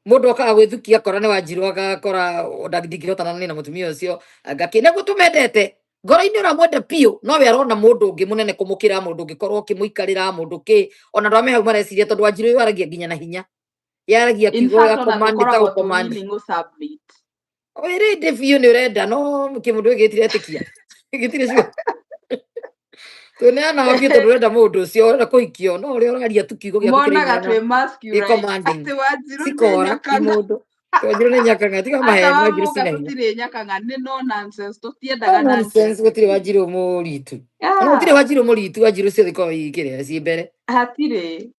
mũndũ okaga gwĩthukia akora nĩ Wanjirũ, agakora ndingĩhotana nĩ na mũtumia ũcio ngakĩ nĩguo tũmendete ngoro-inĩ, ũramwenda biũ, no we arona mũndũ ũngĩ mũnene kũmũkĩra, mũndũ ũngĩkorwo ũkĩmũikarĩra, mũndũ kĩ ona andũ ame hau mareciria, tondũ Wanjirũ yaragia nginya na hinya, yaragia In kiugo fact, gĩa ona command ta tũkoragwo twĩ gũcommand. willing gũ-submit. Wĩrĩndĩ biũ nĩ ũrenda, no kĩmũndũ gĩkĩ gĩtiretĩkia, gĩtirĩ sure. Twĩneanaga biũ tondũ ũrenda mũndũ ũcio, ũrenda kũhikio, no ũrĩa ũraria tu kiugo gĩaku Monaga kĩraigana twĩ masculine. gĩ commanding. Atĩ Wanjirũ nĩ Cikora nyakana. imũndũ. Wanjiru nĩ nyakang'a tiga Aca maheni Wanjiru wamũka cina hinya. tũtirĩ nyakang'a nĩ no nonsense No tũtiendaga nonsense nonsense. gũtirĩ Wanjiru mũritu. Ona gũtirĩ Ah, Wanjiru mũritu Wanjiru ciothe ikoragwo ikĩrĩa ciĩ mbere. Hatirĩ.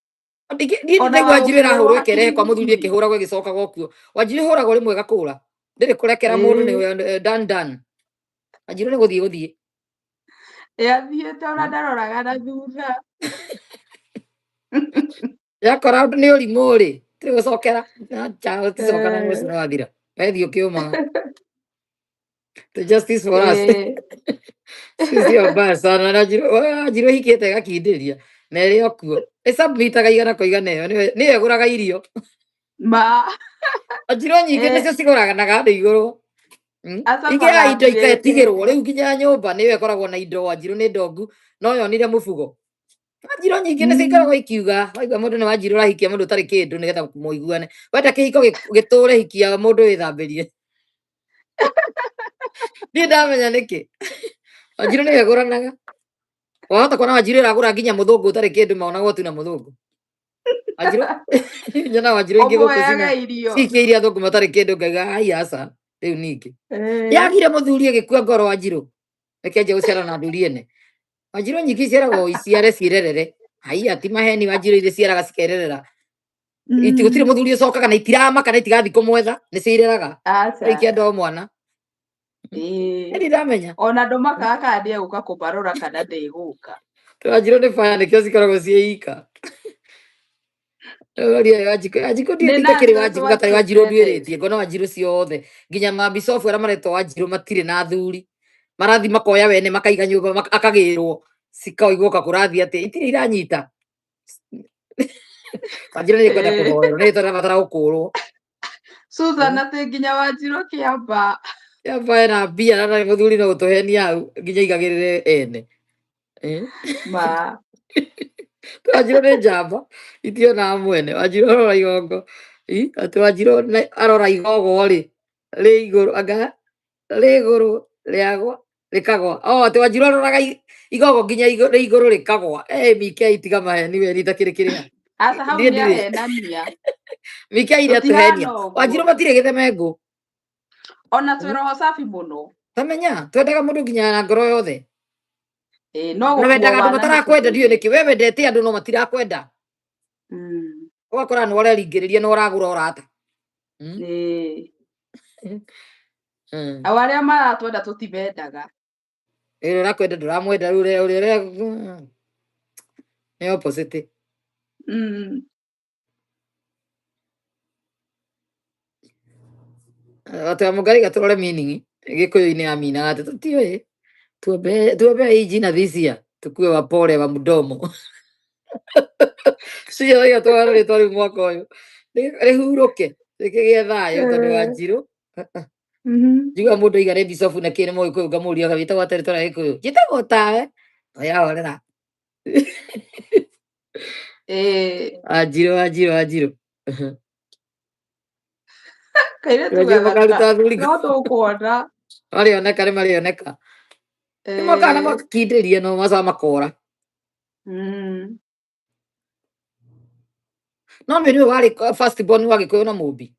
Niĩ Ona ndinaigua wa Wanjiru gũkuĩrwo ĩrahũrwo hakiri ĩkerehe kwa mũthuri gũtirĩ. ĩkĩhũragwo ĩgĩcokaga okuo. Wanjiru ĩhũragwo rĩmwe ĩgakũra. Ndĩrĩ kũrekera mũndũ nĩ Ĩĩ. dan dan. Wanjiru nĩ gũthiĩ gũthiĩ. Yathiĩte ona ndaroraga na thutha. Yakora nĩ ũrimũ rĩ, tirĩ gũcokera. Gũticoka na mũciĩ wathira. Wethiĩ ũkĩũmaga. The justice for us. Sio mbaya sana na Wanjiru Wanjiru ĩhikĩte ĩgakindĩria na ĩrĩ o kuo. Ĩcabmitaga igana kwa igana ĩyo nĩyo nĩyo ĩgũraga irio. Ma. Wanjiru nyingĩ nĩcio cigũranaga handũ igũrũ. Ingĩ ya indo Acabaga iketigĩrwo rĩu nginya nyũmba nĩyo ĩkoragwo na indo Wanjiru nĩ ndongu no yonire mũbugo. Wanjiru nyingĩ nĩcio ikoragwo ikiuga waigua mũndũ nĩ Wanjiru ũrahikia mũndũ ũtarĩ kĩndũ nĩgetha mũiguane. Wenda kĩhiko gĩtũre hikia mũndũ wĩthambĩrie. Niĩ ndamenya nĩkĩ. Wanjiru nĩyo ĩgũranaga. Wahota kuona Wanjiru ĩragũra nginya mũthũngũ ũtarĩ kĩndũ monagwo tu na mũthũngũ. Wanjiru nyonaga Wanjiru ingĩ gũkũ Ũmũheaga cina irio. cikĩire athũngũ matarĩ kĩndũ ngauga ai aca rĩu ningĩ. Yagire mũthuri ĩgĩkua ngoro Wanjiru. Ĩkĩanjia gũciara na nduri ene. Wanjiru nyingĩ iciaragwo iciare ciĩrerere. Haiya ti maheni Wanjiru iria ciaraga cikererera. Gũtirĩ mũthuri ũcokaga na itiramaka na itigathiĩ kũmwetha nĩ ciĩreraga. Aca. Ikĩenda o mwana. Ĩni ndamenya. Ona ndũmakaga kana nĩegũka kũmarora kana ndegũka. Wanjiru nĩ fire nĩkĩo cikoragwo ciĩ ika. Ũria Wanjikũ Wanjikũ Nĩ ndiĩ itakĩrĩ nonsense Wanjikũ gatarĩ Wanjiru Wanjiru twendete. nduĩrĩtie ngona Wanjiru ciothe nginya mabicobu arĩa maretwo Wanjiru matirĩ na athuri marathi makoya wene makaiga nyũmba akagĩrwo cikaigwo kũrathiĩ atĩ itirĩ iranyita. Wanjiru nĩ kwenda kũhoerwo nĩ tũrabatara gũkũrwo. Susan atĩ nginya Wanjiru kĩamba. Kĩamba ena mbia na ndarĩ mũthuri no gũtũhenia hau nginya aigagĩrĩre ene. Ma. Wanjiru nĩ njamba itionaga mwene. Wanjiru arora igongo. Atĩ Wanjiru arora igogo rĩ rĩ igũrũ anga rĩ igũrũ rĩagwa rĩkagwa. Oh atĩ Wanjiru aroraga igogo nginya rĩ igũrũ rĩkagwa. Mike tiga maheni we ritakĩrĩ kĩrĩa. Aca hau Niĩ ndirĩ. nĩahenania. Mike iria Tũtihana tũhenia. ũguo. Wanjiru matirĩ gĩthemengũ. Ona twĩ roho safi mũno. Tamenya twendaga mũndũ nginya na ngoro yothe. No Na gũkua wendaga andũ wana matarakwenda nĩ ndiũĩ nĩkĩ. We wendete andũ no matirakwenda. Ũgakora nĩ ũreringĩrĩria na ũragũra ũrata. Nao arĩa maratwenda tũtimendaga. Ũrĩa ũrakwenda ndũramwenda rĩu ũrĩa nĩ opposite. Atĩ Wamũngari gatũrore meaning Gĩkũyũ-inĩ aminaga atĩ tũtiũĩ. Tuombe tuombe hii jina this year tukue wapole wa mdomo. Cio iga twara rĩtwa rĩu mwaka ũyũ. Rĩhurũke rĩkĩgĩe thayũ tondũ Wanjiru. Njiguaga mũndũ aiga nĩ bicobu na kĩ nĩ mũgĩkũyũ ngamũria wĩtagwo atĩa rĩtwa rĩa Gĩkũyũ. Njĩtagwo tawe. Oya horera. Wanjiru Wanjiru Wanjiru. Kairĩtu Wanjiru gathaka. makaruta athuri. No tũkuona. Marĩoneka nĩ marĩoneka. Nĩ mokaga na makakindĩria no macoka makora. No nĩ nĩwe warĩ first born wa Gĩkũyũ na Mũmbi.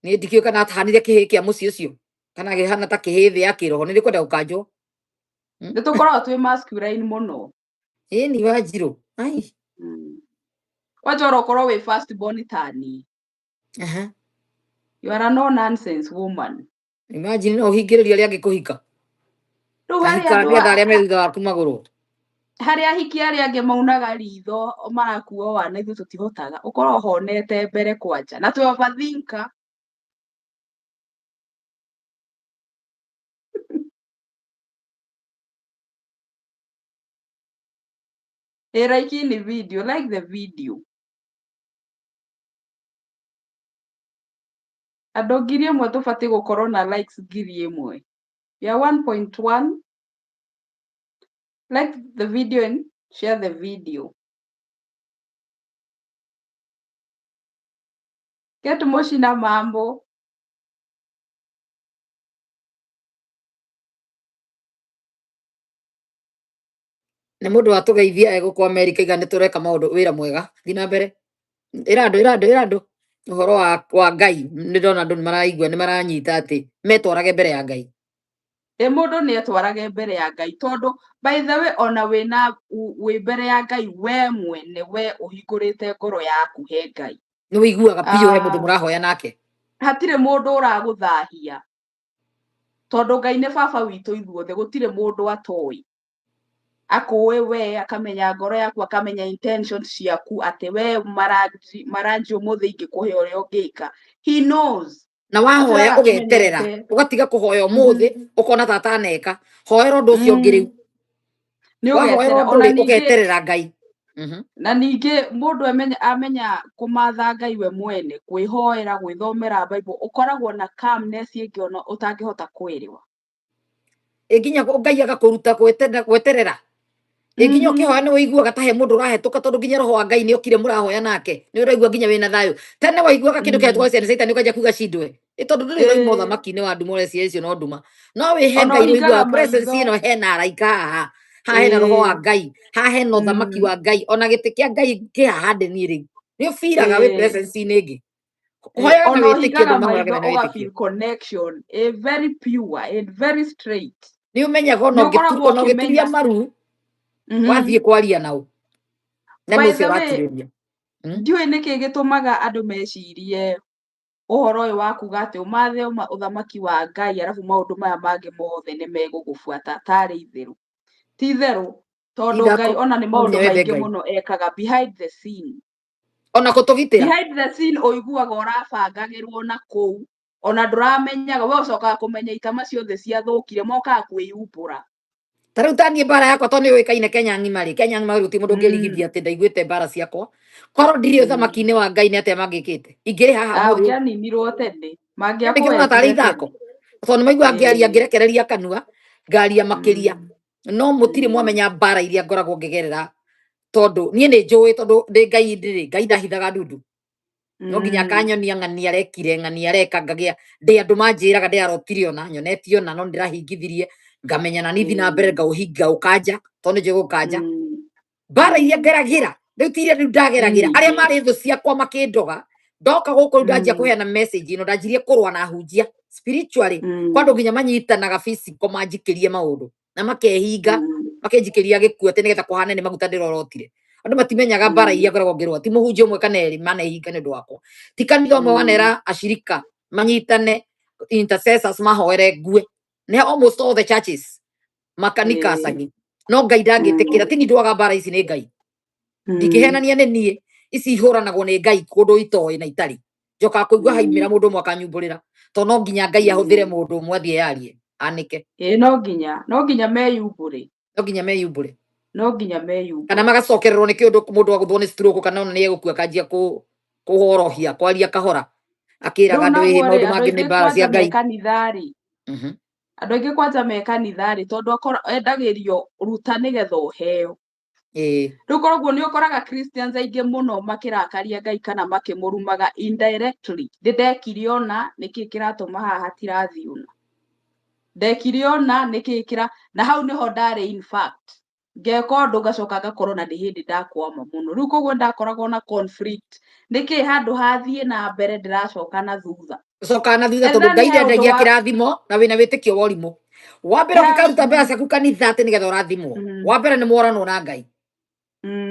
Niĩ ndikĩũĩ kana atahanire kĩhĩĩ kĩa mũciĩ ũcio kana agĩhana ta kĩhĩĩ thĩ ya kĩroho nĩ kwenda gũkanjwo. Nĩ tũkoragwo twĩ masculine mũno. Ĩni Wanjiru. Ai. Kwanja ora ũkorwo wĩ first born ta niĩ. You are a no nonsense woman. Imagine no ũhingĩrĩrie arĩa angĩ kũhika. Rĩu harĩ Ahika andũ nĩgetha arĩa me thutha waku magũrwo. Harĩ ahiki arĩa angĩ maunaga ritho marakuo wana ithuĩ tũtihotaga. Ũkorwo honete mbere kwanja. Na twĩ overthinker. Like ni video, like the video. Andũ 1,000 tũbatiĩ gũkorwo na likes 1,000. We are 1.1. Like the video and share the video. Get moshi na mambo. Nĩ mũndũ watũgeithia egũkũ America iga nĩ tũreka maũndũ wĩra mwega. Thiĩ na mbere. Ĩra andũ ĩra andũ ĩra andũ. Ũhoro wa Ngai nĩ ndona andũ nĩ maraigua, nĩ maranyita atĩ metwarage mbere ya Ngai. Ĩ, mũndũ nĩ etwarage mbere ya Ngai, tondũ by the way, ona wĩna wĩ mbere ya Ngai, we mwene we ũhingũrĩte ngoro yaku he Ngai, Nĩ wĩiguaga biũ he mũndũ Ah. mũrahoya nake. Hatirĩ mũndũ ũragũthahia, tondũ Ngai nĩ baba witũ ithuothe. Gũtirĩ mũndũ atoĩ, akũĩ we, akamenya ngoro yaku, akamenya intentions ciaku, atĩ we Maranji, Maranji, ũmũthĩ ingĩkũhe ũrĩa ũngĩka, he knows. Na wahoya Atũraga ũgeterera, tũmenyete. ũgatiga kũhoya ũmũthĩ ũkona tata aneka, hoera ũndũ ũcio ũngĩ rĩu. Nĩ Wahoera ũgeterera ũndũ ona rĩ, ningĩ ũgeterera Ngai. Na ningĩ mũndũ amenya kũmatha Ngai we mwene, kwĩhoera, gwĩthomera Bible, ũkoragwo na calmness ĩngĩ ona ũtangĩhota kwĩrĩwa. Ĩ, nginya Ngai agakũruta gweterera. Ĩ, nginya ũkĩhoya nĩ ũiguaga ta he mũndũ ũrahĩtũka, tondũ nginya roho wa Ngai nĩ okire mũrahoya nake, nĩ ũraigua nginya wĩna thayũ. Tene waiguaga kĩndũ kĩhetũka ciana caitani, ũkanjia kuga cindwe ĩ, tondũ ndũrĩ ũraima ũthamaki-inĩ wa nduma, ũreciria icio no nduma, no wĩhe Ona Ngai nĩ ũhingaga ũiguaga presence maitho. ĩno hena araika haha, haha hena roho wa Ngai, haha hena ũthamaki wa Ngai, ona gĩtĩ kĩa Ngai kĩ haha ndĩ niĩ rĩu. Nĩ ũbiraga wĩ presence-inĩ ĩngĩ. Hoyaga na Ona wĩtĩkio, ũhingaga andũ mahoyaga maitho na ũga wĩtĩkio. Feel connection ĩ very pure and very straight. Nĩ ũmenyaga ona Nĩ ũkoragwo ona ũngĩturia ũkĩmenya. maru wathiĩ kwaria nao na By nĩ ũcio the way, ũraturĩria. Ndiũĩ nĩkĩ gĩtũmaga andũ mecirie ũhoro ũyũ wa kuga atĩ ũmathe ũthamaki wa Ngai, arabu maũndũ maya mangĩ mothe nĩ megũgũbuata, tarĩ itherũ. Ti itherũ, tondũ Ithako, Ngai ona nĩ no maũndũ nginya wethe maingĩ Ngai. Mũno ekaga behind the scene. Ona kũtũgitĩra. Behind the scene ũiguaga ũrabangagĩrwo na kũu, ona ndũramenyaga, we ũcokaga kũmenya itama ciothe ciathũkire, mokaga kwĩyumbũra. Ta rĩu taniĩ mbara yakwa, tondũ nĩ yũĩkaine Kenya ng'ima rĩ, Kenya ng'ima gũtirĩ mũndũ ũngĩrigithia atĩ ndaiguĩte mbara ciakwa. Korwo ndirĩ ũthamaki-inĩ wa Ngai, nĩ atĩa mangĩkĩte ingĩrĩ haha Ah, ũmũthĩ? ũngĩaninirwo tene. Ndĩkĩmona tarĩ Mangĩakũwenjire ithako, tene. tondũ nĩ maiguaga ngĩaria, ngĩrekereria kanua ngaria makĩria, no mũtirĩ mwamenya mbara iria ngoragwo ngĩgerera, tondũ niĩ nĩ njũĩ, tondũ ndĩ Ngai ndĩrĩ Ngai ndahithaga ndundu, no nginya akanyonia ng'ani arekire, ng'ani areka, ngagĩa ndĩ andũ manjĩraga ndĩarotire ona nyonete ona no ndĩrahingithirie, ngamenya na nithi na mbere, ngaũhinga ũkanja, tondũ nĩ njũĩ gũkanja. Mbara iria ngeragĩra rĩu ti iria rĩu ndageragĩra arĩa Nyingĩ. Marĩ thũ ciakwa makĩndoga ndoka gũkũ rĩu ndanjia kũheana message ĩno, ndanjirie kũrũa na hunjia spiritually, kwa andũ nginya manyitanaga physical manjikĩrie maũndũ na makehinga, makenjikĩria gĩkuũ atĩ nĩgetha kũhane nĩ maguta ndĩrorotire. Andũ matimenyaga mbara iria ngoragwo ngĩrũa. Ti mũhunjia ũmwe kana erĩ manehinga nĩ ũndũ wakwa, ti kanitha ũmwe wanera ashirika manyitane intercessors mahoere ngue, nĩ almost all the churches makanikacagi, no Ngai ndangĩtĩkĩra. Ti niĩ ndũaga mbara ici, nĩ Ngai. Ndingĩhenania, nĩ niĩ ici ihũranagwo nĩ Ngai kũndũ itoĩ na itarĩ njokaga kũigua haimĩra mũndũ ũmwe akanyumbũrĩra, tondũ no nginya Ngai ahũthĩre mũndũ ũmwe athiĩ yarie anĩke. Ĩĩ, no nginya meyumbũre. No nginya meyumbũre. No nginya meyumbũre. Kana magacokererwo nĩ kĩũndũ, mũndũ agũthwo nĩ stroke, kana ona nĩ egũkua, akanjia kũhorohia kwaria kahora, akĩraga Rĩu andũ ĩhĩ naguo rĩ, maũndũ andũ mangĩ nĩ aingĩ mbara cia kwanja me Ngai. Kanitha rĩ, andũ aingĩ kwanja me kanitha rĩ, tondũ endagĩrio ruta nĩgetha ũheo. Rĩu koragwo nĩ ũkoraga Christians aingĩ mũno makĩrakaria Ngai kana makĩmũrumaga indirectly. Ndĩ ndekire ona nĩkĩ kĩratũma haha hatirathiĩ, ũna ndekire ona nĩkĩ kĩra, na hau nĩho ndarĩ. In fact, ngeka ũndũ ngacoka ngakorwo na nĩ hĩndĩ ndakwama mũno. Rĩu koguo ndakoragwo na conflict, nĩkĩ handũ hathiĩ na mbere ndĩracoka na thutha? Ũcokaga na thutha And tondũ then Ngai he ũndũ ndendagia wa kĩrathimo na wĩna wĩtĩkio wa ũrimũ. Wa mbere, ũngĩkaruta mbeca ciaku kanitha atĩ nĩgetha ũrathimwo, wa mbere nĩ mworanwo na Ngai,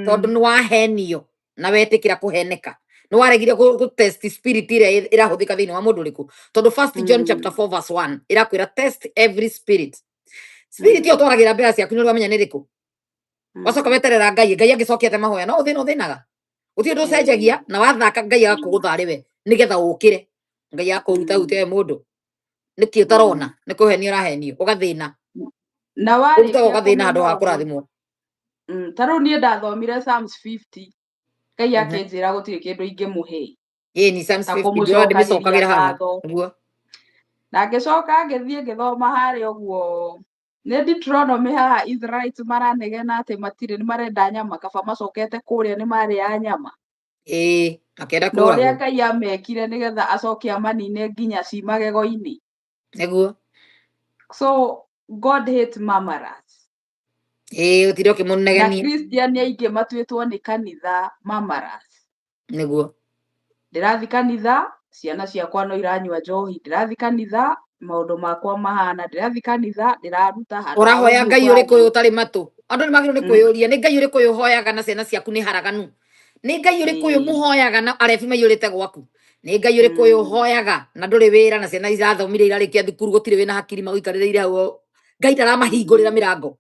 tondũ nĩ wahenio na wetĩkĩra kũheneka, nĩ waregire gũ test spirit ĩrĩa ĩrahũthĩka thĩinĩ wa mũndũ ũrĩkũ, tondũ First John chapter 4 verse 1 ĩrakwĩra test every spirit. Spirit ĩyo twaragĩra mbeca ciaku nĩ ũramenya nĩ ĩrĩkũ. Wacoka weterera Ngai, Ngai angĩcokia ate mahoya, no ũthĩna ũthĩnaga, gũtirĩ ũndũ ũcenjagia, na wathaka Ngai agakũgũtha arĩ we nĩgetha ũkĩre. Ngai akũruta rute we mũndũ nĩkĩ ũtarona nĩ kũhenio ũrahenio, ũgathĩna. Na ũrutaga warĩkia ũgathĩna handũ kũmenya ha ũguo, kũrathimwo. Ta rĩu niĩ ndathomire Psalms 50, Ngai akĩnjĩra gũtirĩ kĩndũ ingĩmũhe Ĩĩ, ni Psalms ta 50 ndĩrona kũmũcokagĩria ndĩmĩcokagĩra haha ngatho. Nĩguo. Na ngĩcoka ngĩthiĩ ngĩthoma harĩa ũguo nĩ Deuteronomy, haha Israelites maranegena atĩ matirĩ nĩ marenda nyama, kaba macokete kũrĩa nĩ marĩa nyama. Ĩĩ, makĩenda Na ũrĩa kũragwo. Ngai amekire nĩgetha acoke amanine nginya ci magego-inĩ. Nĩguo. So God hates murmurers. Ĩĩ, ũtinde Na ũkĩmũnegenia. Christian aingĩ matuĩtwo nĩ kanitha murmurers. Nĩguo. Ndĩrathiĩ kanitha, ciana ciakwa no iranyua njohi, ndĩrathiĩ kanitha, maũndũ makwa mahana, ndĩrathiĩ kanitha, ndĩraruta handũ ha Ũrahoya gũthiĩ Ngai ũrĩkũ ũyũ kũrathiĩ. ũtarĩ matũ? Andũ nĩ magĩrĩirwo nĩ kwĩyũria nĩ Ngai ũrĩkũ ũyũ ũhoyaga na ciana ciaku nĩ haraganu? Nĩ Ngai ũrĩkũ ũyũ mũhoyaga na arebi maiyũrĩte gwaku? Nĩ Ngai ũrĩkũ ũyũ ũhoyaga na ndũrĩ wĩra na ciana irathomire irarĩkia thukuru gũtirĩ wĩna hakiri magũikarĩrĩire hau, Ngai ndaramahingũrĩra mĩrango?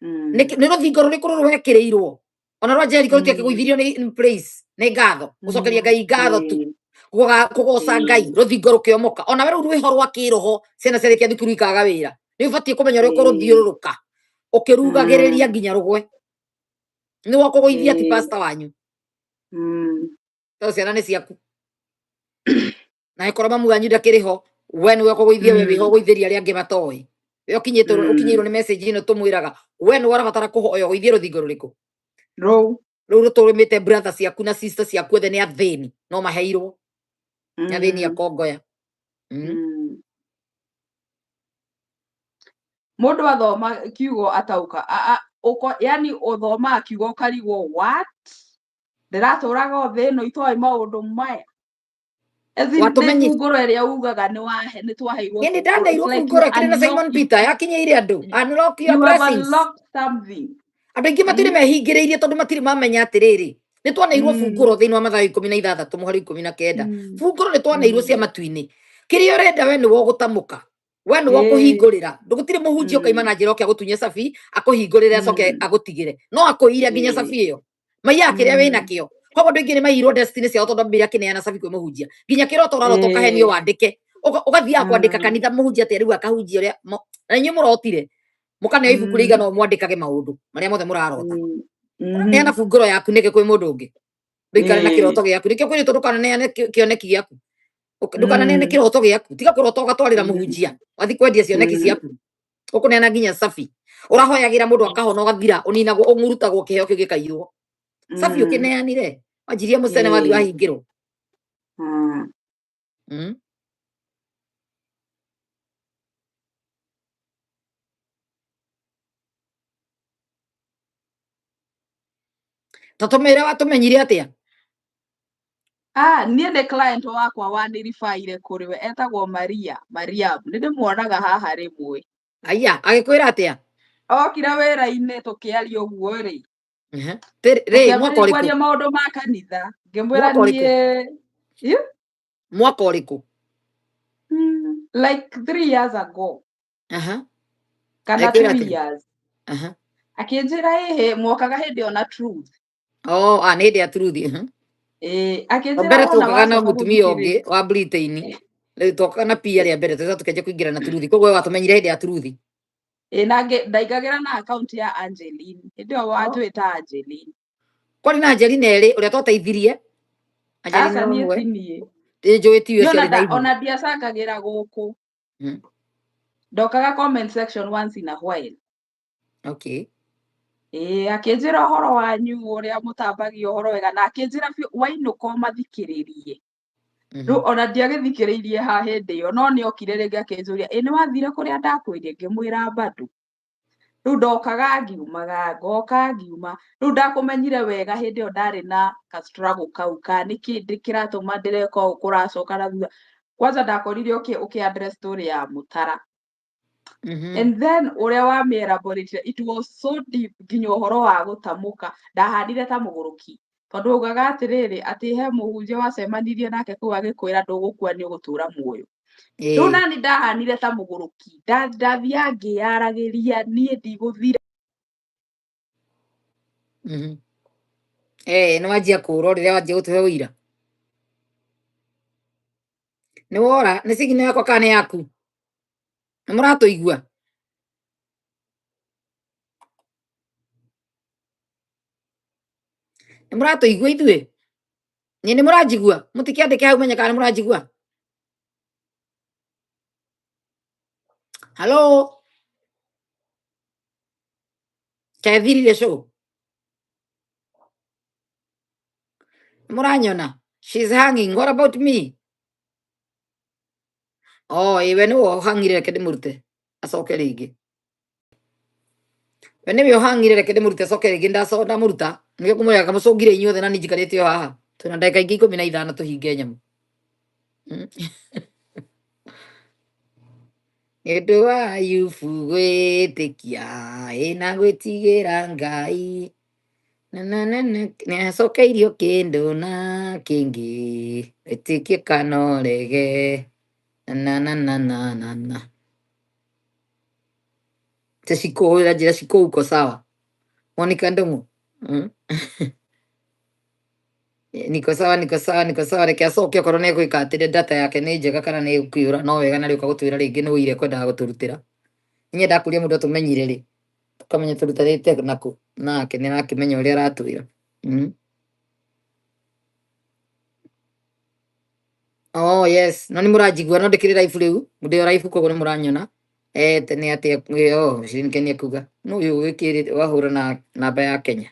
Nĩ rũthingo rũrĩkũ rũrũ wekĩrĩirwo ona rwa Jericho rũtiakĩgũithirio nĩ in place? Nĩ ngatho gũcokeria Ngai ngatho tu, kũgoca Ngai, rũthingo rũkĩomoka. Ona we rũu rwĩho rwa kĩroho, ciana ciarĩkia thukuru ikaga wĩra, nĩ ũbatiĩ kũmenya ũrĩa ũkũrũthiũrũrũka ũkĩrugagĩrĩria nginya rũgwe. Nĩ wakũgũithia ti pastor wanyu, tondũ ciana nĩ ciaku, na ĩkorwo mamu wanyu ndakĩrĩ ho, we nĩwe ũkũgũithia, we wĩho ũgũithĩria arĩa angĩ matoĩ. We ũkinyĩtwo, ũkinyĩirwo nĩ message ĩno tũmwĩraga, we nĩwe ũrabatara kũhoya ũgũithie rũthingo rũrĩkũ? Rũu. Rũu rũtũrĩmĩte brother ciaku na sister ciaku othe nĩ athĩni, no maheirwo nĩ athĩni akongoya. Mũndũ athoma kiugo atauka ũko, yani ũthomaga kiugo ũkarigwo, what, ndĩratũraga o thĩ ĩno itoĩ maũndũ maya? As in, nĩ bungũro ĩrĩa ugaga nĩ wahe, nĩ twaheirwo Nĩ bungũro. ndandeirwo It's like you bungũro ĩkĩrĩ na Simon unlock Peter yakinyĩire andũ, unlock your you have blessings. unlocked something. Andũ aingĩ matirĩ mehingĩrĩirie tondũ matirĩ mamenya atĩrĩrĩ, nĩ twaneirwo bungũro thĩinĩ wa Mathayo 16 mũhari 19. Bungũro nĩ twaneirwo cia matu-inĩ. Kĩrĩa ũrenda we nĩwe ũgũtamũka, we nĩwe ũkũhingũrĩra. Gũtirĩ mũhunjia ũkaima na njĩra oke agũtunye cabi, akũhingũrĩre, acoke agũtigĩre. No akũire nginya cabi ĩyo, maiyaga kĩrĩa wĩnakĩo. Koguo andũ aingĩ nĩ maiyirwo destiny ciao tondũ ambire akĩneana cabi kwĩ mũhunjia. Nginya kĩroto ũrarota ũkahenio wandĩke, ũgathiaga kwandĩka kanitha mũhunjia atĩ rĩu akahunjia ũrĩa na inyuĩ mũrotire mũkaneo ibuku rĩigana ũũ mwandĩkage maũndũ marĩa mothe mũrarota. Neana bungũro yaku nĩkĩ kwĩ mũndũ ũngĩ? Ndũikare na kĩroto gĩaku. Nĩkĩo kwĩrĩtwo ndũkananeane kĩoneki gĩaku, ndũkananeane kĩroto gĩaku. Tiga kũrota ũgatwarĩra mũhunjia, wathiĩ kwendia cioneki ciaku, ũkũneana nginya cabi. Ũrahoyagĩra mũndũ akahona, ũgathira, ũninagwo, ũng'urutagwo, kĩheo kĩu gĩkaiywo. Cabi ũkĩneanire wanjirie mũcene, wathiĩ wahingĩrwo. Ta tũmĩre watũmenyire atĩa? Ah, niĩ nĩ client wakwa wanĩribaire kũrĩ we, etagwo Maria Mariam, nĩ ndĩmuonaga haha rĩmwe. Aya, agĩkwĩra atĩa? Okire wĩra-inĩ tũkĩaria ũguo rĩ, Rĩ, mwaka tũkĩambĩrĩria ũrĩkũ? kwaria maũndũ ma kanitha, ngĩmwĩra Mwaka ũrĩkũ? niĩ. Ĩ? Mwaka ũrĩkũ? Like 3 years ago kana Agĩkwĩra 2 atĩa? years. Akĩnjĩra ĩhĩ mwokaga hĩndĩ ĩyo na Truth. Oh, ah, nĩ hĩndĩ ya Truth. Ĩĩ, akĩnjĩra Mbere wona twokaga na wacoka mũtumia ũngĩ gũthikĩrĩria wa Britain, rĩu twokaga na pia rĩa mbere, tũcoka tũkĩanjia kũingĩra na Truth. Koguo we watũmenyire hĩndĩ ya Truth? Ĩĩ, na ndaingagĩra na account ya Angeline hĩndĩ ĩyo wanjũĩta Angeline. Kwarĩ na Angelina erĩ, ũrĩa twateithirie Angelina Aca, niĩ ũmwe. ti niĩ. Njũĩ tiwe Niĩ ũcio ona arĩ na ihu. ona ndiacangagĩra gũkũ. Ndokaga comment section once in a while. Ĩĩ, akĩnjĩra ũhoro wanyu ũrĩa mũtambagia ũhoro wega, na akĩnjĩra biũ wainũka ũmathikĩrĩrie. Rĩu ona ndiagĩthikĩrĩirie ha hĩndĩ ĩyo, no nĩ okire rĩngĩ akĩnjũria, ĩ nĩ wathire kũrĩa ndakwĩrire? Ngĩmwĩra bado. Rĩu ndokaga ngiumaga, ngoka ngiuma. Rĩu ndakũmenyire wega hĩndĩ ĩyo ndarĩ na ka struggle kau ka nĩkĩ kĩratũma ndĩreka ũũ kũracoka na thutha. Kwanza ndakorire ũkĩ address story ya Mũtara. And then ũrĩa wamĩ-elaborate, it was so deep, nginya ũhoro wa gũtamũka ndahandire ta mũgũrũki, tondũ augaga atĩrĩrĩ, atĩ he mũhunjia wacemanirie nake kũu agĩkwĩra ndũgũkua, nĩ ũgũtũra muoyo. Rĩu nani ndahanire ta mũgũrũki, ndathiaga ngĩyaragĩria, niĩ ndigũthira. Eh, nĩ wanjia kũũra rĩrĩa wanjia gũtũhe ũira. Nĩ wora, nĩ signal yakwa kana nĩ yaku? Nĩ mũratũigua? Nĩ mũratũigua ithuĩ? Niĩ nĩ mũranjigua? Mũtikĩandĩke hau menye kana nĩ mũranjigua. Hello? Kethirire show? Nĩ mũranyona? She's hanging. What about me? Oh, ĩĩ, we nĩwe ũhang'ire, reke ndĩmũrute acoke rĩngĩ. We nĩwe ũhang'ire, reke ndĩmũrute acoke rĩngĩ. Ndamũruta nĩkĩo kũmwĩra kamũcũngire inyuothe na niĩ njikarĩte o haha. Twĩna ndagĩka ingĩ 15 tũhinge nyamũ. Nĩ ũndũ wa Ayubu gwĩtĩkia ĩna gwĩtigĩra Ngai na na na na nĩacokeirio kĩndũ na kĩngĩ wĩtĩkie kana ũrege na na na na na na Cikũ njĩra Cikũ uko sawa. Monica Ndung'u. Niko sawa, niko sawa, niko sawa. Reke acoke okorwo nĩ egwĩka atĩrĩ data yake nĩ njega kana nĩ ĩkũiyũra no wega na rĩũka gũtwĩra rĩngĩ nĩ ũire kwendaga gũtũrutĩra. Niĩ ndakũria mũndũ atũmenyire rĩ tũkamenya tũrutanĩte nakũ nake nĩ arakĩmenya ũrĩa aratwĩra. Oh yes, no nĩ mũranjigua no ndĩkĩrĩ live rĩu, ndĩ o live koguo nĩ mũranyona. Eh nĩ atĩa oh Shirin Kenya kuga. No ũyũ wĩkĩrĩte wahũra na namba ya Kenya.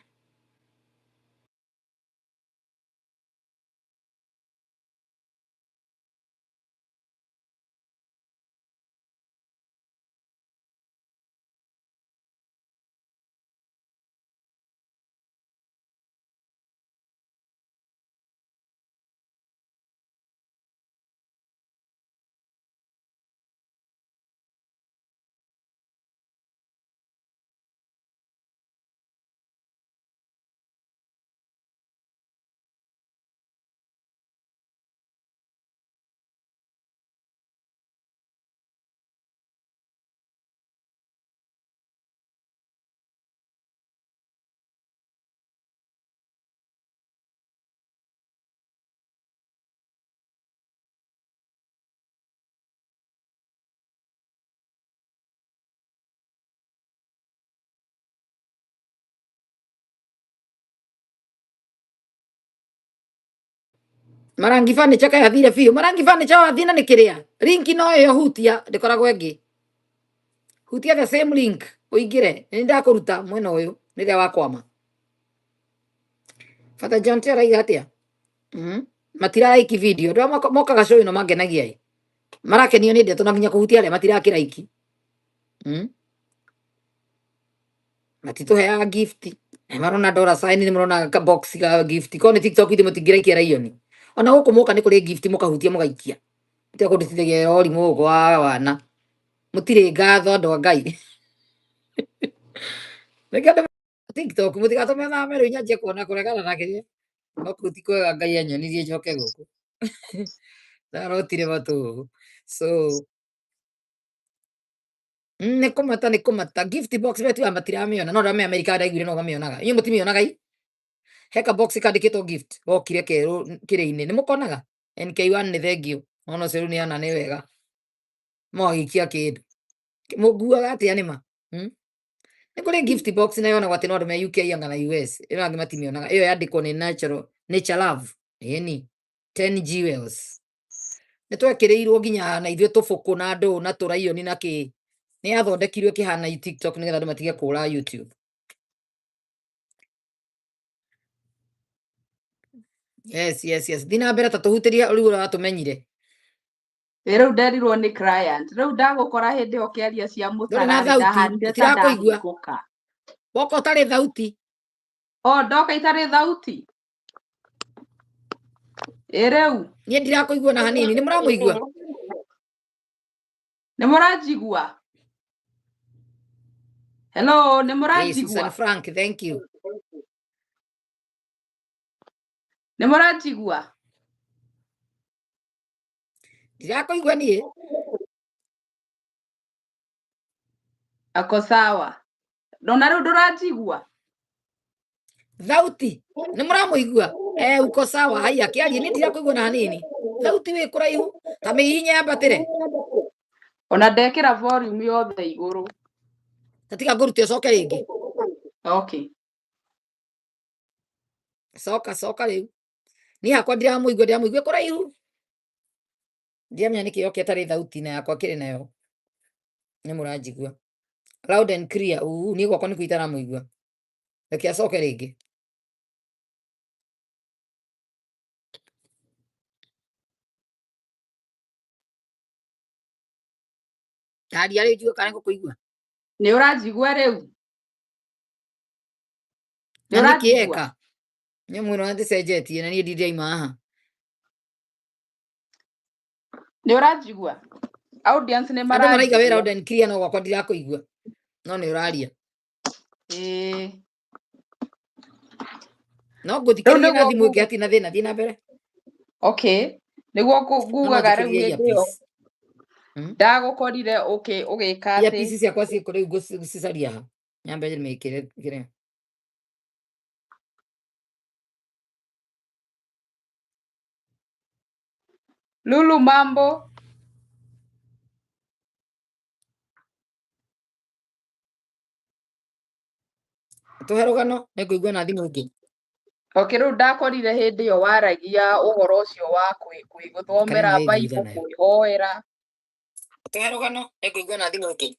Marangi furniture kaĩ athire biũ. Marangi furniture wathina nĩ kĩrĩa. Link no ĩyo hutia ndĩkoragwo ĩngĩ. Hutia the same link ũingĩre. Nĩ ndakũruta mwena ũyũ rĩrĩa wakwama. Father John T araiga atĩa? Matiraraiki video. Andũ arĩa mokaga show ĩno mangenagia ĩ. Marakenio nĩ ndeto na nginya kũhutia arĩa matirakĩraiki. Matitũheaga gift. Nĩ marona dollar sign nĩ marona ka box ga gift. Korwo nĩ TikTok ithe mũtingĩraikia raioni. Ona gũkũ moka nĩ kũrĩ gift mũkahutia mũgaikia. Mũtiga kũndutithagia ũrimũ gũkũ wa wana. Mũtirĩ ngatho andũ a Ngai. Reke andũ TikTok mũtigatũme thame rĩu nyanjie kuona kũregana na kĩrĩa. No kũu ti kwega Ngai anyonirie njoke gũkũ. Ndarotire matũ. So nĩ kũmata nĩ kũmata gift box betu ya matiramĩona no andũ me Amerika ndaiguire no mamĩonaga. Inyuĩ mũtimĩonaga i? He ka box kandĩkĩtwo gift gokire kerũ kĩrĩ-inĩ nĩ mũkonaga? NK1 nĩ thengiũ ona ũcio rĩu nĩ ana nĩ wega mwagĩikia kĩndũ mũnguaga atĩa nĩma? Nĩ kũrĩ gift box na yonagwo atĩ no andũ me UK anga na US ĩno angĩ matimĩonaga ĩyo yandĩkwo nĩ natural nature love ĩni 10 jewels nĩ twekĩrĩirwo nginya na ithuĩ tũbũkũ na ndũ na tũraioni na kĩ nĩ yathondekirwo ĩkĩhana TikTok nĩgetha andũ matige kũra YouTube. Yes, yes, yes. Thiĩ na mbere ta tũhutĩrie rĩu ũrĩa watũmenyire. Ĩ rĩu nderirwo nĩ client rĩu ndagũkora hĩndĩ ĩyo ũkĩaria cia Ndũrĩ na mũtararĩ thauti, ndahanire ta tũtirakũigua. ndahingũka. Woka ũtarĩ thauti. O ndoka itarĩ thauti. Ĩ rĩu Niĩ ndirakũigua na hanini, nĩ mũramũigua? Nĩ mũranjigua? Hello, nĩ Hey, mũranjigua? Susan Frank, thank you. Nĩ mũranjigua? Ndirakũigua niĩ. Ako sawa. Ndona rĩu ndũranjigua? Thauti, nĩ mũramũigua? Eh, uko sawa. Haiya, kĩarie niĩ ndirakũigua na hanini. Thauti wĩ kũraihu, ta mĩhihinye yambatĩre. Ona ndekĩra volume yothe igũrũ. Ta tiga ngũrute ũcoke rĩngĩ. Okay. Coka, coka rĩu. Niĩ hakwa ndiramũigua, ndiramũigua kũraihu. Ndiramenya nĩkĩ yoka ĩtarĩ thauti na yakwa kĩrĩ nayo. Nĩ mũranjigua. Loud and clear. Uu, niĩ gwakwa nĩkuo itaramũigua. Reke acoke rĩngĩ. Taria rĩu njigue kana nĩngũkũigua. Nĩ ũranjigua rĩu? Nĩ Na nĩkĩ ũranjigua? eka? Nyamũ ĩno ndĩcenjetie na niĩ ndindaima haha. Nĩ ũranjigua? Audience nĩ Andũ maraiga wĩ maranjigua. loud and clear no gwakwa ndirakũigua. No nĩ ũraria. Ĩĩ. No Rĩu ngũthikĩrĩria na nĩguo thimũ ĩngĩ nguga. hatirĩ na thĩna, thiĩ na mbere. Okay. Nĩguo No no ngugaga rĩu njĩkĩrire hĩndĩ ĩyo earpiece. Ndagũkorire ũgĩka atĩ Earpiece ciakwa ciĩkũ rĩu ngũcicaria ha? Nyambe mĩkĩre kĩrĩa. Lulu mambo. Tũhe rũgano nĩngũigua na thimũ ĩngĩ. Okay, rĩu ndakorire hĩndĩ ĩyo waragia ũhoro ũcio wa Kana gwĩthomera ĩno ĩ thutha Bible, nayo. kwĩhoera. Tũhe rũgano nĩngũigua na thimũ ĩngĩ.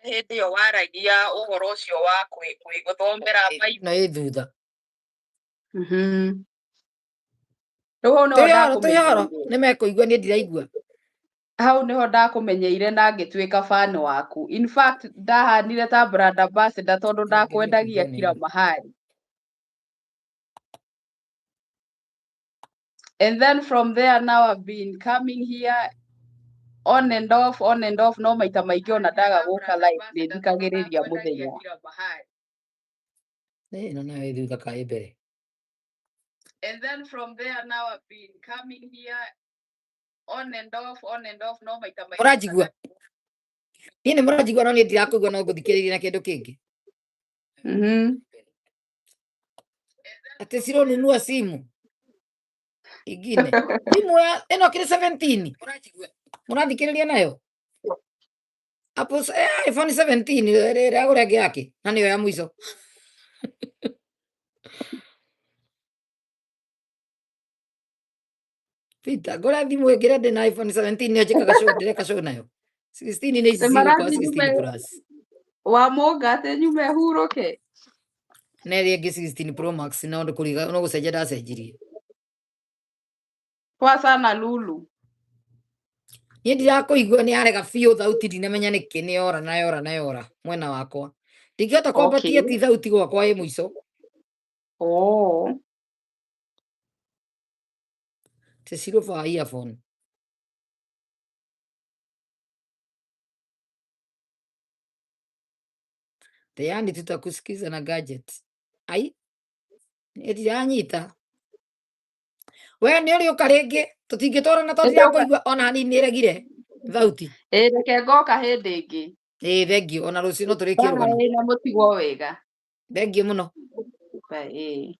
Hĩndĩ ĩyo waragia ũhoro ũcio wa gwĩthomera Bible. Ĩno ĩ thutha. Rĩu hau nĩho Tũhe ũhoro, tũhe ũhoro. ndakũmenyeire. Nĩmekũigua niĩ ndiraigua. Hau nĩho ndakũmenyeire na ngĩtuĩka fan waku. In fact, ndahanire ta brand ambassador tondũ Ngerie ndakwendagia kũigua kila nĩ. mahali. And then from there now I've been coming here on and off, on and off, no maita maingĩ ona ndaga gũka live nĩ thikagĩrĩria mũthenya. Ĩno nayo ĩ thutha ka ĩ mbere. And then from there now I've been coming here on and off, on and off, no maita maingĩ ona Mũranjigua? Niĩ nĩ mũranjigua no niĩ ndirakũigua no ngũthikĩrĩria na kĩndũ kĩngĩ. Atĩ Ciro nunua simu ingine. Thimũ ya ĩno kĩrĩ 17. Mũrathikĩrĩria nayo? Apple iPhone 17 ĩragũra ĩngĩ yake na nĩyo ya mũico. Peter, ngũra thimũ ĩngĩ ĩrĩa ndĩna iPhone 17 nĩyo njĩkaga show, ndĩreka show nayo. 16 nĩ ici Nĩ cigũka marathiĩ 16 nyume plus. Wamũnga atĩ nyume hurũke. Na ĩrĩa ĩngĩ 16 Pro Max no kũriga no gũcenjia ndacenjirie. Poa sana Lulu. Niĩ ndirakũigua nĩ yarega biũ thauti ndinamenya nĩkĩ nĩ yora na yora na yora mwena wakwa. Ndingĩhota kwambatia ti thauti gwakwa ĩ mũico. Oh. Cecilio vaa earphone. Tayari tutakusikiza na gadget. Ai, ndiranyita. We nĩ ũrĩũka rĩngĩ tũtingĩtwarana tondũ Nĩndoka. ndirakũigua ona hanini nĩ ĩregire thauti. Ĩĩ reke ngoka hĩndĩ ĩngĩ. Ĩĩ thengiũ ona rũciũ no tũrĩkie rũgano. Bye na mũtigwo wega. Thengiũ mũno. Bye. Ĩĩ.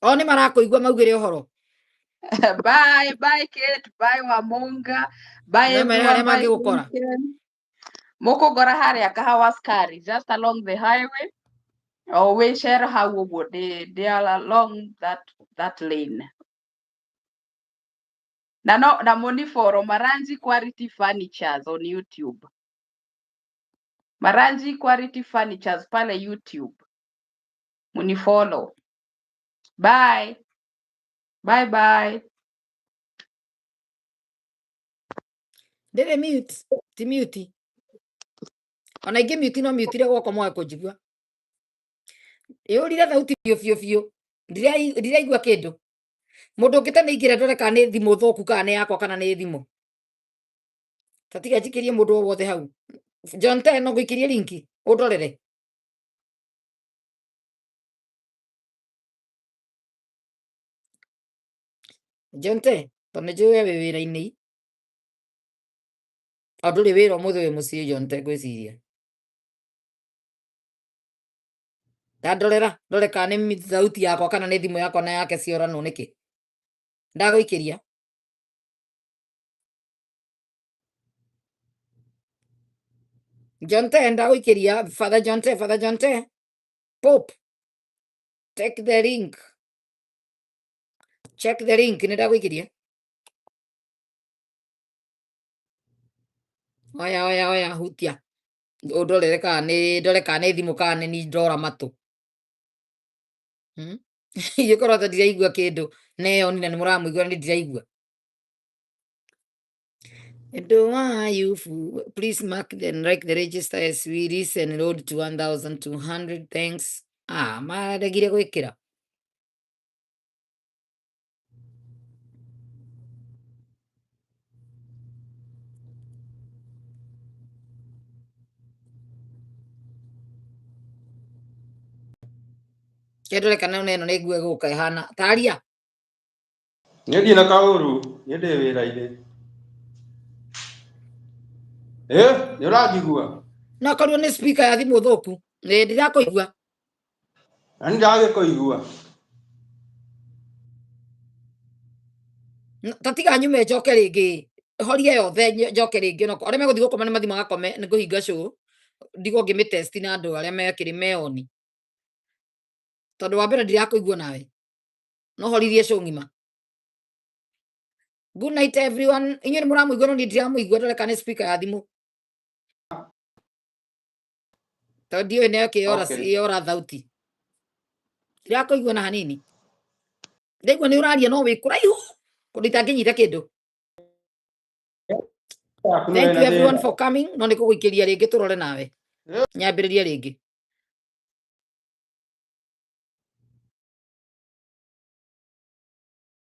O nĩ marakũigua maugĩre ũhoro. Bye, bye Kate, bye Wamunga, bye No mere harĩa everyone, bye mangĩgũkora. Lincoln. Mũkũngora harĩa Kahawa Skari, just along the highway. O wĩcere hau ũguo ndĩ along that lane. Na no na mũni follow Maranji Quality Furnitures on YouTube. Maranji Quality Furnitures pale YouTube. Munifollow. Bye. Bye bye. Ndĩrĩ mute, ti mute. Ona ingĩ mute no mute gwakwa mwage kũnjigua. Yũrire thauti biũ biũ biũ. Ndiraigua kĩndũ. Mũndũ ũngĩ ta nĩ ingĩra ndore kana nĩ thimũ thũku kana nĩ yakwa kana nĩ thimũ. Ta tiga njikĩrie mũndũ o wothe hau. John Te no ngũikĩrie linki ũndorere. John Te, tondũ nĩ njũĩ we wĩ wĩra-inĩ. O ndũrĩ wĩra ũmũthĩ wĩ mũciĩ John Te ngwĩciria. Ndandorera ndore kana nĩ thauti yakwa kana nĩ thimũ yakwa na yake cioranwo nĩkĩ. Ndagũikĩria. John Te ndagũikĩria Father John Te, Father John Te. Pope, take the link. Check the link nĩ ndagũikĩria. Oya oya oya hutia. Ũndorere kana nĩ ndore kana nĩ thimũ kana nĩ niĩ ndora matũ. Ingĩkorwo ta ndiraigua kĩndũ neyoni na nĩ mũramũigua na nĩ ndiraigua. Endo wa Ayubu, please mark and like the register as we listen road to 1200. Thanks. Ah, maregire gwĩkĩra. Kendore kana ona ĩno nĩ nguo ĩgũka ĩhana taria. Niĩ ndirĩ na kaũru, niĩ ndĩ wĩra-inĩ. Ĩ, nĩ ũranjigua? No akorwo nĩ speaker ya thimũ thũku. Nĩ ndirakũigua. Na nĩ ndagĩkũigua. Ta tiga nyume njoke rĩngĩ. Horie yothe njoke rĩngĩ onako. Arĩa megũthiĩ gũkoma nĩ mathiĩ magakome nĩ ngũhinga show. Ndigwo ngĩmĩtest na andũ arĩa mekĩrĩ meoni. Tondũ wa mbere ndirakũigua nawe. No horirie show ng'ima. Good night everyone. Inyuĩ nĩ mũramũigua no niĩ ndiramũigua ndore kana nĩ speaker ya thimũ. Tondũ ndiũĩ nĩ ĩkĩ yora yora thauti. Ndirakũigua na hanini. Ndaigua nĩ ũraria no wĩ kũraihu kũndũ itangĩnyita kĩndũ. Yaku nĩyo Thank you ĩna everyone thĩna. for coming. No nĩ kũgũikĩria rĩngĩ tũrore nawe. Nyambĩrĩrie rĩngĩ.